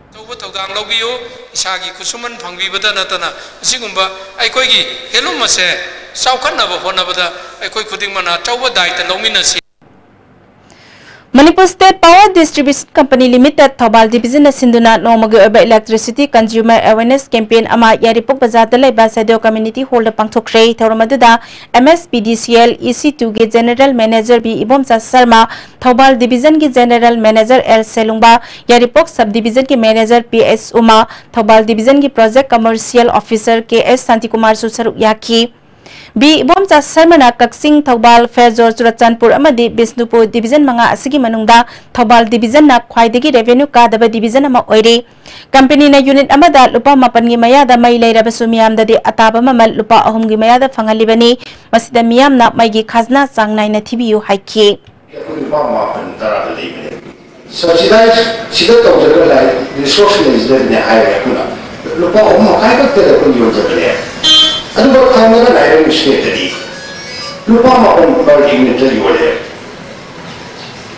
ꯑꯆꯧꯕ ꯊꯧꯗꯥꯡ ꯂꯧꯕꯤꯌꯨ꯫ ꯏꯁꯥꯒꯤ ꯈꯨꯠꯁꯨꯃꯟ ꯐꯪꯕꯤꯕꯗ ꯅꯠꯇꯅ ꯑꯁꯤꯒꯨꯝꯕ ꯑꯩꯈꯣꯏꯒꯤ ꯍꯦꯟꯂꯨꯝ ꯑꯁꯦ ꯆꯥꯎꯈꯠꯅꯕ ꯍꯣꯠꯅꯕꯗ ꯑꯩꯈꯣꯏ ꯈꯨꯗꯤꯡꯃꯛꯅ ꯑꯆꯧꯕ ꯗꯥꯏꯇ ꯂꯧꯃꯤꯟꯅꯁꯤ꯫ Manipur State Power Distribution Company Limited Thoubal Division ꯅ ꯁꯤꯟꯗꯨꯅ ꯅꯣꯡꯃꯒꯤ ꯑꯣꯏꯕ Electricity Consumer Awareness Campaign ꯑꯃ ꯌꯥꯏꯔꯤꯄꯣꯛ ꯕꯖꯥꯔꯗ ꯂꯩꯕ ꯁꯦꯗꯣ Community Hall ꯗ ꯄꯥꯡꯊꯣꯛꯈ꯭ꯔꯦ꯫ ꯊꯧꯔꯝ ꯑꯗꯨꯗ M S P D C L E C two ꯒꯤ General Manager B Ibomcha Sharma, Thoubal Division ꯒꯤ General Manager L ꯁꯦꯂꯨꯡꯕ, ꯌꯥꯏꯔꯤꯄꯣꯛ Sub Division ꯒꯤ Manager P S ꯎꯃꯥ, Thoubal Division ꯒꯤ Project Commercial Officer K S ꯁꯥꯟꯇꯤꯀꯨꯃꯥꯔꯁꯨ ꯁꯔꯨꯛ ꯌꯥꯈꯤ꯫ ꯕꯤ ꯏꯕꯣꯝꯆꯥ ꯁꯔꯃꯅ ꯀꯛꯆꯤꯡ, ꯊꯧꯕꯥꯜ, ꯐꯦꯔꯖꯣꯔ, ꯆꯨꯔꯆꯥꯟꯄꯨꯔ ꯑꯃꯗꯤ ꯕꯤꯁꯅꯨꯄꯨꯔ Division ꯃꯉꯥ ꯑꯁꯤꯒꯤ ꯃꯅꯨꯡꯗ ꯊꯧꯕꯥꯜ Division ꯅ ꯈ꯭ꯋꯥꯏꯗꯒꯤ revenue ꯀꯥꯗꯕ division ꯑꯃ ꯑꯣꯏꯔꯤ꯫ Company ꯅ unit ꯑꯃꯗ ꯂꯨꯄꯥ ꯃꯥꯄꯟꯒꯤ ꯃꯌꯥꯗ ꯃꯩ ꯂꯩꯔꯕꯁꯨ ꯃꯤꯌꯥꯝꯗꯗꯤ ꯑꯇꯥꯕ ꯃꯃꯜ ꯂꯨꯄꯥ ꯑꯍꯨꯝꯒꯤ ꯃꯌꯥꯗ ꯐꯪꯍꯜꯂꯤꯕꯅꯤ꯫ ꯃꯁꯤꯗ ꯃꯤꯌꯥꯝꯅ ꯃꯩꯒꯤ ꯈꯥꯖꯅꯥ ꯆꯥꯡ ꯅꯥꯏꯅ ꯊꯤꯕꯤꯌꯨ ꯍꯥꯏꯈꯤ꯫ ꯑꯩꯈꯣꯏ ꯂꯨꯄꯥ ꯃꯥꯄꯟ ꯇꯔꯥꯗ ꯂꯩꯕꯅꯦ꯫ Subsidize ꯁꯤꯗ ꯇꯧꯖꯔꯒ ꯂꯥꯏ resource ꯂꯩꯖꯗꯕꯅꯦ ꯍꯥꯏꯔꯦ ꯑꯩꯈꯣꯏꯅ꯫ ꯂꯨꯄꯥ ꯑꯍꯨꯝ ꯃꯈꯥꯏ ꯈꯛꯇꯗ ꯑꯩꯈꯣꯏ ꯌꯣꯟꯖꯕꯅꯦ꯫ ꯑꯗꯨꯒ ꯊꯪꯅꯅ ꯂꯥꯏꯔꯦꯝꯕꯤ state ꯇꯗꯤ ꯂꯨꯄꯥ ꯃꯥꯄꯟ per unit ꯇ ꯌꯣꯜꯂꯦ꯫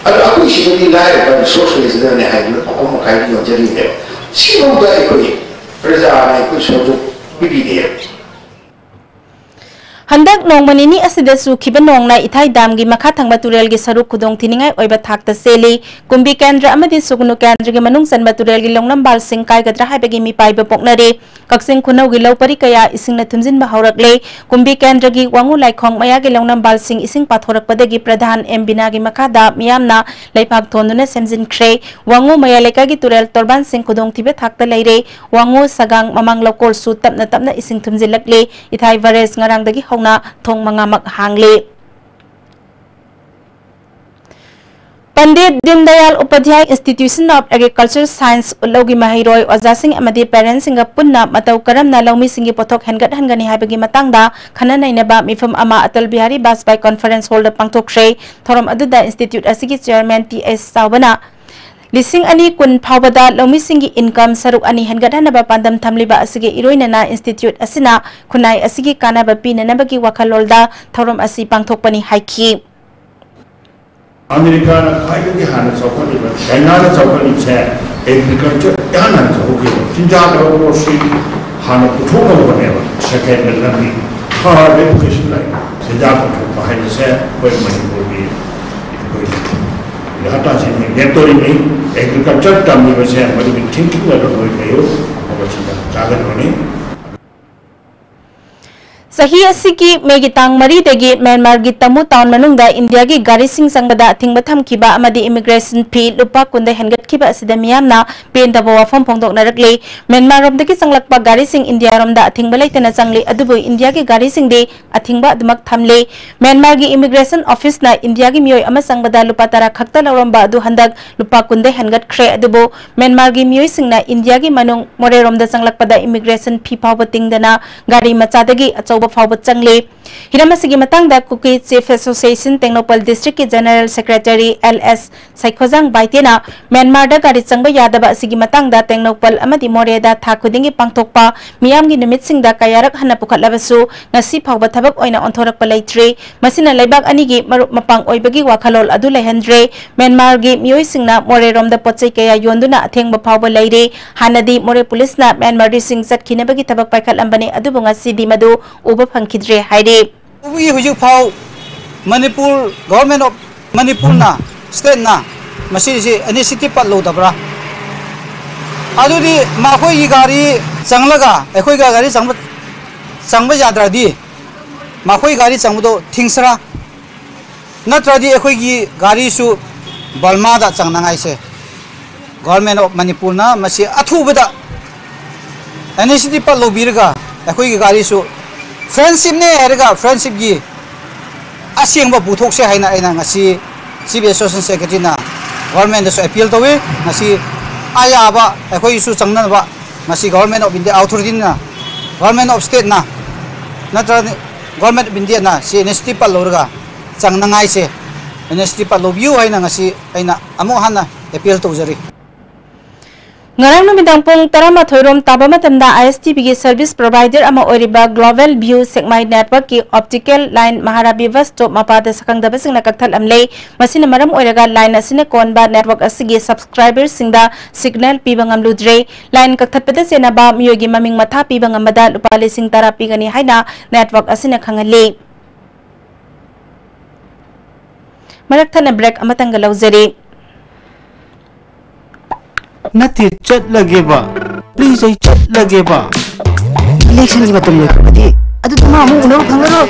ꯑꯗꯣ ꯑꯩꯈꯣꯏ ꯁꯤꯗꯗꯤ ꯂꯥꯏꯔꯕ resource ꯂꯩꯖꯗꯕꯅꯦ ꯍꯥꯏꯗꯅ ꯂꯨꯄꯥ ꯑꯍꯨꯝ ꯃꯈꯥꯏꯗ ꯌꯣꯟꯖꯔꯤꯅꯦꯕ꯫ ꯁꯤꯐꯥꯎꯗ ꯑꯩꯈꯣꯏ ꯄ꯭ꯔꯖꯥꯅ ꯑꯩꯈꯣꯏ ꯁꯔꯨꯛ ꯄꯤꯕꯤꯗꯦ꯫ ꯍꯟꯗꯛ ꯅꯣꯡꯃ ꯅꯤꯅꯤ ꯑꯁꯤꯗ ꯆꯨꯈꯤꯕ ꯅꯣꯡꯅ ꯏꯊꯥꯏ ꯗꯥꯝꯒꯤ ꯃꯈꯥ ꯊꯪꯕ ꯇꯨꯔꯦꯜꯒꯤ ꯁꯔꯨꯛ ꯈꯨꯗꯣꯡꯊꯤꯅꯤꯡꯉꯥꯏ ꯑꯣꯏꯕ ꯊꯥꯛꯇ ꯆꯦꯜꯂꯤ꯫ ꯀꯨꯝꯕꯤ ꯀꯦꯟꯗ꯭ꯔ ꯑꯃꯗꯤ ꯁꯨꯒꯅꯨ ꯀꯦꯟꯗ꯭ꯔꯒꯤ ꯃꯅꯨꯡ ꯆꯟꯕ ꯇꯨꯔꯦꯜꯒꯤ ꯂꯧꯅꯝꯕꯥꯜꯁꯤꯡ ꯀꯥꯏꯒꯗ꯭ꯔꯥ ꯍꯥꯏꯕꯒꯤ ꯃꯤꯄꯥꯏꯕ ꯄꯣꯛꯅꯔꯤ꯫ ꯀꯛꯆꯤꯡ ꯈꯨꯅꯧꯒꯤ ꯂꯧ ꯄꯔꯤ ꯀꯌꯥ ꯏꯁꯤꯡꯅ ꯊꯨꯝꯖꯤꯟꯕ ꯍꯧꯔꯛꯂꯦ꯫ ꯀꯨꯝꯕꯤ ꯀꯦꯟꯗ꯭ꯔꯒꯤ ꯋꯥꯉꯨ ꯂꯥꯏꯈꯣꯡ ꯃꯌꯥꯒꯤ ꯂꯧꯅꯝꯕꯥꯜꯁꯤꯡ ꯏꯁꯤꯡ ꯄꯥꯊꯣꯔꯛꯄꯗꯒꯤ ꯄ꯭ꯔꯙꯥꯟ ꯑꯦꯝ ꯕꯤꯅꯥꯒꯤ ꯃꯈꯥꯗ ꯃꯤꯌꯥꯝꯅ ꯂꯩꯄꯥꯛ ꯊꯣꯟꯗꯨꯅ ꯁꯦꯝꯖꯤꯟꯈ꯭ꯔꯦ꯫ ꯋꯥꯉꯨ ꯃꯌꯥꯏ ꯂꯩꯀꯥꯏꯒꯤ ꯇꯨꯔꯦꯜ ꯇꯣꯔꯕꯥꯟꯁꯤꯡ ꯈꯨꯗꯣꯡꯊꯤꯕ ꯊꯥꯛꯇ ꯂꯩꯔꯦ꯫ ꯋꯥꯉꯨ, ꯁꯒꯥꯡ, ꯃꯃꯥꯡ ꯂꯧꯀꯣꯜꯁꯨ ꯇꯞꯅ ꯇꯞꯅ ꯏꯁꯤꯡ ꯊꯨꯝꯖꯤꯜꯂꯛꯂꯦ꯫ ꯏꯊꯥꯏ ꯕꯔꯦꯖ ꯉꯔꯥꯡꯗꯒꯤ ꯍꯧꯅ ꯊꯣꯡ ꯃꯉꯥꯃꯛ ꯍꯥꯡꯂꯦ꯫ Pandit Deendayal Upadhyay Institution of Agriculture Science ꯎꯠꯂꯧꯒꯤ ꯃꯍꯩꯔꯣꯏ, ꯑꯣꯖꯥꯁꯤꯡ ꯑꯃꯗꯤ parentꯁꯤꯡꯒ ꯄꯨꯟꯅ ꯃꯇꯧ ꯀꯔꯝꯅ ꯂꯧꯃꯤꯁꯤꯡꯒꯤ ꯄꯣꯠꯊꯣꯛ ꯍꯦꯟꯒꯠꯍꯟꯒꯅꯤ ꯍꯥꯏꯕꯒꯤ ꯃꯇꯥꯡꯗ ꯈꯟꯅ ꯅꯩꯅꯕ ꯃꯤꯐꯝ ꯑꯃ ꯑꯇꯜ ꯕꯤꯍꯥꯔꯤ ꯕꯥꯖꯄꯥꯏ Conference Hallꯗ ꯄꯥꯡꯊꯣꯛꯈ꯭ꯔꯦ꯫ ꯊꯧꯔꯝ ꯑꯗꯨꯗ institute ꯑꯁꯤꯒꯤ chairman ꯇꯤ ꯑꯦꯁ ꯆꯥꯎꯕꯅ ꯂꯤꯁꯤꯡ ꯑꯅꯤ ꯀꯨꯟ ꯐꯥꯎꯕꯗ ꯂꯧꯃꯤꯁꯤꯡꯒꯤ income ꯁꯔꯨꯛ ꯑꯅꯤ ꯍꯦꯟꯒꯠꯍꯟꯅꯕ ꯄꯥꯟꯗꯝ ꯊꯝꯂꯤꯕ ꯑꯁꯤꯒꯤ ꯏꯔꯣꯏꯅꯅ institute ꯑꯁꯤꯅ ꯈꯨꯟꯅꯥꯏ ꯑꯁꯤꯒꯤ ꯀꯥꯟꯅꯕ ꯄꯤꯅꯅꯕꯒꯤ ꯋꯥꯈꯜꯂꯣꯟꯗ ꯊꯧꯔꯝ ꯑꯁꯤ ꯄꯥꯡꯊꯣꯛꯄꯅꯤ ꯍꯥꯏꯈꯤ꯫ ꯑꯃꯦꯔꯤꯀꯥꯅ ꯈ꯭ꯋꯥꯏꯗꯒꯤ ꯍꯥꯟꯅ ꯆꯥꯎꯈꯠꯂꯤꯕ, ꯆꯥꯏꯅꯥꯅ ꯆꯥꯎꯈꯠꯂꯤꯕꯁꯦ agriculture ꯏꯍꯥꯟ ꯍꯥꯟꯅ ꯆꯥꯎꯈꯠꯈꯤꯕ꯫ ꯆꯤꯟꯖꯥꯛ ꯂꯧꯔꯣꯁꯤ ꯍꯥꯟꯅ ꯄꯨꯊꯣꯛꯅꯕ ꯍꯣꯠꯅꯩꯕ꯫ Second ꯂꯝꯕꯤ, ꯈꯔ education ꯂꯩ꯫ ꯆꯤꯟꯖꯥꯛ ꯄꯨꯊꯣꯛꯄ ꯍꯥꯏꯕꯁꯦ ꯑꯩꯈꯣꯏ ꯃꯅꯤꯄꯨꯔꯒꯤ, ꯑꯩꯈꯣꯏ ꯂꯩꯕꯥꯛꯇꯁꯤꯡꯅ ꯂꯦꯞꯇꯣꯔꯤꯕꯅꯤ꯫ Agriculture ꯇꯝꯂꯤꯕꯁꯦ ꯃꯗꯨꯒꯤ thinking ꯑꯗꯨ ꯂꯣꯏ ꯂꯩꯌꯨ꯫ ꯑꯐꯕ ꯆꯤꯟꯖꯥꯛ ꯆꯥꯒꯗꯕꯅꯤ꯫ ꯆꯍꯤ ꯑꯁꯤꯒꯤ ꯃꯦꯒꯤ ꯇꯥꯡ ꯃꯔꯤꯗꯒꯤ ꯃ꯭ꯌꯥꯟꯃꯥꯔꯒꯤ ꯇꯃꯨ ꯇꯥꯎꯟ ꯃꯅꯨꯡꯗ ꯏꯟꯗꯤꯌꯥꯒꯤ ꯒꯥꯔꯤꯁꯤꯡ ꯆꯪꯕꯗ ꯑꯊꯤꯡꯕ ꯊꯝꯈꯤꯕ ꯑꯃꯗꯤ immigration fee ꯂꯨꯄꯥ ꯀꯨꯟꯗ ꯍꯦꯟꯒꯠꯈꯤꯕ ꯑꯁꯤꯗ ꯃꯤꯌꯥꯝꯅ ꯄꯦꯟꯗꯕ ꯋꯥꯐꯝ ꯐꯣꯡꯗꯣꯛꯅꯔꯛꯂꯤ꯫ ꯃ꯭ꯌꯥꯟꯃꯥꯔꯔꯣꯝꯗꯒꯤ ꯆꯪꯂꯛꯄ ꯒꯥꯔꯤꯁꯤꯡ ꯏꯟꯗꯤꯌꯥꯔꯣꯝꯗ ꯑꯊꯤꯡꯕ ꯂꯩꯇꯅ ꯆꯪꯂꯤ, ꯑꯗꯨꯕꯨ ꯏꯟꯗꯤꯌꯥꯒꯤ ꯒꯥꯔꯤꯁꯤꯡꯗꯤ ꯑꯊꯤꯡꯕ ꯑꯗꯨꯃꯛ ꯊꯝꯂꯤ꯫ ꯃ꯭ꯌꯥꯟꯃꯥꯔꯒꯤ immigration officeꯅ ꯏꯟꯗꯤꯌꯥꯒꯤ ꯃꯤꯑꯣꯏ ꯑꯃ ꯆꯪꯕꯗ ꯂꯨꯄꯥ ꯇꯔꯥ ꯈꯛꯇ ꯂꯧꯔꯝꯕ ꯑꯗꯨ ꯍꯟꯗꯛ ꯂꯨꯄꯥ ꯀꯨꯟꯗ ꯍꯦꯟꯒꯠꯈ꯭ꯔꯦ꯫ ꯑꯗꯨꯕꯨ ꯃ꯭ꯌꯥꯟꯃꯥꯔꯒꯤ ꯃꯤꯑꯣꯏꯁꯤꯡꯅ ꯏꯟꯗꯤꯌꯥꯒꯤ ꯃꯅꯨꯡ ꯃꯣꯔꯦꯔꯣꯝꯗ ꯆꯪꯂꯛꯄꯗ immigration fee ꯐꯥꯎꯕ ꯇꯤꯡꯗꯅ ꯒꯥꯔꯤ ꯃꯆꯥꯗꯒꯤ ꯑꯆꯧꯕ ꯐꯥꯎꯕ ꯆꯪꯂꯤ꯫ ꯍꯤꯔꯝ ꯑꯁꯤꯒꯤ ꯃꯇꯥꯡꯗ Kuki Chief Association ꯇꯦꯡꯅꯧꯄꯜ districtꯀꯤ general secretary L S Seikhojang ꯕꯥꯏꯇꯦꯅ ꯃ꯭ꯌꯥꯟꯃꯥꯔꯗ ꯒꯥꯔꯤ ꯆꯪꯕ ꯌꯥꯗꯕ ꯑꯁꯤꯒꯤ ꯃꯇꯥꯡꯗ ꯇꯦꯡꯅꯧꯄꯜ ꯑꯃꯗꯤ ꯃꯣꯔꯦꯗ ꯊꯥ ꯈꯨꯗꯤꯡꯒꯤ ꯄꯥꯡꯊꯣꯛꯄ ꯃꯤꯌꯥꯝꯒꯤ ꯅꯨꯃꯤꯠꯁꯤꯡꯗ ꯀꯌꯥꯔꯛ ꯍꯟꯅ ꯄꯨꯈꯠꯂꯕꯁꯨ ꯉꯁꯤ ꯐꯥꯎꯕ ꯊꯕꯛ ꯑꯣꯏꯅ ꯑꯣꯟꯊꯣꯔꯛꯄ ꯂꯩꯇ꯭ꯔꯤ꯫ ꯃꯁꯤꯅ ꯂꯩꯕꯥꯛ ꯑꯅꯤꯒꯤ ꯃꯔꯨꯞ ꯃꯄꯥꯡ ꯑꯣꯏꯕꯒꯤ ꯋꯥꯈꯜꯂꯣꯟ ꯑꯗꯨ ꯂꯩꯍꯟꯗ꯭ꯔꯦ꯫ ꯃ꯭ꯌꯥꯟꯃꯥꯔꯒꯤ ꯃꯤꯑꯣꯏꯁꯤꯡꯅ ꯃꯣꯔꯦꯔꯣꯝꯗ ꯄꯣꯠ ꯆꯩ ꯀꯌꯥ ꯌꯣꯟꯗꯨꯅ ꯑꯊꯦꯡꯕ ꯐꯥꯎꯕ ꯂꯩꯔꯤ꯫ ꯍꯥꯟꯅꯗꯤ ꯃꯣꯔꯦ ꯄꯨꯂꯤꯁꯅ ꯃ꯭ꯌꯥꯟꯃꯥꯔꯤꯁꯤꯡ ꯆꯠꯈꯤꯅꯕꯒꯤ ꯊꯕꯛ ꯄꯥꯏꯈꯠꯂꯝꯕꯅꯤ, ꯑꯗꯨꯕꯨ ꯉꯁꯤꯗꯤ ꯃꯗꯨ ꯎꯕ ꯐꯪꯈꯤꯗ꯭ꯔꯦ ꯍꯥꯏꯔꯤ꯫ ꯍꯧꯖꯤꯛ ꯍꯧꯖꯤꯛ ꯐꯥꯎ ꯃꯅꯤꯄꯨꯔ, Government of ꯃꯅꯤꯄꯨꯔꯅ, stateꯅ ꯃꯁꯤꯁꯤ initiative ꯄꯠ ꯂꯧꯗꯕ꯭ꯔꯥ? ꯑꯗꯨꯗꯤ ꯃꯈꯣꯏꯒꯤ ꯒꯥꯔꯤ ꯆꯪꯂꯒ ꯑꯩꯈꯣꯏꯒ ꯒꯥꯔꯤ ꯆꯪꯕ, ꯆꯪꯕ ꯌꯥꯗ꯭ꯔꯗꯤ ꯃꯈꯣꯏ ꯒꯥꯔꯤ ꯆꯪꯕꯗꯣ ꯊꯤꯡꯁꯤꯔꯥ? ꯅꯠꯇ꯭ꯔꯗꯤ ꯑꯩꯈꯣꯏꯒꯤ ꯒꯥꯔꯤꯁꯨ ꯕꯔꯃꯥꯗ ꯆꯪꯅꯉꯥꯏꯁꯦ Government of ꯃꯅꯤꯄꯨꯔꯅ ꯃꯁꯤ ꯑꯊꯨꯕꯗ initiative ꯄꯠ ꯂꯧꯕꯤꯔꯒ ꯑꯩꯈꯣꯏꯒꯤ ꯒꯥꯔꯤꯁꯨ friendshipꯅꯦ ꯍꯥꯏꯔꯒ friendshipꯀꯤ ꯑꯁꯦꯡꯕ ꯄꯨꯊꯣꯛꯁꯦ ꯍꯥꯏꯅ ꯑꯩꯅ ꯉꯁꯤ ꯁꯤ ꯕꯤ ꯑꯦꯁ ꯑꯦꯁꯣꯁꯤꯌꯦꯁꯟ ꯁꯦꯀ꯭ꯔꯦꯇꯔꯤꯅ ꯒꯣꯔꯃꯦꯟꯗꯁꯨ ꯑꯦꯄꯤꯜ ꯇꯧꯏ꯫ ꯉꯁꯤ ꯑꯌꯥꯕ ꯑꯩꯈꯣꯏꯒꯤꯁꯨ ꯆꯪꯅꯅꯕ ꯉꯁꯤ ꯒꯣꯔꯃꯦꯟ ꯑꯣꯐ ꯏꯟꯗꯤꯌꯥ ꯑꯣꯊꯣꯔꯤꯇꯤꯅ, ꯒꯣꯔꯃꯦꯟ ꯑꯣꯐ ꯁ꯭ꯇꯦꯠꯅ ꯅꯠꯇ꯭ꯔꯒ ꯒꯣꯔꯃꯦꯟ ꯑꯣꯐ ꯏꯟꯗꯤꯌꯥꯅ ꯁꯤ ꯏꯅꯤꯁꯤꯌꯦꯇꯤꯚ ꯄꯥꯜꯍꯧꯔꯒ ꯆꯪꯅꯉꯥꯏꯁꯦ ꯏꯅꯤꯁꯤꯌꯦꯇꯤꯚ ꯄꯥꯜꯍꯧꯕꯤꯌꯨ ꯍꯥꯏꯅ ꯉꯁꯤ ꯑꯩꯅ ꯑꯃꯨꯛ ꯍꯟꯅ ꯑꯦꯄꯤꯜ ꯇꯧꯖꯔꯤ꯫ ꯉꯔꯥꯡ ꯅꯨꯃꯤꯗꯥꯡ ꯄꯨꯡ ꯇꯔꯥꯃꯥꯊꯣꯏ ꯔꯣꯝ ꯇꯥꯕ ꯃꯇꯝꯗ ꯑꯥꯏ ꯑꯦꯁ ꯇꯤ ꯚꯤꯒꯤ ꯁꯔꯚꯤꯁ ꯄ꯭ꯔꯣꯚꯥꯏꯗꯔ ꯑꯃ ꯑꯣꯏꯔꯤꯕ ꯒ꯭ꯂꯣꯕꯦꯜ ꯚ꯭ꯌꯨ ꯁꯦꯛꯃꯥꯏ ꯅꯦꯠꯋꯔꯛꯀꯤ ꯑꯣꯞꯇꯤꯀꯦꯜ ꯂꯥꯏꯟ ꯃꯍꯥꯔꯥꯕꯤ ꯕꯁ ꯁ꯭ꯇꯣꯞ ꯃꯄꯥꯗ ꯁꯛꯈꯪꯗꯕꯁꯤꯡꯅ ꯀꯛꯊꯠꯂꯝꯂꯦ꯫ ꯃꯁꯤꯅ ꯃꯔꯝ ꯑꯣꯏꯔꯒ ꯂꯥꯏꯟ ꯑꯁꯤꯅ ꯀꯣꯟꯕ ꯅꯦꯠꯋꯔꯛ ꯑꯁꯤꯒꯤ ꯁꯕꯁꯀ꯭ꯔꯥꯏꯕꯔꯁꯤꯡꯗ ꯁꯤꯒꯅꯦꯜ ꯄꯤꯕ ꯉꯝꯂꯨꯗ꯭ꯔꯦ꯫ ꯂꯥꯏꯟ ꯀꯛꯊꯠꯄꯗ ꯆꯦꯟꯅꯕ ꯃꯤꯑꯣꯏꯒꯤ ꯃꯃꯤꯡ ꯃꯊꯥ ꯄꯤꯕ ꯉꯝꯕꯗ ꯂꯨꯄꯥ ꯂꯤꯁꯤꯡ ꯇꯔꯥ ꯄꯤꯒꯅꯤ ꯍꯥꯏꯅ ꯅꯦꯠꯋꯔꯛ ꯑꯁꯤꯅ ꯈꯪꯍꯜꯂꯤ꯫ ꯃꯔꯛ ꯊꯠꯅ ꯕ꯭ꯔꯦꯛ ꯑꯃꯇꯪꯒ ꯂꯧꯖꯔꯤ꯫ ꯅꯠꯇꯦ, ꯆꯠꯂꯒꯦꯕ꯫ ꯄ꯭ꯂꯤꯖ, ꯑꯩ ꯆꯠꯂꯒꯦꯕ꯫ ꯏꯂꯦꯛꯁꯟꯒꯤ ꯃꯇꯝ ꯂꯣꯏꯈ꯭ꯔꯕꯗꯤ ꯑꯗꯨꯗꯤ ꯃꯥ ꯑꯃꯨꯛ ꯎꯅꯕ ꯐꯪꯉꯔꯣꯏ꯫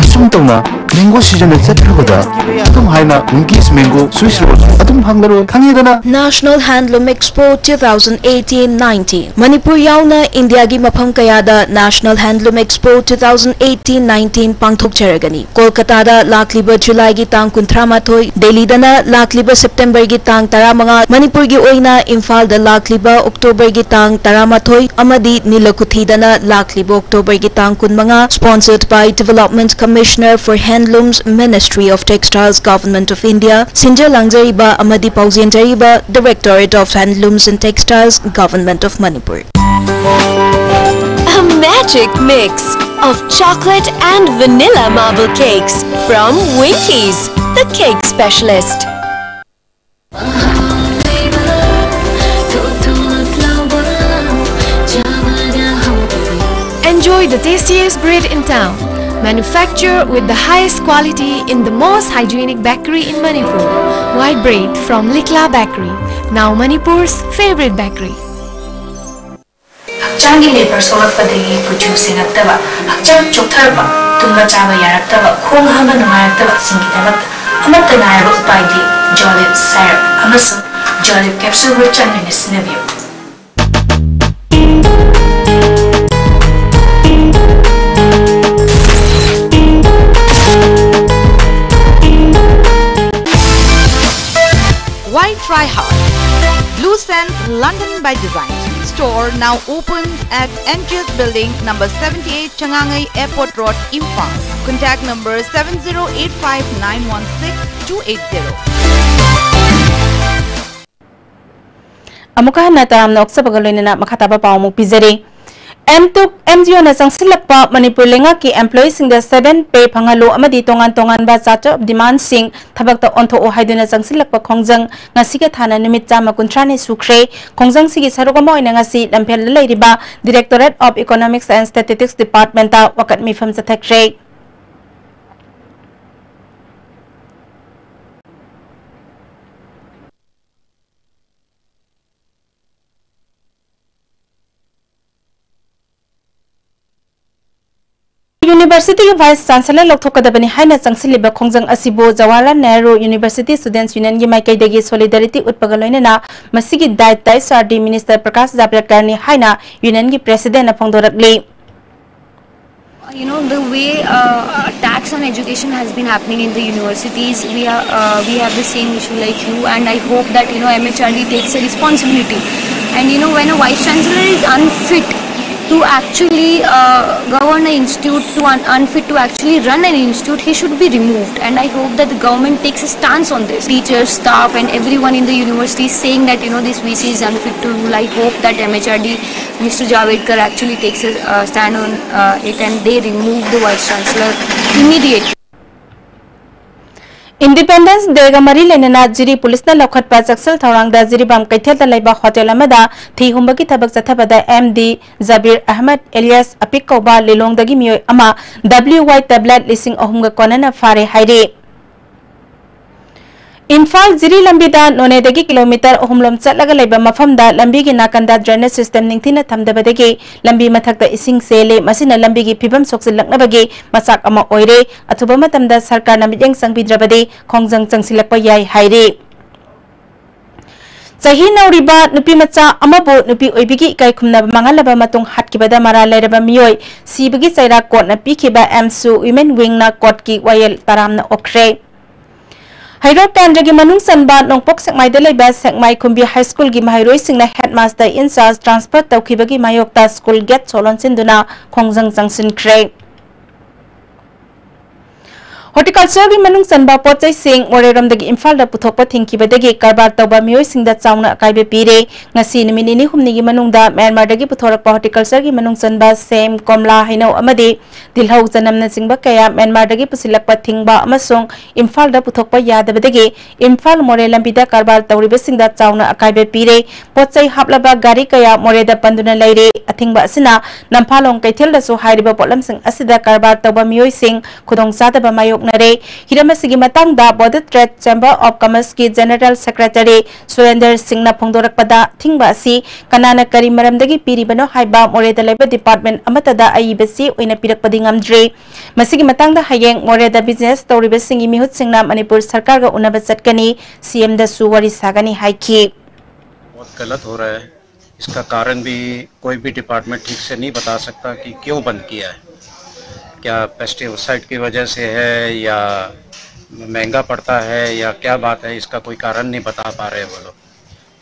ꯑꯁꯨꯝ ꯇꯧꯅ ꯃꯦꯡꯒꯣ ꯁꯤꯖꯟꯗ ꯆꯠꯈ꯭ꯔꯕꯗ ꯑꯗꯨꯝ ꯍꯥꯏꯅ ꯋꯤꯡꯀꯤꯁ ꯃꯦꯡꯒꯣ ꯁ꯭ꯋꯤꯁ ꯔꯣꯜꯁ ꯑꯗꯨꯝ ꯐꯪꯂꯔꯣꯏ, ꯈꯪꯉꯦꯗꯅ? National Handloom Expo two thousand eighteen nineteen꯫ Manipur ꯌꯥꯎꯅ ꯏꯟꯗꯤꯌꯥꯒꯤ ꯃꯐꯝ ꯀꯌꯥꯗ National Handloom Expo two thousand eighteen nineteen ꯄꯥꯡꯊꯣꯛꯆꯔꯒꯅꯤ꯫ ꯀꯣꯜꯀꯇꯥꯗ ꯂꯥꯛꯂꯤꯕ ꯖꯨꯂꯥꯏꯒꯤ ꯇꯥꯡ ꯀꯨꯟꯊ꯭ꯔꯥ ꯃꯥꯊꯣꯏ, ꯗꯦꯜꯂꯤꯗꯅ ꯂꯥꯛꯂꯤꯕ ꯁꯦꯞꯇꯦꯝꯕꯔꯒꯤ ꯇꯥꯡ ꯇꯔꯥꯃꯉꯥ, ꯃꯅꯤꯄꯨꯔꯒꯤ ꯑꯣꯏꯅ ꯏꯝꯐꯥꯜꯗ ꯂꯥꯛꯂꯤꯕ ꯑꯣꯛꯇꯣꯕꯔꯒꯤ ꯇꯥꯡ ꯇꯔꯥꯃꯥꯊꯣꯏ ꯑꯃꯗꯤ ꯅꯤꯂꯀꯨꯊꯤꯗꯅ ꯂꯥꯛꯂꯤꯕ ꯑꯣꯛꯇꯣꯕꯔꯒꯤ ꯇꯥꯡ ꯀꯨꯟꯃꯉꯥ, sponsored by Development Commissioner for Handlooms, Ministry of Textiles, Government of India, ꯁꯤꯟꯖ ꯂꯥꯡꯖꯔꯤꯕ ꯑꯃꯗꯤ ꯄꯥꯎꯖꯦꯟꯖꯔꯤꯕ Directorate of Handlooms and Textiles, Government of Manipur꯫ A magic mix of chocolate and vanilla marble cakes from Winkies, the cake specialist. Enjoy the tastiest bread in town. Manufacture with the highest quality in the most hygienic bakery in Manipur. White bread from Likla Bakery, now Manipur's favorite bakery. ꯍꯛꯆꯥꯡꯒꯤ labour ꯁꯣꯛꯂꯛꯄꯗꯒꯤ ꯀꯨꯆꯨ ꯁꯦꯡꯉꯛꯇꯕ, ꯍꯛꯆꯥꯡ ꯆꯣꯛꯊꯔꯛꯄ, ꯇꯨꯝꯕ ꯆꯥꯕ ꯌꯥꯔꯛꯇꯕ, ꯈꯣꯡ ꯍꯥꯝꯕ ꯅꯨꯡꯉꯥꯏꯔꯛꯇꯕꯁꯤꯡꯒꯤꯗꯃꯛꯇ ꯑꯃꯠꯇ ꯉꯥꯏꯔꯕ ꯎꯄꯥꯏꯗꯤ ꯖꯣꯂꯤꯞ ꯁꯥꯏꯔꯞ ꯑꯃꯁꯨꯡ ꯖꯣꯂꯤꯞ ꯀꯦꯞꯁꯨꯜꯕꯨ ꯆꯥꯡ ꯅꯥꯏꯅ ꯁꯤꯖꯤꯟꯅꯕꯤꯌꯨ꯫ And London by Design. Store now open at M G S Building, number seventy-eight, Changangai Airport Road, Imphal. Contact number seven zero eight five nine one six two eight zero. ꯑꯃꯨꯛꯀ ꯍꯟꯅ ꯇꯔꯥꯝꯅ ꯑꯣꯛꯆꯕꯒ ꯂꯣꯏꯅꯅ ꯃꯈꯥ ꯇꯥꯕ ꯄꯥꯎ ꯑꯃꯨꯛ ꯄꯤꯖꯔꯤ꯫ ꯑꯦꯝ ꯇꯨ ꯑꯦꯝ ꯖꯤ ꯑꯣꯅ ꯆꯪꯁꯤꯜꯂꯛꯄ ꯃꯅꯤꯄꯨꯔ ꯂꯩꯉꯥꯛꯀꯤ employeeꯁꯤꯡꯗ seven pay ꯐꯪꯍꯜꯂꯨ ꯑꯃꯗꯤ ꯇꯣꯉꯥꯟ ꯇꯣꯉꯥꯟꯕ charter of demandꯁꯤꯡ ꯊꯕꯛꯇ ꯑꯣꯟꯊꯣꯛꯎ ꯍꯥꯏꯗꯨꯅ ꯆꯪꯁꯤꯜꯂꯛꯄ ꯈꯣꯡꯖꯪ ꯉꯁꯤꯒ ꯊꯥꯅ ꯅꯨꯃꯤꯠ ꯆꯥꯝꯃ ꯀꯨꯟꯊ꯭ꯔꯥꯅꯤ ꯁꯨꯈ꯭ꯔꯦ꯫ ꯈꯣꯡꯖꯪꯁꯤꯒꯤ ꯁꯔꯨꯛ ꯑꯃ ꯑꯣꯏꯅ ꯉꯁꯤ ꯂꯝꯐꯦꯜꯗ ꯂꯩꯔꯤꯕ Directorate of Economics and Statistics Departmentꯇ ꯋꯥꯀꯠ ꯃꯤꯐꯝ ꯆꯠꯊꯈ꯭ꯔꯦ꯫ Universityꯒꯤ Vice Chancellor ꯂꯧꯊꯣꯛꯀꯗꯕꯅꯤ ꯍꯥꯏꯅ ꯆꯪꯁꯤꯜꯂꯤꯕ ꯈꯣꯡꯖꯪ ꯑꯁꯤꯕꯨ ꯖꯋꯥꯍꯔꯂꯥꯜ ꯅꯦꯍꯔꯨ University Students Unionꯒꯤ ꯃꯥꯏꯀꯩꯗꯒꯤ solidarity ꯎꯠꯄꯒ ꯂꯣꯏꯅꯅ ꯃꯁꯤꯒꯤ ꯗꯥꯏꯇ ꯇꯥꯏꯁꯥꯔꯗꯤ Minister ꯄ꯭ꯔꯀꯥꯁ ꯖꯥꯕ꯭ꯔꯦꯀꯔꯅꯤ ꯍꯥꯏꯅ unionꯒꯤ presidentꯅ ꯐꯣꯡꯗꯣꯔꯛꯂꯤ꯫ You know, the way uh, tax on education has been happening in the universities, we are uh, we have the same issue like you, and I hope that, you know, M H R D takes a responsibility. And you know, when a vice chancellor is unfit to actually uh, govern an institute, to un- unfit to actually run an institute, he should be removed. And I hope that the government takes a stance on this. Teachers, staff, and everyone in the university is saying that, you know, this V C is unfit to rule. I hope that M H R D, Mister Javadekar actually takes a uh, stand on uh, it, and they remove the vice chancellor immediately. Independence Dayꯒ ꯃꯔꯤ ꯂꯩꯅꯅ ꯖꯤꯔꯤ ꯄꯨꯂꯤꯁꯅ ꯂꯧꯈꯠꯄ ꯆꯦꯛꯁꯤꯜ ꯊꯧꯔꯥꯡꯗ ꯖꯤꯔꯤꯕꯥꯝ ꯀꯩꯊꯦꯜꯗ ꯂꯩꯕ hotel ꯑꯃꯗ ꯊꯤ ꯍꯨꯝꯕꯒꯤ ꯊꯕꯛ ꯆꯠꯊꯕꯗ ꯑꯦꯝ ꯗꯤ ꯖꯕꯤꯔ ꯑꯍꯃꯗ alias ꯑꯄꯤꯛ ꯀꯧꯕ ꯂꯤꯂꯣꯡꯗꯒꯤ ꯃꯤꯑꯣꯏ ꯑꯃ W Y tablet ꯂꯤꯁꯤꯡ ꯑꯍꯨꯝꯒ ꯀꯣꯟꯅꯅ ꯐꯥꯔꯦ ꯍꯥꯏꯔꯤ꯫ ꯏꯝꯐꯥꯜ ꯖꯤꯔꯤ ꯂꯝꯕꯤꯗ ꯅꯣꯅꯦꯗꯒꯤ ꯀꯤꯂꯣꯃꯤꯇꯔ ꯑꯍꯨꯝꯂꯣꯝ ꯆꯠꯂꯒ ꯂꯩꯕ ꯃꯐꯝꯗ ꯂꯝꯕꯤꯒꯤ ꯅꯥꯀꯟꯗ drainage system ꯅꯤꯡꯊꯤꯅ ꯊꯝꯗꯕꯗꯒꯤ ꯂꯝꯕꯤ ꯃꯊꯛꯇ ꯏꯁꯤꯡ ꯆꯦꯜꯂꯤ꯫ ꯃꯁꯤꯅ ꯂꯝꯕꯤꯒꯤ ꯐꯤꯕꯝ ꯁꯣꯛꯆꯤꯜꯂꯛꯅꯕꯒꯤ ꯃꯆꯥꯛ ꯑꯃ ꯑꯣꯏꯔꯦ꯫ ꯑꯊꯨꯕ ꯃꯇꯝꯗ ꯁꯔꯀꯥꯔꯅ ꯃꯤꯠꯌꯦꯡ ꯆꯪꯕꯤꯗ꯭ꯔꯕꯗꯤ ꯈꯣꯡꯖꯪ ꯆꯪꯁꯤꯜꯂꯛꯄ ꯌꯥꯏ ꯍꯥꯏꯔꯤ꯫ ꯆꯍꯤ ꯅꯧꯔꯤꯕ ꯅꯨꯄꯤ ꯃꯆꯥ ꯑꯃꯕꯨ ꯅꯨꯄꯤ ꯑꯣꯏꯕꯤꯒꯤ ꯏꯀꯥꯏ ꯈꯨꯝꯅꯕ ꯃꯥꯡꯍꯜꯂꯕ ꯃꯇꯨꯡ ꯍꯥꯠꯈꯤꯕꯗ ꯃꯔꯥꯜ ꯂꯩꯔꯕ ꯃꯤꯑꯣꯏ ꯁꯤꯕꯒꯤ ꯆꯩꯔꯥꯛ ꯀꯣꯔꯠꯅ ꯄꯤꯈꯤꯕ ꯑꯦꯝꯁꯨ Women Wingꯅ ꯀꯣꯔꯠꯀꯤ ꯋꯥꯌꯦꯜ ꯇꯔꯥꯝꯅ ꯑꯣꯛꯈ꯭ꯔꯦ꯫ ꯍꯩꯔꯣꯛ ꯀꯦꯟꯗ꯭ꯔꯒꯤ ꯃꯅꯨꯡ ꯆꯟꯕ ꯅꯣꯡꯄꯣꯛ ꯁꯦꯛꯃꯥꯏꯗ ꯂꯩꯕ ꯁꯦꯛꯃꯥꯏ ꯈꯨꯝꯕꯤ ꯍꯥꯏ ꯁ꯭ꯀꯨꯜꯒꯤ ꯃꯍꯩꯔꯣꯏꯁꯤꯡꯅ ꯍꯦꯗꯃꯥꯁꯇꯔ ꯏꯟꯆꯥꯔꯖ ꯇ꯭ꯔꯥꯟꯁꯐꯔ ꯇꯧꯈꯤꯕꯒꯤ ꯃꯥꯌꯣꯛꯇ ꯁ꯭ꯀꯨꯜ ꯒꯦꯠ ꯁꯣ ꯂꯣꯟꯁꯤꯟꯗꯨꯅ ꯈꯣꯡꯖꯪ ꯆꯪꯁꯤꯟꯈ꯭ꯔꯦ꯫ ꯍꯣꯔꯇꯤꯀꯜꯆꯔꯒꯤ ꯃꯅꯨꯡ ꯆꯟꯕ ꯄꯣꯠ ꯆꯩꯁꯤꯡ ꯃꯣꯔꯦꯔꯣꯝꯗꯒꯤ ꯏꯝꯐꯥꯜꯗ ꯄꯨꯊꯣꯛꯄ ꯊꯤꯡꯈꯤꯕꯗꯒꯤ ꯀꯔꯕꯥꯔ ꯇꯧꯕ ꯃꯤꯑꯣꯏꯁꯤꯡꯗ ꯆꯥꯎꯅ ꯑꯀꯥꯏꯕ ꯄꯤꯔꯦ꯫ ꯉꯁꯤ ꯅꯨꯃꯤꯠ ꯅꯤꯅꯤ ꯍꯨꯝꯅꯤꯒꯤ ꯃꯅꯨꯡꯗ ꯃ꯭ꯌꯥꯟꯃꯥꯔꯗꯒꯤ ꯄꯨꯊꯣꯔꯛꯄ ꯍꯣꯔꯇꯤꯀꯜꯆꯔꯒꯤ ꯃꯅꯨꯡ ꯆꯟꯕ ꯁꯦꯝ, ꯀꯣꯝꯂꯥ, ꯍꯩꯅꯧ ꯑꯃꯗꯤ ꯇꯤꯜꯍꯧ ꯆꯅꯝꯅꯆꯤꯡꯕ ꯀꯌꯥ ꯃ꯭ꯌꯥꯟꯃꯥꯔꯗꯒꯤ ꯄꯨꯁꯤꯜꯂꯛꯄ ꯊꯤꯡꯕ ꯑꯃꯁꯨꯡ ꯏꯝꯐꯥꯜꯗ ꯄꯨꯊꯣꯛꯄ ꯌꯥꯗꯕꯗꯒꯤ ꯏꯝꯐꯥꯜ ꯃꯣꯔꯦ ꯂꯝꯕꯤꯗ ꯀꯔꯕꯥꯔ ꯇꯧꯔꯤꯕꯁꯤꯡꯗ ꯆꯥꯎꯅ ꯑꯀꯥꯏꯕ ꯄꯤꯔꯦ꯫ ꯄꯣꯠ ꯆꯩ ꯍꯥꯞꯂꯕ ꯒꯥꯔꯤ ꯀꯌꯥ ꯃꯣꯔꯦꯗ ꯄꯟꯗꯨꯅ ꯂꯩꯔꯦ꯫ ꯑꯊꯤꯡꯕ ꯑꯁꯤꯅ ꯅꯝꯐꯥꯂꯣꯡ ꯀꯩꯊꯦꯜꯗꯁꯨ ꯍꯥꯏꯔꯤꯕ ꯄꯣꯠꯂꯝꯁꯤꯡ ꯑꯁꯤꯗ ꯀꯔꯕꯥꯔ ꯇꯧꯕ ꯃꯤꯑꯣꯏꯁꯤꯡ ꯈꯨꯗꯣꯡꯆꯥꯗꯕ ꯃꯥꯌꯣꯛꯅꯔꯦ꯫ ꯍꯤꯔꯝ ꯑꯁꯤꯒꯤ ꯃꯇꯥꯡꯗ ꯕꯣꯗꯣ ꯇ꯭ꯔꯦꯗ ꯆꯦꯝꯕꯔ ꯑꯣꯐ ꯀꯃꯔꯁꯀꯤ ꯖꯦꯅꯦꯔꯦꯜ ꯁꯦꯀ꯭ꯔꯦꯇꯔꯤ ꯁꯨꯔꯦꯟꯗꯔ ꯁꯤꯡꯅ ꯐꯣꯡꯗꯣꯔꯛꯄꯗ, ꯊꯤꯡꯕ ꯑꯁꯤ ꯀꯅꯥꯅ ꯀꯔꯤ ꯃꯔꯝꯗꯒꯤ ꯄꯤꯔꯤꯕꯅꯣ ꯍꯥꯏꯕ ꯃꯣꯔꯦꯗ ꯂꯩꯕ ꯗꯤꯄꯥꯔꯠꯃꯦꯟ ꯑꯃꯠꯇꯗ ꯑꯏꯕ ꯆꯦ ꯑꯣꯏꯅ ꯄꯤꯔꯛꯄꯗꯤ ꯉꯝꯗ꯭ꯔꯤ꯫ ꯃꯁꯤꯒꯤ ꯃꯇꯥꯡꯗ ꯍꯌꯦꯡ ꯃꯣꯔꯦꯗ ꯕꯤꯖꯤꯅꯦꯁ ꯇꯧꯔꯤꯕꯁꯤꯡꯒꯤ ꯃꯤꯍꯨꯠꯁꯤꯡꯅ ꯃꯅꯤꯄꯨꯔ ꯁꯔꯀꯥꯔꯒ ꯎꯅꯕ ꯆꯠꯀꯅꯤ, ꯁꯤꯑꯦꯝꯗꯁꯨ ꯋꯥꯔꯤ ꯁꯥꯒꯅꯤ ꯍꯥꯏꯈꯤ꯫ बहुत गलत हो रहा है। इसका कारण भी कोई भी डिपार्टमेंट ठीक से नहीं बता सकता कि क्यों बंद किया है। क्या पेस्टिसाइड की वजह से है या महंगा पड़ता है या क्या बात है, इसका कोई कारण नहीं बता पा रहे वो लोग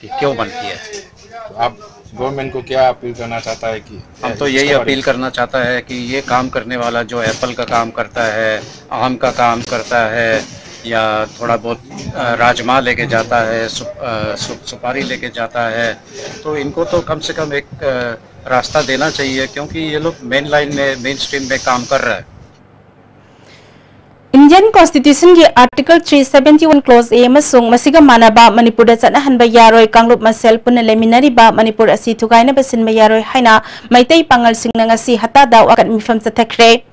कि क्यों बंद किया है। तो आप गवर्नमेंट को क्या अपील करना चाहता है कि हम तो यही अपील करना चाहता है कि ये काम करने वाला जो एप्पल का काम करता है, आम का काम करता है, या थोड़ा बहुत अ, राजमा लेके जाता है, सु, अ, सु, सुपारी लेके जाता है, तो इनको तो कम से कम एक अ, रास्ता देना चाहिए, क्योंकि ये लोग मेन लाइन में, मेन स्ट्रीम में काम कर रहा है। Indian Constitutionꯒꯤ Article three seventy one Clause A ꯑꯃꯁꯨꯡ ꯃꯁꯤꯒ ꯃꯥꯟꯅꯕ ꯃꯅꯤꯄꯨꯔꯗ ꯆꯠꯅꯍꯟꯕ ꯌꯥꯔꯣꯏ ꯀꯥꯡꯂꯨꯞ ꯃꯁꯦꯜ ꯄꯨꯟꯅ ꯂꯩꯃꯤꯟꯅꯔꯤꯕ ꯃꯅꯤꯄꯨꯔ ꯑꯁꯤ ꯊꯨꯒꯥꯏꯅꯕ ꯁꯤꯟꯕ ꯌꯥꯔꯣꯏ ꯍꯥꯏꯅ ꯃꯩꯇꯩ ꯄꯥꯉꯜꯁꯤꯡꯅ ꯉꯁꯤ ꯍꯠꯇꯥꯗ ꯋꯥꯀꯠ ꯃꯤꯐꯝ ꯆꯠꯊꯈ꯭ꯔꯦ꯫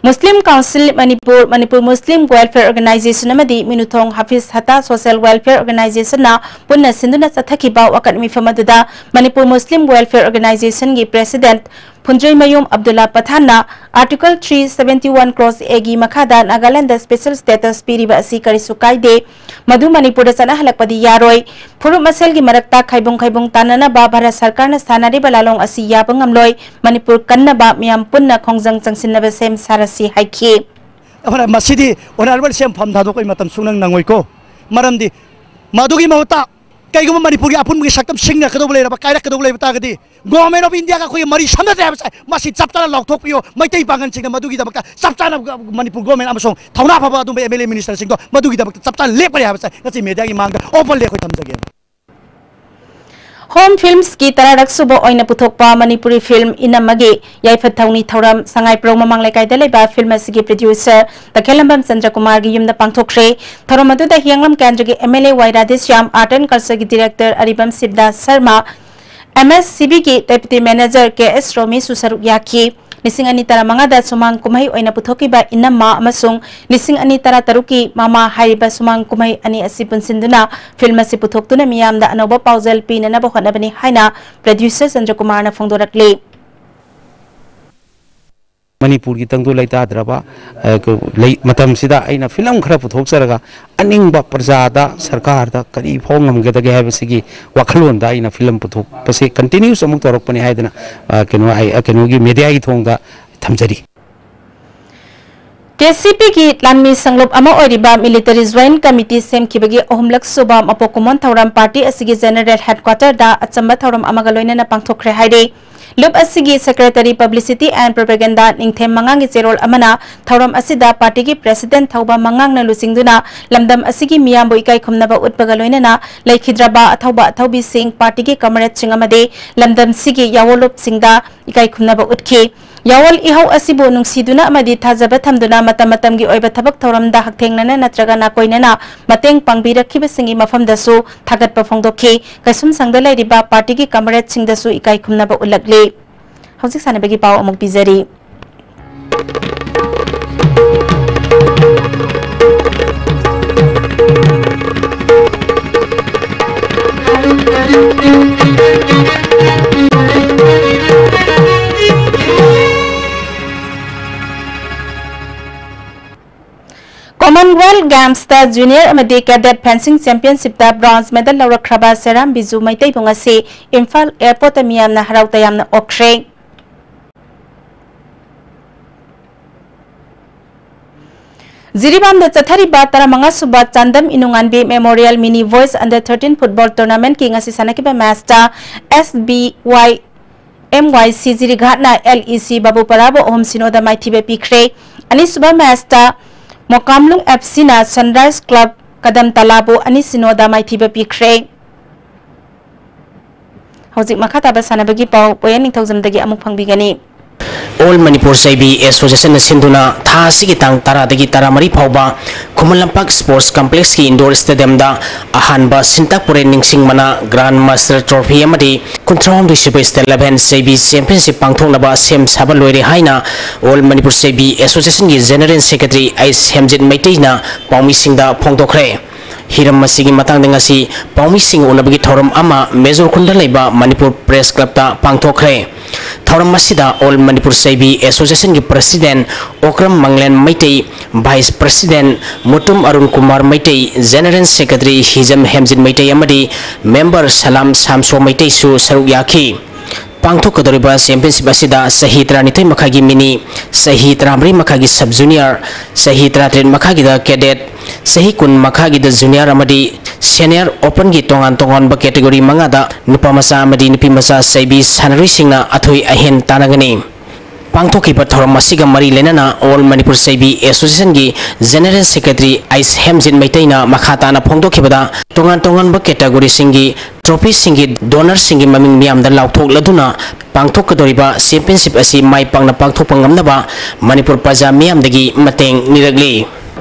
Muslim Council Manipur, Manipur Muslim Welfare Organisation ꯑꯃꯗꯤ ꯃꯤꯅꯨꯊꯣꯡ ꯍꯥꯐꯤꯖ ꯍꯠꯇꯥ Social Welfare Organisationꯅ ꯄꯨꯟꯅ ꯁꯤꯟꯗꯨꯅ ꯆꯠꯊꯈꯤꯕ ꯋꯥꯀꯠ ꯃꯤꯐꯝ ꯑꯗꯨꯗ ꯃꯅꯤꯄꯨꯔ ꯃꯨꯁꯂꯤꯝ ꯋꯦꯜꯐꯤꯌꯔ ꯑꯣꯔꯒꯅꯥꯏꯖꯦꯁꯟꯒꯤ ꯄ꯭ꯔꯦꯁꯤꯗꯦꯟꯠ ꯐꯨꯟꯗ꯭ꯔꯩꯃꯌꯨꯝ Abdulla ꯄꯊꯥꯟꯅ Article three seventy one Clause Aꯒꯤ ꯃꯈꯥꯗ ꯅꯥꯒꯥꯂꯦꯟꯗ ꯁ꯭ꯄꯦꯁꯦꯜ ꯁ꯭ꯇꯦꯇꯁ ꯄꯤꯔꯤꯕ ꯑꯁꯤ ꯀꯔꯤꯁꯨ ꯀꯥꯏꯗꯦ, ꯃꯗꯨ ꯃꯅꯤꯄꯨꯔꯗ ꯆꯠꯅꯍꯜꯂꯛꯄꯗꯤ ꯌꯥꯔꯣꯏ, ꯐꯨꯔꯨꯞ ꯃꯁꯦꯜꯒꯤ ꯃꯔꯛꯇ ꯈꯥꯏꯕꯨꯡ ꯈꯥꯏꯕꯨꯡ ꯇꯥꯟꯅꯅꯕ ꯚꯥꯔꯠ ꯁꯔꯀꯥꯔꯅ ꯁꯥꯟꯅꯔꯤꯕ ꯂꯥꯂꯣꯡ ꯑꯁꯤ ꯌꯥꯕ ꯉꯝꯂꯣꯏ, ꯃꯅꯤꯄꯨꯔ ꯀꯟꯅꯕ ꯃꯤꯌꯥꯝ ꯄꯨꯟꯅ ꯈꯣꯡꯖꯪ ꯆꯪꯁꯤꯟꯅꯕ ꯁꯦꯝ ꯁꯥꯔꯁꯤ ꯍꯥꯏꯈꯤ꯫ ꯑꯩꯈꯣꯏꯅ ꯃꯁꯤꯗꯤ ꯑꯣꯅꯔꯦꯕꯜ ꯁꯤ ꯑꯦꯝ ꯐꯝ ꯊꯥꯗꯣꯛꯄꯒꯤ ꯃꯇꯝ ꯁꯨꯡꯅꯪ ꯅꯪꯉꯣꯏꯀꯣ꯫ ꯃꯔꯝꯗꯤ ꯃꯗꯨꯒꯤ ꯃꯍꯨꯠꯇ ꯀꯩꯒꯨꯝꯕ ꯃꯅꯤꯄꯨꯔꯒꯤ ꯑꯄꯨꯟꯕꯒꯤ ꯁꯛꯇꯝ ꯁꯤꯡꯅꯔꯛꯀꯗꯧꯕ ꯂꯩꯔꯕ, ꯀꯥꯏꯔꯛꯀꯗꯧꯕ ꯂꯩꯕ ꯇꯥꯔꯒꯗꯤ, Government of Indiaꯒ ꯑꯩꯈꯣꯏꯒꯤ ꯃꯔꯤ ꯁꯝꯅꯗ꯭ꯔꯦ ꯍꯥꯏꯕꯁꯦ ꯃꯁꯤ ꯆꯞ ꯆꯥꯅ ꯂꯥꯎꯊꯣꯛꯄꯤꯌꯨ꯫ ꯃꯩꯇꯩ ꯄꯥꯡꯒꯜꯁꯤꯡꯅ ꯃꯗꯨꯒꯤꯗꯃꯛꯇ ꯆꯞ ꯆꯥꯅ ꯃꯅꯤꯄꯨꯔ government ꯑꯃꯁꯨꯡ ꯊꯧꯅꯥ ꯐꯕ ꯑꯗꯨꯝꯕ M L A ministerꯁꯤꯡꯗꯣ ꯃꯗꯨꯒꯤꯗꯃꯛꯇ ꯆꯞ ꯆꯥꯅ ꯂꯦꯞꯀꯅꯤ ꯍꯥꯏꯕꯁꯦ ꯉꯁꯤ mediaꯒꯤ ꯃꯥꯡꯗ openly ꯑꯩꯈꯣꯏ ꯊꯝꯖꯒꯦ꯫ Home Filmsꯀꯤ ꯇꯔꯥꯔꯛ ꯁꯨꯕ ꯑꯣꯏꯅ ꯄꯨꯊꯣꯛꯄ ꯃꯅꯤꯄꯨꯔꯤ film ꯏꯅꯝꯃꯒꯤ ꯌꯥꯏꯐ ꯊꯧꯅꯤ ꯊꯧꯔꯝ ꯁꯉꯥꯏꯄ꯭ꯔꯧ ꯃꯃꯥꯡ ꯂꯩꯀꯥꯏꯗ ꯂꯩꯕ film ꯑꯁꯤꯒꯤ producer ꯇꯈꯦꯜꯂꯝꯕꯝ ꯆꯟꯗ꯭ꯔꯀꯨꯃꯥꯔꯒꯤ ꯌꯨꯝꯗ ꯄꯥꯡꯊꯣꯛꯈ꯭ꯔꯦ꯫ ꯊꯧꯔꯝ ꯑꯗꯨꯗ ꯍꯤꯌꯥꯡꯂꯝ ꯀꯦꯟꯗ꯭ꯔꯒꯤ M L A Y Radheshyam, Art and Cultureꯒꯤ director Aribam ꯁꯤꯕꯗꯥꯁ Sharma, M S C Bꯒꯤ deputy manager K S ꯔꯣꯃꯤꯁꯨ ꯁꯔꯨꯛ ꯌꯥꯈꯤ꯫ ꯂꯤꯁꯤꯡ ꯑꯅꯤ ꯇꯔꯥꯃꯉꯥꯗ ꯁꯨꯃꯥꯡ ꯀꯨꯝꯍꯩ ꯑꯣꯏꯅ ꯄꯨꯊꯣꯛꯈꯤꯕ ꯏꯅꯝꯃ ꯑꯃꯁꯨꯡ ꯂꯤꯁꯤꯡ ꯑꯅꯤ ꯇꯔꯥꯇꯔꯨꯛꯀꯤ ꯃꯃꯥ ꯍꯥꯏꯔꯤꯕ ꯁꯨꯃꯥꯡ ꯀꯨꯝꯍꯩ ꯑꯅꯤ ꯑꯁꯤ ꯄꯨꯟꯁꯤꯟꯗꯨꯅ film ꯑꯁꯤ ꯄꯨꯊꯣꯛꯇꯨꯅ ꯃꯤꯌꯥꯝꯗ ꯑꯅꯧꯕ ꯄꯥꯎꯖꯦꯜ ꯄꯤꯅꯅꯕ ꯍꯣꯠꯅꯕꯅꯤ ꯍꯥꯏꯅ producer ꯆꯟꯗ꯭ꯔꯀꯨꯃꯥꯔꯅ ꯐꯣꯡꯗꯣꯔꯛꯂꯤ꯫ ꯃꯅꯤꯄꯨꯔꯒꯤ ꯇꯪꯗꯨ ꯂꯩꯇꯥꯗ꯭ꯔꯕ, ꯑ, ꯀ-, ꯂꯩ-, ꯃꯇꯝꯁꯤꯗ ꯑꯩꯅ film ꯈꯔ ꯄꯨꯊꯣꯛꯆꯔꯒ ꯑꯅꯤꯡꯕ ꯄ꯭ꯔꯖꯥꯗ, ꯁꯔꯀꯥꯔꯗ ꯀꯔꯤ ꯐꯥꯎ ꯉꯝꯒꯗꯒꯦ ꯍꯥꯏꯕꯁꯤꯒꯤ ꯋꯥꯈꯜꯂꯣꯟꯗ ꯑꯩꯅ film ꯄꯨꯊꯣꯛꯄꯁꯤ continuous ꯑꯃꯨꯛ ꯇꯧꯔꯛꯄꯅꯤ ꯍꯥꯏꯗꯅ, ꯑ, ꯀꯩꯅꯣ, ꯑꯩ, ꯑ, ꯀꯩꯅꯣꯒꯤ mediaꯒꯤ ꯊꯣꯡꯗ ꯊꯝꯖꯔꯤ꯫ K C Pꯒꯤ ꯂꯥꯟꯃꯤ ꯁꯪꯂꯨꯞ ꯑꯃ ꯑꯣꯏꯔꯤꯕ Military Joint Committee ꯁꯦꯝꯈꯤꯕꯒꯤ ꯑꯍꯨꯝꯂꯛ ꯁꯨꯕ ꯃꯄꯣꯛ ꯀꯨꯝꯑꯣꯟ ꯊꯧꯔꯝ party ꯑꯁꯤꯒꯤ General Headquarterꯗ ꯑꯆꯝꯕ ꯊꯧꯔꯝ ꯑꯃꯒ ꯂꯣꯏꯅꯅ ꯄꯥꯡꯊꯣꯛꯈ꯭ꯔꯦ ꯍꯥꯏꯔꯤ꯫ ꯂꯨꯞ ꯑꯁꯤꯒꯤ Secretary Publicity and Propaganda ꯅꯤꯡꯊꯦꯝ ꯃꯉꯥꯡꯒꯤ ꯆꯦꯔꯣꯜ ꯑꯃꯅ ꯊꯧꯔꯝ ꯑꯁꯤꯗ partyꯒꯤ President ꯊꯧꯕ ꯃꯉꯥꯡꯅ ꯂꯨꯆꯤꯡꯗꯨꯅ ꯂꯝꯗꯝ ꯑꯁꯤꯒꯤ ꯃꯤꯌꯥꯝꯕꯨ ꯏꯀꯥꯏ ꯈꯨꯝꯅꯕ ꯎꯠꯄꯒ ꯂꯣꯏꯅꯅ ꯂꯩꯈꯤꯗ꯭ꯔꯕ ꯑꯊꯧꯕ ꯑꯊꯧꯕꯤꯁꯤꯡ, partyꯒꯤ comradeꯁꯤꯡ ꯑꯃꯗꯤ ꯂꯝꯗꯝꯁꯤꯒꯤ ꯌꯥꯑꯣꯟꯂꯨꯞꯁꯤꯡꯗ ꯏꯀꯥꯏ ꯈꯨꯝꯅꯕ ꯎꯠꯈꯤ꯫ ꯌꯥꯑꯣꯜ ꯏꯍꯧ ꯑꯁꯤꯕꯨ ꯅꯨꯡꯁꯤꯗꯨꯅ ꯑꯃꯗꯤ ꯊꯥꯖꯕ ꯊꯝꯗꯨꯅ ꯃꯇꯝ ꯃꯇꯝꯒꯤ ꯑꯣꯏꯕ ꯊꯕꯛ ꯊꯧꯔꯝꯗ ꯍꯛꯊꯦꯡꯅꯅ ꯅꯠꯇ꯭ꯔꯒ ꯅꯥꯀꯣꯏꯅꯅ ꯃꯇꯦꯡ ꯄꯥꯡꯕꯤꯔꯛꯈꯤꯕꯁꯤꯡꯒꯤ ꯃꯐꯝꯗꯁꯨ ꯊꯥꯒꯠꯄ ꯐꯣꯡꯗꯣꯛꯈꯤ꯫ ꯀꯩꯁꯨꯝꯁꯪꯗ ꯂꯩꯔꯤꯕ partyꯒꯤ comradeꯁꯤꯡꯗꯁꯨ ꯏꯀꯥꯏ ꯈꯨꯝꯅꯕ ꯎꯠꯂꯛꯂꯤ꯫ ꯍꯧꯖꯤꯛ ꯁꯥꯟꯅꯕꯒꯤ ꯄꯥꯎ ꯑꯃꯨꯛ ꯄꯤꯖꯔꯤ꯫ Commonwealth Gamesꯇ Junior ꯑꯃꯗꯤ Cadet Fencing Championshipꯇ bronze medal ꯂꯧꯔꯛꯈ꯭ꯔꯕ ꯁꯦꯔꯥꯝ Biju ꯃꯩꯇꯩꯕꯨꯡ ꯑꯁꯤ ꯏꯝꯐꯥꯜ airportꯇ ꯃꯤꯌꯥꯝꯅ ꯍꯔꯥꯎ ꯇꯌꯥꯝꯅ ꯑꯣꯛꯈ꯭ꯔꯦ꯫ ꯖꯤꯔꯤꯕꯥꯝꯗ ꯆꯠꯊꯔꯤꯕ ꯇꯔꯥꯃꯉꯥ ꯁꯨꯕ Chandam ꯏꯅꯨꯉꯥꯟꯕꯤ Memorial Mini Boys Under thirteen Football Tournamentꯀꯤ ꯉꯁꯤ ꯁꯥꯟꯅꯈꯤꯕ ꯃꯦꯆꯇ S B Y M Y C ꯖꯤꯔꯤꯘꯥꯠꯅ L E C ꯕꯥꯕꯨꯄꯔꯥꯕꯨ ꯑꯍꯨꯝ ꯁꯤꯅꯣꯗ ꯃꯥꯏꯊꯤꯕ ꯄꯤꯈ꯭ꯔꯦ꯫ ꯑꯅꯤꯁꯨꯕ ꯃꯦꯆꯇ ꯃꯣꯀꯥꯝꯂꯨꯡ F Cꯅ Sunrise Club ꯀꯗꯝꯇꯂꯥꯕꯨ ꯑꯅꯤ ꯁꯤꯅꯣꯗ ꯃꯥꯏꯊꯤꯕ ꯄꯤꯈ꯭ꯔꯦ꯫ ꯍꯧꯖꯤꯛ ꯃꯈꯥ ꯇꯥꯕ ꯁꯥꯟꯅꯕꯒꯤ ꯄꯥꯎ ꯄꯣꯌꯦꯟ ꯅꯤꯡꯊꯧꯖꯝꯗꯒꯤ ꯑꯃꯨꯛ ꯐꯪꯕꯤꯒꯅꯤ꯫ All Manipur ꯆꯩꯕꯤ Associationꯅ ꯁꯤꯟꯗꯨꯅ ꯊꯥ ꯑꯁꯤꯒꯤ ꯇꯥꯡ ꯇꯔꯥꯗꯒꯤ ꯇꯔꯥꯃꯔꯤ ꯐꯥꯎꯕ ꯈꯨꯃꯟ ꯂꯝꯄꯥꯛ Sports Complexꯀꯤ Indoor Stadiumꯗ ꯑꯍꯥꯟꯕ ꯁꯤꯟꯇꯥꯛ ꯄꯨꯔꯦꯟ ꯅꯤꯡꯁꯤꯡ ꯃꯅꯥ Grand Master Trophy ꯑꯃꯗꯤ ꯀꯨꯟꯊ꯭ꯔꯥꯍꯨꯝꯗꯣꯏ ꯁꯨꯕ State Level ꯆꯩꯕꯤ Championship ꯄꯥꯡꯊꯣꯛꯅꯕ ꯁꯦꯝ ꯁꯥꯕ ꯂꯣꯏꯔꯦ ꯍꯥꯏꯅ All Manipur ꯆꯩꯕꯤ Associationꯒꯤ General Secretary ꯑꯩꯁ ꯍꯦꯝꯖꯤꯠ ꯃꯩꯇꯩꯅ ꯄꯥꯎꯃꯤꯁꯤꯡꯗ ꯐꯣꯡꯗꯣꯛꯈ꯭ꯔꯦ꯫ ꯍꯤꯔꯝ ꯑꯁꯤꯒꯤ ꯃꯇꯥꯡꯗ ꯉꯁꯤ ꯄꯥꯎꯃꯤꯁꯤꯡ ꯎꯅꯕꯒꯤ ꯊꯧꯔꯝ ꯑꯃ ꯃꯦꯖꯣꯔ ꯈꯨꯟꯗ ꯂꯩꯕ ꯃꯅꯤꯄꯨꯔ Press Clubꯇ ꯄꯥꯡꯊꯣꯛꯈ꯭ꯔꯦ꯫ ꯊꯧꯔꯝ ꯑꯁꯤꯗ All Manipur ꯆꯩꯕꯤ Associationꯒꯤ President Okram ꯃꯪꯂꯦꯟ Meitei, Vice President Mutum Arun Kumar Meitei, General Secretary ꯍꯤꯖꯝ ꯍꯦꯝꯖꯤꯠ ꯃꯩꯇꯩ ꯑꯃꯗꯤ member ꯁꯂꯥꯝ ꯁꯥꯝꯁꯣ ꯃꯩꯇꯩꯁꯨ ꯁꯔꯨꯛ ꯌꯥꯈꯤ꯫ ꯄꯥꯡꯊꯣꯛꯀꯗꯧꯔꯤꯕ Championship ꯑꯁꯤꯗ ꯆꯍꯤ ꯇꯔꯥꯅꯤꯊꯣꯏ ꯃꯈꯥꯒꯤ mini, ꯆꯍꯤ ꯇꯔꯥꯃꯔꯤ ꯃꯈꯥꯒꯤ sub junior, ꯆꯍꯤ ꯇꯔꯥꯇꯔꯦꯠ ꯃꯈꯥꯒꯤꯗ cadet, ꯆꯍꯤ ꯀꯨꯟ ꯃꯈꯥꯒꯤꯗ junior ꯑꯃꯗꯤ senior openꯒꯤ ꯇꯣꯉꯥꯟ ꯇꯣꯉꯥꯟꯕ category ꯃꯉꯥꯗ ꯅꯨꯄꯥ ꯃꯆꯥ ꯑꯃꯗꯤ ꯅꯨꯄꯤ ꯃꯆꯥ ꯆꯩꯕꯤ ꯁꯥꯟꯅꯔꯣꯏꯁꯤꯡꯅ ꯑꯊꯣꯏ ꯑꯍꯦꯟ ꯇꯥꯟꯅꯒꯅꯤ꯫ ꯄꯥꯡꯊꯣꯛꯈꯤꯕ ꯊꯧꯔꯝ ꯑꯁꯤꯒ ꯃꯔꯤ ꯂꯩꯅꯅ All Manipur ꯆꯩꯕꯤ Associationꯒꯤ General Secretary ꯑꯩꯁ ꯍꯦꯝꯖꯤꯠ ꯃꯩꯇꯩꯅ ꯃꯈꯥ ꯇꯥꯅ ꯐꯣꯡꯗꯣꯛꯈꯤꯕꯗ, ꯇꯣꯉꯥꯟ ꯇꯣꯉꯥꯟꯕ categoryꯁꯤꯡꯒꯤ trophyꯁꯤꯡꯒꯤ donorꯁꯤꯡꯒꯤ ꯃꯃꯤꯡ ꯃꯤꯌꯥꯝꯗ ꯂꯥꯎꯊꯣꯛꯂꯗꯨꯅ ꯄꯥꯡꯊꯣꯛꯀꯗꯧꯔꯤꯕ Championship ꯑꯁꯤ ꯃꯥꯏ ꯄꯥꯛꯅ ꯄꯥꯡꯊꯣꯛꯄ ꯉꯝꯅꯕ ꯃꯅꯤꯄꯨꯔ ꯄ꯭ꯔꯖꯥ ꯃꯤꯌꯥꯝꯗꯒꯤ ꯃꯇꯦꯡ ꯅꯤꯔꯛꯂꯤ꯫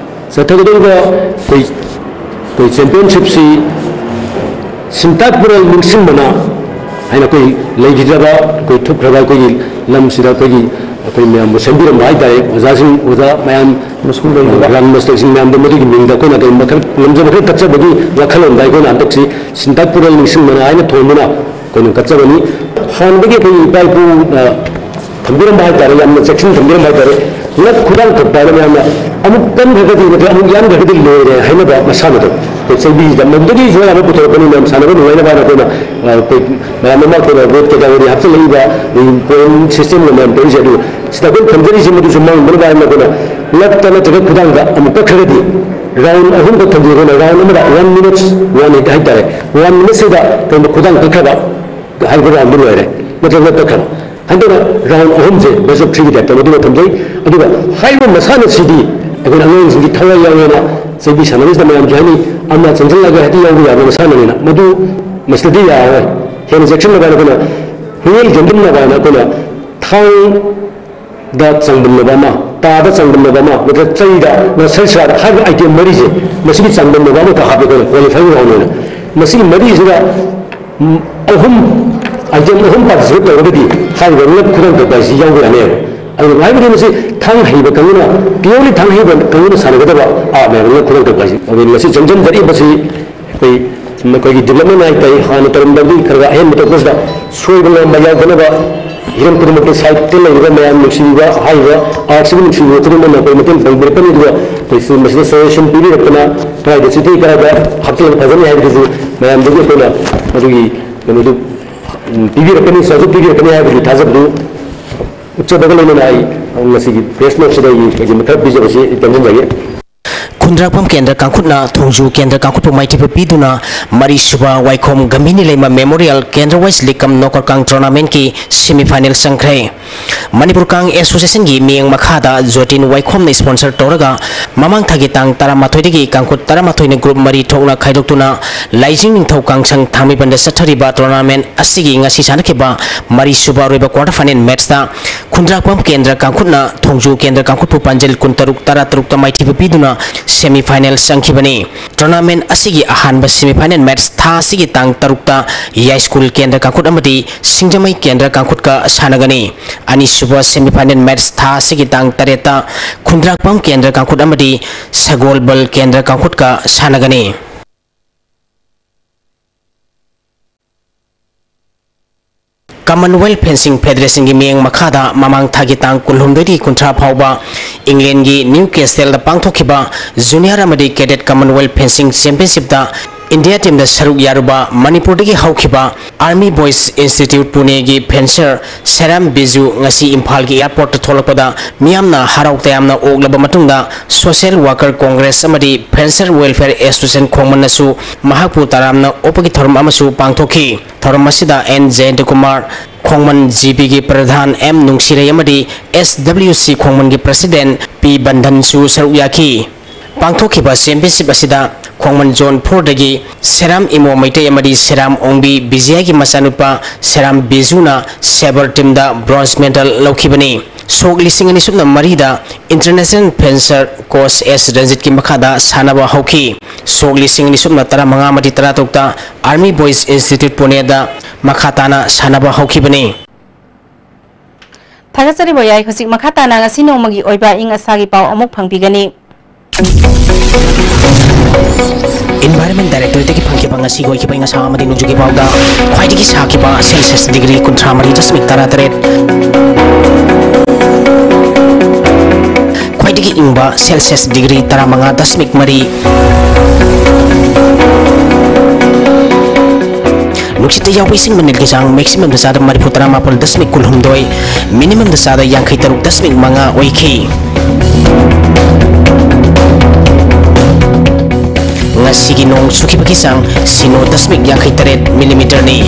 ꯆꯠꯊꯒꯗꯧꯔꯤꯕ ꯑꯩꯈꯣꯏ, ꯑꯩꯈꯣꯏ Championshipꯁꯤ ꯁꯤꯟꯇꯥꯛ ꯄꯨꯔꯦꯜ ꯅꯤꯡꯁꯤꯡꯕꯅ ꯍꯥꯏꯅ ꯑꯩꯈꯣꯏ ꯂꯩꯈꯤꯗ꯭ꯔꯕ, ꯑꯩꯈꯣꯏ ꯊꯨꯞꯈ꯭ꯔꯕ ꯑꯩꯈꯣꯏꯒꯤ ꯂꯝꯁꯤꯗ ꯑꯩꯈꯣꯏꯒꯤ, ꯑꯩꯈꯣꯏ ꯃꯌꯥꯝꯕꯨ ꯁꯦꯝꯕꯤꯔꯝꯕ ꯍꯥꯏꯇꯥꯔꯦ꯫ ꯑꯣꯖꯥꯁꯤꯡ, ꯑꯣꯖꯥ ꯃꯌꯥꯝ, Grand Masterꯁꯤꯡ ꯃꯌꯥꯝꯗ ꯃꯗꯨꯒꯤ ꯃꯤꯡꯗ ꯑꯩꯈꯣꯏꯅ ꯀꯔꯤ ꯃꯈꯜ ꯉꯝꯖꯕ ꯈꯔ ꯀꯠꯆꯕꯒꯤ ꯋꯥꯈꯜꯂꯣꯟꯗ ꯑꯩꯈꯣꯏꯅ ꯍꯟꯗꯛꯁꯤ ꯁꯤꯟꯇꯥꯛ ꯄꯨꯔꯦꯜ ꯅꯤꯡꯁꯤꯡꯕꯅ ꯍꯥꯏꯅ ꯊꯣꯟꯗꯨꯅ ꯑꯩꯈꯣꯏꯅ ꯀꯠꯆꯕꯅꯤ꯫ ꯍꯥꯟꯅꯗꯒꯤ ꯑꯩꯈꯣꯏꯒꯤ ꯏꯄꯥ ꯏꯄꯨꯅ ꯊꯝꯕꯤꯔꯝꯕ ꯍꯥꯏꯇꯥꯔꯦ, ꯌꯥꯝꯅ ꯆꯦꯛꯁꯤꯟꯅ ꯊꯝꯕꯤꯔꯝꯕ ꯍꯥꯏꯇꯥꯔꯦ꯫ ꯂꯛ ꯈꯨꯗꯥꯡ ꯊꯛꯄ ꯍꯥꯏꯅ ꯃꯌꯥꯝꯅ ꯑꯃꯨꯛ ꯀꯟꯈ꯭ꯔꯒꯗꯤ ꯅꯠꯇ꯭ꯔꯒ ꯑꯃꯨꯛ ꯌꯥꯟꯈ꯭ꯔꯒꯗꯤ ꯂꯣꯏꯔꯦ ꯍꯥꯏꯅꯕ ꯃꯁꯥꯟꯅꯗꯣ ꯑꯩꯈꯣꯏ ꯆꯩꯕꯤꯁꯤꯗ ꯃꯗꯨꯗꯒꯤꯁꯨ ꯑꯌꯥꯝꯕ ꯄꯨꯊꯣꯔꯛꯄꯅꯤꯅ ꯁꯥꯟꯅꯕ ꯅꯨꯡꯉꯥꯏꯅꯕ ꯍꯥꯏꯅ ꯑꯩꯈꯣꯏꯅ, ꯑ, ꯑꯩꯈꯣꯏ ꯃꯌꯥꯝ ꯑꯃ ꯑꯩꯈꯣꯏꯅ weight category ꯍꯥꯞꯆꯤꯜꯂꯛꯏꯕ ꯑꯩꯈꯣꯏꯒꯤ point systemꯒ ꯃꯌꯥꯝ ꯇꯧꯔꯤꯁꯦ꯫ ꯑꯗꯨ ꯁꯤꯗ ꯑꯩꯈꯣꯏꯅ ꯊꯝꯖꯔꯤꯁꯦ ꯃꯗꯨꯁꯨ ꯃꯥꯡꯗꯅꯕ ꯍꯥꯏꯅ ꯑꯩꯈꯣꯏꯅ ꯂꯛꯇ ꯅꯠꯇ꯭ꯔꯒ ꯈꯨꯗꯥꯡꯗ ꯑꯃꯨꯛ ꯀꯛꯈ꯭ꯔꯒꯗꯤ, ꯔꯥꯎꯟ ꯑꯍꯨꯝꯈꯛ ꯊꯝꯖꯩ ꯑꯩꯈꯣꯏꯅ, ꯔꯥꯎꯟ ꯑꯃꯗ ꯋꯥꯟ ꯃꯤꯅꯠꯁ ꯋꯥꯟ ꯍꯥꯏꯇꯥꯔꯦ, ꯋꯥꯟ ꯃꯤꯅꯠꯁꯤꯗ ꯀꯩꯒꯨꯝꯕ ꯈꯨꯗꯥꯡ ꯀꯛꯈ꯭ꯔꯕ ꯍꯥꯏꯔꯤꯕ ꯔꯥꯎꯟꯗꯨ ꯂꯣꯏꯔꯦ, ꯅꯠꯇ꯭ꯔꯒ ꯂꯛ ꯀꯛꯈ꯭ꯔꯕ꯫ ꯍꯥꯏꯗꯅ ꯔꯥꯎꯟ ꯑꯍꯨꯝꯁꯦ ꯕꯦꯁ ꯑꯣꯐ ꯊ꯭ꯔꯤꯒꯤ ꯇꯥꯏꯞꯇ ꯃꯗꯨꯃ ꯊꯝꯖꯩ꯫ ꯑꯗꯨꯒ ꯍꯥꯏꯔꯤꯕ ꯃꯁꯥꯟꯅꯁꯤꯗꯤ ꯑꯩꯈꯣꯏꯅ ꯑꯉꯥꯡꯁꯤꯡꯒꯤ ꯊꯋꯥꯏ ꯌꯥꯎꯋꯦꯅ ꯆꯩꯕꯤ ꯁꯥꯟꯅꯕꯁꯤꯗ ꯃꯌꯥꯝꯁꯨ ꯍꯥꯏꯅꯩ, ꯑꯃ ꯆꯪꯁꯤꯜꯂꯒ ꯍꯦꯛꯇ ꯌꯥꯎꯕ ꯌꯥꯕ ꯃꯁꯥꯟꯅꯅꯤꯅ ꯃꯗꯨ ꯃꯁꯤꯗꯗꯤ ꯌꯥꯔꯔꯣꯏ꯫ ꯍꯦꯟꯅ ꯆꯦꯛꯁꯤꯟꯅꯕ ꯍꯥꯏꯅ ꯑꯩꯈꯣꯏꯅ ꯍꯨꯏꯌꯦꯟ ꯆꯦꯟꯗꯨꯝꯅꯕ ꯍꯥꯏꯅ ꯑꯩꯈꯣꯏꯅ ꯊꯥꯡ ꯗ ꯆꯥꯡꯗꯝꯅꯕ ꯑꯃ, ꯇꯥꯗ ꯆꯥꯡꯗꯝꯅꯕ ꯑꯃ, ꯅꯠꯇ꯭ꯔꯒ ꯆꯩꯗ, ꯅꯠꯇ꯭ꯔꯒ ꯁꯩꯁꯥꯗ ꯍꯥꯏꯔꯤꯕ ꯑꯥꯏꯇꯦꯝ ꯃꯔꯤꯁꯦ, ꯃꯁꯤꯒꯤ ꯆꯥꯡꯗꯝꯅꯕ ꯑꯃꯈꯛ ꯍꯥꯞꯄꯦ ꯑꯩꯈꯣꯏꯅ ꯀ꯭ꯋꯥꯂꯤꯐꯥꯏ ꯔꯥꯎꯟ ꯑꯣꯏꯅ꯫ ꯃꯁꯤꯒꯤ ꯃꯔꯤꯁꯤꯗ, ꯎꯝ, ꯑꯍꯨꯝ, ꯑꯥꯏꯇꯦꯝ ꯑꯍꯨꯝ ꯄꯥꯔꯇꯤꯁꯤꯄꯦꯠ ꯇꯧꯔꯒꯗꯤ ꯍꯥꯏꯔꯤꯕ ꯉꯛ ꯈꯨꯗꯥꯡ ꯀꯛꯄ ꯍꯥꯏꯁꯤ ꯌꯥꯎꯕ ꯌꯥꯅꯦꯕ꯫ ꯑꯗꯨ ꯍꯥꯏꯕꯗꯤ ꯃꯁꯤ ꯊꯥꯡ ꯍꯩꯕ ꯀꯥꯡꯕꯨꯅ, ꯄꯤꯌꯣꯔꯂꯤ ꯊꯥꯡ ꯍꯩꯕ ꯀꯥꯡꯕꯨꯅ ꯁꯥꯟꯅꯒꯗꯕ ꯑꯥꯔꯠꯅꯦꯕ ꯉꯛ ꯈꯨꯗꯥꯡ ꯀꯛꯄ ꯍꯥꯏꯁꯤ꯫ ꯑꯗꯨ ꯃꯁꯤ ꯆꯪꯁꯤꯟꯖꯔꯛꯏꯕꯁꯤ ꯑꯩꯈꯣꯏ ꯃꯈꯣꯏꯒꯤ ꯗꯤꯕ꯭ꯂꯞꯃꯦꯟ ꯍꯥꯏꯇꯥꯔꯦ, ꯍꯥꯟꯅ ꯇꯧꯔꯝꯗꯕꯒꯤ ꯈꯔ ꯈꯔ ꯑꯍꯦꯟꯕ ꯇꯧꯔꯛꯄꯁꯤꯗ ꯁꯣꯏꯕ ꯉꯥꯝꯕ ꯌꯥꯎꯗꯅꯕ ꯍꯤꯔꯝ ꯈꯨꯗꯤꯡꯃꯛꯀꯤ ꯁꯥꯏꯠꯇ ꯂꯩꯔꯤꯕ ꯃꯌꯥꯝ ꯅꯨꯡꯁꯤꯕꯤꯕ, ꯍꯥꯏꯔꯤꯕ ꯑꯥꯔꯠꯁꯤꯕꯨ ꯅꯨꯡꯁꯤꯕꯤꯕ ꯈꯨꯗꯤꯡꯃꯛꯅ ꯑꯩꯈꯣꯏ ꯃꯇꯦꯡ ꯄꯥꯡꯕꯤꯔꯛꯀꯅꯤ꯫ ꯑꯗꯨꯒ ꯑꯩꯈꯣꯏꯁꯨ ꯃꯁꯤꯗ ꯁꯖꯦꯁꯟ ꯄꯤꯕꯤꯔꯛꯇꯅ ꯀꯗꯥꯏꯗ ꯆꯤꯊꯤ ꯀꯗꯥꯏꯗ ꯍꯥꯞꯆꯤꯜꯂꯒ ꯐꯖꯅꯤ ꯍꯥꯏꯕꯗꯨꯁꯨ ꯃꯌꯥꯝꯗꯒꯤ ꯑꯩꯈꯣꯏꯅ ꯃꯗꯨꯒꯤ ꯀꯩꯅꯣꯗꯨ, ꯎꯝ, ꯄꯤꯕꯤꯔꯛꯀꯅꯤ, ꯁꯖꯦꯁꯟ ꯄꯤꯕꯤꯔꯛꯀꯅꯤ ꯍꯥꯏꯕꯒꯤ ꯊꯥꯖꯕꯗꯨ ꯎꯠꯆꯕꯒ ꯂꯣꯏꯅꯅ ꯑꯩ ꯉꯁꯤꯒꯤ ꯄ꯭ꯔꯦꯁ ꯅꯣꯠꯁꯤꯗ ꯑꯩꯒꯤ ꯀꯩꯒꯨꯝꯕ ꯈꯔ ꯄꯤꯖꯕꯁꯤ ꯑꯩ ꯇꯦꯟꯁꯤꯟꯖꯒꯦ꯫ ꯈꯨꯟꯗ꯭ꯔꯥꯛꯄꯝ ꯀꯦꯟꯗ꯭ꯔ ꯀꯥꯡꯈꯨꯠꯅ ꯊꯣꯡꯖꯨ ꯀꯦꯟꯗ꯭ꯔ ꯀꯥꯡꯈꯨꯠꯄꯨ ꯃꯥꯏꯊꯤꯕ ꯄꯤꯗꯨꯅ ꯃꯔꯤꯁꯨꯕ ꯋꯥꯏꯈꯣꯝ ꯒꯝꯚꯤꯔ ꯅꯤꯂꯩꯃ ꯃꯦꯃꯣꯔꯤꯌꯦꯜ ꯀꯦꯟꯗ꯭ꯔ ꯋꯥꯏꯁ ꯂꯤꯛ ꯀꯝ ꯅꯣꯀꯔ ꯀꯥꯡ ꯇꯣꯔꯅꯥꯃꯦꯟꯠꯀꯤ ꯁꯦꯃꯤ ꯐꯥꯏꯅꯦꯜ ꯆꯪꯈ꯭ꯔꯦ꯫ ꯃꯅꯤꯄꯨꯔ ꯀꯥꯡ ꯑꯦꯁꯣꯁꯤꯌꯦꯁꯟꯒꯤ ꯃꯤꯠꯌꯦꯡ ꯃꯈꯥꯗ ꯖꯣꯇꯤꯟ ꯋꯥꯏꯈꯣꯝꯅ ꯁ꯭ꯄꯣꯟꯁꯔ ꯇꯧꯔꯒ ꯃꯃꯥꯡ ꯊꯥꯒꯤ ꯇꯥꯡ ꯇꯔꯥꯃꯥꯊꯣꯏꯗꯒꯤ ꯀꯥꯡꯈꯨꯠ ꯇꯔꯥꯃꯥꯊꯣꯏꯅ ꯒ꯭ꯔꯨꯞ ꯃꯔꯤ ꯊꯣꯛꯅ ꯈꯥꯏꯗꯣꯛꯇꯨꯅ ꯂꯥꯏꯖꯤꯡ ꯅꯤꯡꯊꯧ ꯀꯥꯡꯁꯪ ꯊꯥꯡꯃꯩꯕꯟꯗ ꯆꯠꯊꯔꯤꯕ ꯇꯣꯔꯅꯥꯃꯦꯟꯠ ꯑꯁꯤꯒꯤ ꯉꯁꯤ ꯁꯥꯟꯅꯈꯤꯕ ꯃꯔꯤꯁꯨꯕ ꯑꯔꯣꯏꯕ ꯀ꯭ꯋꯥꯔꯇꯔ ꯐꯥꯏꯅꯦꯜ ꯃꯦꯠꯆꯇ ꯈꯨꯟꯗ꯭ꯔꯥꯛꯄꯝ ꯀꯦꯟꯗ꯭ꯔ ꯀꯥꯡꯈꯨꯠꯅ ꯊꯣꯡꯖꯨ ꯀꯦꯟꯗ꯭ꯔ ꯀꯥꯡꯈꯨꯠꯄꯨ ꯄꯥꯟꯖꯤꯜ ꯀꯨꯟꯇꯔꯨꯛ ꯇꯔꯥꯇꯔꯨꯛꯇ ꯃꯥꯏꯊꯤꯕ ꯄꯤꯗꯨꯅ ꯁꯦꯃꯤ ꯐꯥꯏꯅꯦꯜ ꯆꯪꯈꯤꯕꯅꯤ꯫ ꯇꯣꯔꯅꯥꯃꯦꯟꯠ ꯑꯁꯤꯒꯤ ꯑꯍꯥꯟꯕ ꯁꯦꯃꯤ ꯐꯥꯏꯅꯦꯜ ꯃꯦꯠꯆ ꯊꯥ ꯑꯁꯤꯒꯤ ꯇꯥꯡ ꯇꯔꯨꯛꯇ ꯌꯥꯏꯁ꯭ꯀꯨꯜ ꯀꯦꯟꯗ꯭ꯔ ꯀꯥꯡꯈꯨꯠ ꯑꯃꯗꯤ ꯁꯤꯡꯖꯃꯩ ꯀꯦꯟꯗ꯭ꯔ ꯀꯥꯡꯈꯨꯠꯀ ꯁꯥꯟꯅꯒꯅꯤ꯫ ꯑꯅꯤꯁꯨꯕ ꯁꯦꯃꯤ ꯐꯥꯏꯅꯦꯜ ꯃꯦꯠꯆ ꯊꯥ ꯑꯁꯤꯒꯤ ꯇꯥꯡ ꯇꯔꯦꯠꯇ ꯈꯨꯟꯗ꯭ꯔꯥꯛꯄꯝ ꯀꯦꯟꯗ꯭ꯔ ꯀꯥꯡꯈꯨꯠ ꯑꯃꯗꯤ ꯁꯒꯣꯜꯕꯜ ꯀꯦꯟꯗ꯭ꯔ ꯀꯥꯡꯈꯨꯠꯀ ꯁꯥꯟꯅꯒꯅꯤ꯫ ꯀꯃꯟꯋꯦꯜꯊ ꯐꯦꯟꯁꯤꯡ ꯐꯦꯗꯔꯦꯁꯟꯒꯤ ꯃꯤꯠꯌꯦꯡ ꯃꯈꯥꯗ ꯃꯃꯥꯡ ꯊꯥꯒꯤ ꯇꯥꯡ ꯀꯨꯟꯍꯨꯝꯗꯣꯏꯗꯒꯤ ꯀꯨꯟꯊ꯭ꯔꯥ ꯐꯥꯎꯕ ꯏꯪꯂꯦꯟꯒꯤ ꯅ꯭ꯌꯨ ꯀꯦꯁꯇꯦꯜꯗ ꯄꯥꯡꯊꯣꯛꯈꯤꯕ ꯖꯨꯅꯤꯌꯔ ꯑꯃꯗꯤ ꯀꯦꯗꯦꯠ ꯀꯃꯟꯋꯦꯜꯊ ꯐꯦꯟꯁꯤꯡ ꯆꯦꯝꯄꯤꯌꯟꯁꯤꯞꯇ ꯏꯟꯗꯤꯌꯥ ꯇꯤꯝꯗ ꯁꯔꯨꯛ ꯌꯥꯔꯨꯕ ꯃꯅꯤꯄꯨꯔꯗꯒꯤ ꯍꯧꯈꯤꯕ Army Boys Institute ꯄꯨꯅꯦꯒꯤ ꯐꯦꯟꯁꯔ ꯁꯦꯔꯥꯝ ꯕꯤꯖꯨ ꯉꯁꯤ ꯏꯝꯐꯥꯜꯒꯤ ꯑꯦꯌꯥꯔꯄꯣꯔꯠꯇ ꯊꯣꯛꯂꯛꯄꯗ ꯃꯤꯌꯥꯝꯅ ꯍꯔꯥꯎ ꯇꯌꯥꯝꯅ ꯑꯣꯛꯂꯕ ꯃꯇꯨꯡꯗ Social Worker Congress ꯑꯃꯗꯤ Fencer Welfare Association ꯈꯣꯡꯃꯟꯅꯁꯨ ꯃꯍꯥꯛꯄꯨ ꯇꯔꯥꯝꯅ ꯑꯣꯛꯄꯒꯤ ꯊꯧꯔꯝ ꯑꯃꯁꯨ ꯄꯥꯡꯊꯣꯛꯈꯤ꯫ ꯊꯧꯔꯝ ꯑꯁꯤꯗ ꯑꯦꯟ ꯖꯌꯟꯇꯀꯨꯃꯥꯔ, ꯈꯣꯡꯃꯟ ꯖꯤ ꯄꯤꯒꯤ ꯄ꯭ꯔꯙꯥꯟ ꯑꯦꯝ ꯅꯨꯡꯁꯤꯔꯩ ꯑꯃꯗꯤ ꯑꯦꯁ ꯗꯕ꯭ꯂꯤꯎ ꯁꯤ ꯈꯣꯡꯃꯟꯒꯤ ꯄ꯭ꯔꯁꯤꯗꯦꯟ ꯄꯤ ꯕꯟꯙꯟꯁꯨ ꯁꯔꯨꯛ ꯌꯥꯈꯤ꯫ ꯄꯥꯡꯊꯣꯛꯈꯤꯕ ꯆꯦꯝꯄꯤꯌꯟꯁꯤꯞ ꯑꯁꯤꯗ ꯈꯣꯡꯃꯟ ꯖꯣꯟ ꯐꯣꯔꯗꯒꯤ ꯁꯦꯔꯥꯝ ꯏꯃꯣ ꯃꯩꯇꯩ ꯑꯃꯗꯤ ꯁꯦꯔꯥꯝ ꯑꯣꯡꯕꯤ ꯕꯤꯖꯌꯒꯤ ꯃꯆꯥꯅꯨꯄꯥ ꯁꯦꯔꯥꯝ ꯕꯤꯖꯨꯅ ꯁꯦꯕꯔ ꯇꯤꯝꯗ ꯕ꯭ꯔꯣꯟꯖ ꯃꯦꯗꯜ ꯂꯧꯈꯤꯕꯅꯤ꯫ ꯁꯣꯛ ꯂꯤꯁꯤꯡ ꯑꯅꯤ ꯁꯨꯞꯅ ꯃꯔꯤꯗ International Fencer Coach ꯑꯦꯁ ꯔꯟꯖꯤꯠꯀꯤ ꯃꯈꯥꯗ ꯁꯥꯟꯅꯕ ꯍꯧꯈꯤ꯫ ꯁꯣꯛ ꯂꯤꯁꯤꯡ ꯑꯅꯤ ꯁꯨꯞꯅ ꯇꯔꯥꯃꯉꯥ ꯑꯃꯗꯤ ꯇꯔꯥꯇꯔꯨꯛꯇ Army Boys Institute ꯄꯨꯅꯦꯗ ꯃꯈꯥ ꯇꯥꯅ ꯁꯥꯟꯅꯕ ꯍꯧꯈꯤꯕꯅꯤ꯫ ꯊꯥꯒꯠꯆꯔꯤꯕ ꯌꯥꯏ꯫ ꯍꯧꯖꯤꯛ ꯃꯈꯥ ꯇꯥꯅ ꯉꯁꯤ ꯅꯣꯡꯃꯒꯤ ꯑꯣꯏꯕ ꯑꯏꯪ ꯑꯁꯥꯒꯤ ꯄꯥꯎ ꯑꯃꯨꯛ ꯐꯪꯕꯤꯒꯅꯤ꯫ Environment Directorate ꯇꯒꯤ ꯐꯪꯈꯤꯕ ꯉꯁꯤꯒꯤ ꯑꯣꯏꯈꯤꯕ ꯑꯏꯪ ꯑꯁꯥ ꯑꯃꯗꯤ ꯅꯣꯡꯖꯨꯒꯤ ꯄꯥꯎꯗ ꯈ꯭ꯋꯥꯏꯗꯒꯤ ꯁꯥꯈꯤꯕ Celsius degree ꯀꯨꯟꯊ꯭ꯔꯥ ꯃꯔꯤ ꯗꯁꯃꯤꯛ ꯇꯔꯥ ꯇꯔꯦꯠ, ꯈ꯭ꯋꯥꯏꯗꯒꯤ ꯏꯪꯕ Celsius degree ꯇꯔꯥꯃꯉꯥ ꯗꯁꯃꯤꯛ ꯃꯔꯤ, ꯅꯨꯡꯁꯤꯠꯇ ꯌꯥꯎꯕ ꯏꯁꯤꯡ ꯃꯅꯤꯜꯒꯤ ꯆꯥꯡ maximum ꯗ ꯆꯥꯗ ꯃꯔꯤꯐꯨ ꯇꯔꯥꯃꯥꯄꯜ ꯗꯁꯃꯤꯛ ꯀꯨꯟꯍꯨꯝꯗꯣꯏ, minimum ꯗ ꯆꯥꯗ ꯌꯥꯡꯈꯩ ꯇꯔꯨꯛ ꯗꯁꯃꯤꯛ ꯃꯉꯥ ꯑꯣꯏꯈꯤ꯫ ꯉꯁꯤꯒꯤ ꯅꯣꯡ ꯆꯨꯈꯤꯕꯒꯤ ꯆꯥꯡ ꯁꯤꯅꯣ ꯗꯁꯃꯤꯛ ꯌꯥꯡꯈꯩ ꯇꯔꯦꯠ millimeter ꯅꯤ꯫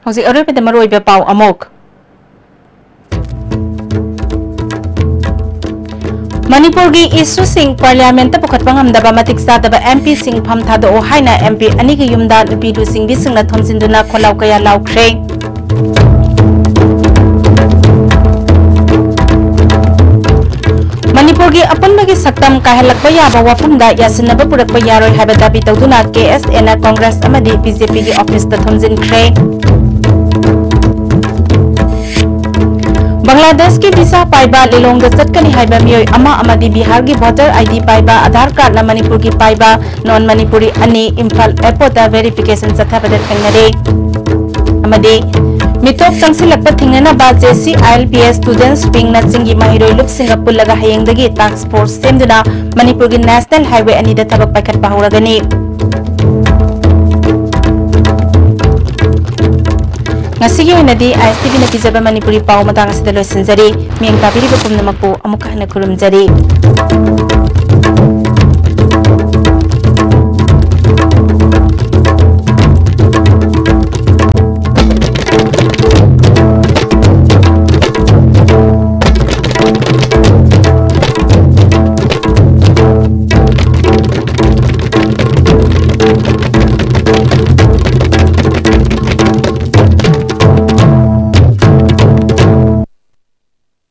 ꯍꯧꯖꯤꯛ ꯑꯔꯣꯏꯕꯗ ꯃꯔꯨꯑꯣꯏꯕ ꯄꯥꯎ ꯑꯃꯨꯛ꯫ ꯃꯅꯤꯄꯨꯔꯒꯤ ꯏꯁꯨꯁꯤꯡ ꯄꯥꯔꯂꯤꯌꯥꯃꯦꯟꯠꯇ ꯄꯨꯈꯠꯄ ꯉꯝꯗꯕ ꯃꯇꯤꯛ ꯆꯥꯗꯕ ꯑꯦꯝ ꯄꯤꯁꯤꯡ ꯐꯝ ꯊꯥꯗꯣꯛꯑꯣ ꯍꯥꯏꯅ ꯑꯦꯝ ꯄꯤ ꯑꯅꯤꯒꯤ ꯌꯨꯝꯗ ꯅꯨꯄꯤ ꯂꯨꯆꯤꯡꯕꯤꯁꯤꯡꯅ ꯊꯣꯝꯖꯤꯟꯗꯨꯅ ꯈꯣꯜꯂꯥꯎ ꯀꯌꯥ ꯂꯥꯎꯈ꯭ꯔꯦ꯫ ꯃꯅꯤꯄꯨꯔꯒꯤ ꯑꯄꯨꯟꯕꯒꯤ ꯁꯛꯇꯝ ꯀꯥꯏꯍꯜꯂꯛꯄ ꯌꯥꯕ ꯋꯥꯐꯝꯗ ꯌꯥꯁꯤꯟꯅꯕ ꯄꯨꯔꯛꯄ ꯌꯥꯔꯣꯏ ꯍꯥꯏꯕ ꯗꯥꯕꯤ ꯇꯧꯗꯨꯅ ꯀꯦ ꯑꯦꯁ ꯑꯦꯅ ꯀꯣꯡꯒ꯭ꯔꯦꯁ ꯑꯃꯗꯤ ꯕꯤ ꯖꯦ ꯄꯤꯒꯤ ꯑꯣꯐꯤꯁꯇ ꯊꯣꯝꯖꯤꯟꯈ꯭ꯔꯦ꯫ ꯕꯪꯒ꯭ꯂꯥꯗꯦꯁꯀꯤ ꯚꯤꯁꯥ ꯄꯥꯏꯕ ꯂꯤꯂꯣꯡꯗ ꯆꯠꯀꯅꯤ ꯍꯥꯏꯕ ꯃꯤꯑꯣꯏ ꯑꯃ ꯑꯃꯗꯤ ꯕꯤꯍꯥꯔꯒꯤ ꯚꯣꯇꯔ ꯑꯥꯏ ꯗꯤ ꯄꯥꯏꯕ ꯑꯥꯙꯥꯔ ꯀꯥꯔꯗꯅ ꯃꯅꯤꯄꯨꯔꯒꯤ ꯄꯥꯏꯕ ꯅꯣꯟ ꯃꯅꯤꯄꯨꯔꯤ ꯑꯅꯤ ꯏꯝꯐꯥꯜ ꯑꯦꯌꯔꯄꯣꯔꯠꯇ ꯚꯦꯔꯤꯐꯤꯀꯦꯁꯟ ꯆꯠꯊꯕꯗ ꯊꯦꯡꯅꯔꯦ꯫ ꯑꯃꯗꯤ ꯃꯤꯇꯣꯞ ꯆꯪꯁꯤꯜꯂꯛꯄ ꯊꯤꯡꯅꯅꯕ J C I L P S ꯁ꯭ꯇꯨꯗꯦꯟꯠꯁ ꯋꯤꯡꯅ ꯆꯤꯡꯒꯤ ꯃꯍꯩꯔꯣꯏ ꯂꯨꯞꯁꯤꯡꯒ ꯄꯨꯜꯂꯒ ꯍꯌꯦꯡꯗꯒꯤ ꯇꯥꯁ꯭ꯛ ꯐꯣꯔꯁ ꯁꯦꯝꯗꯨꯅ ꯃꯅꯤꯄꯨꯔꯒꯤ ꯅꯦꯁꯅꯦꯜ ꯍꯥꯏꯋꯦ ꯑꯅꯤꯗ ꯊꯕꯛ ꯄꯥꯏꯈꯠꯄ ꯍꯧꯔꯒꯅꯤ꯫ ꯉꯁꯤꯒꯤ ꯑꯣꯏꯅꯗꯤ ꯑꯥꯏ ꯑꯦꯁ ꯇꯤꯚꯤꯅ ꯄꯤꯖꯕ ꯃꯅꯤꯄꯨꯔꯤ ꯄꯥꯎ ꯃꯇꯥꯡ ꯑꯁꯤꯗ ꯂꯣꯏꯁꯤꯟꯖꯔꯤ꯫ ꯃꯤꯠꯌꯦꯡ ꯇꯥꯕꯤꯔꯤꯕ ꯄꯨꯝꯅꯃꯛꯄꯨ ꯑꯃꯨꯛꯀ ꯍꯟꯅ ꯈꯨꯔꯨꯝꯖꯔꯤ꯫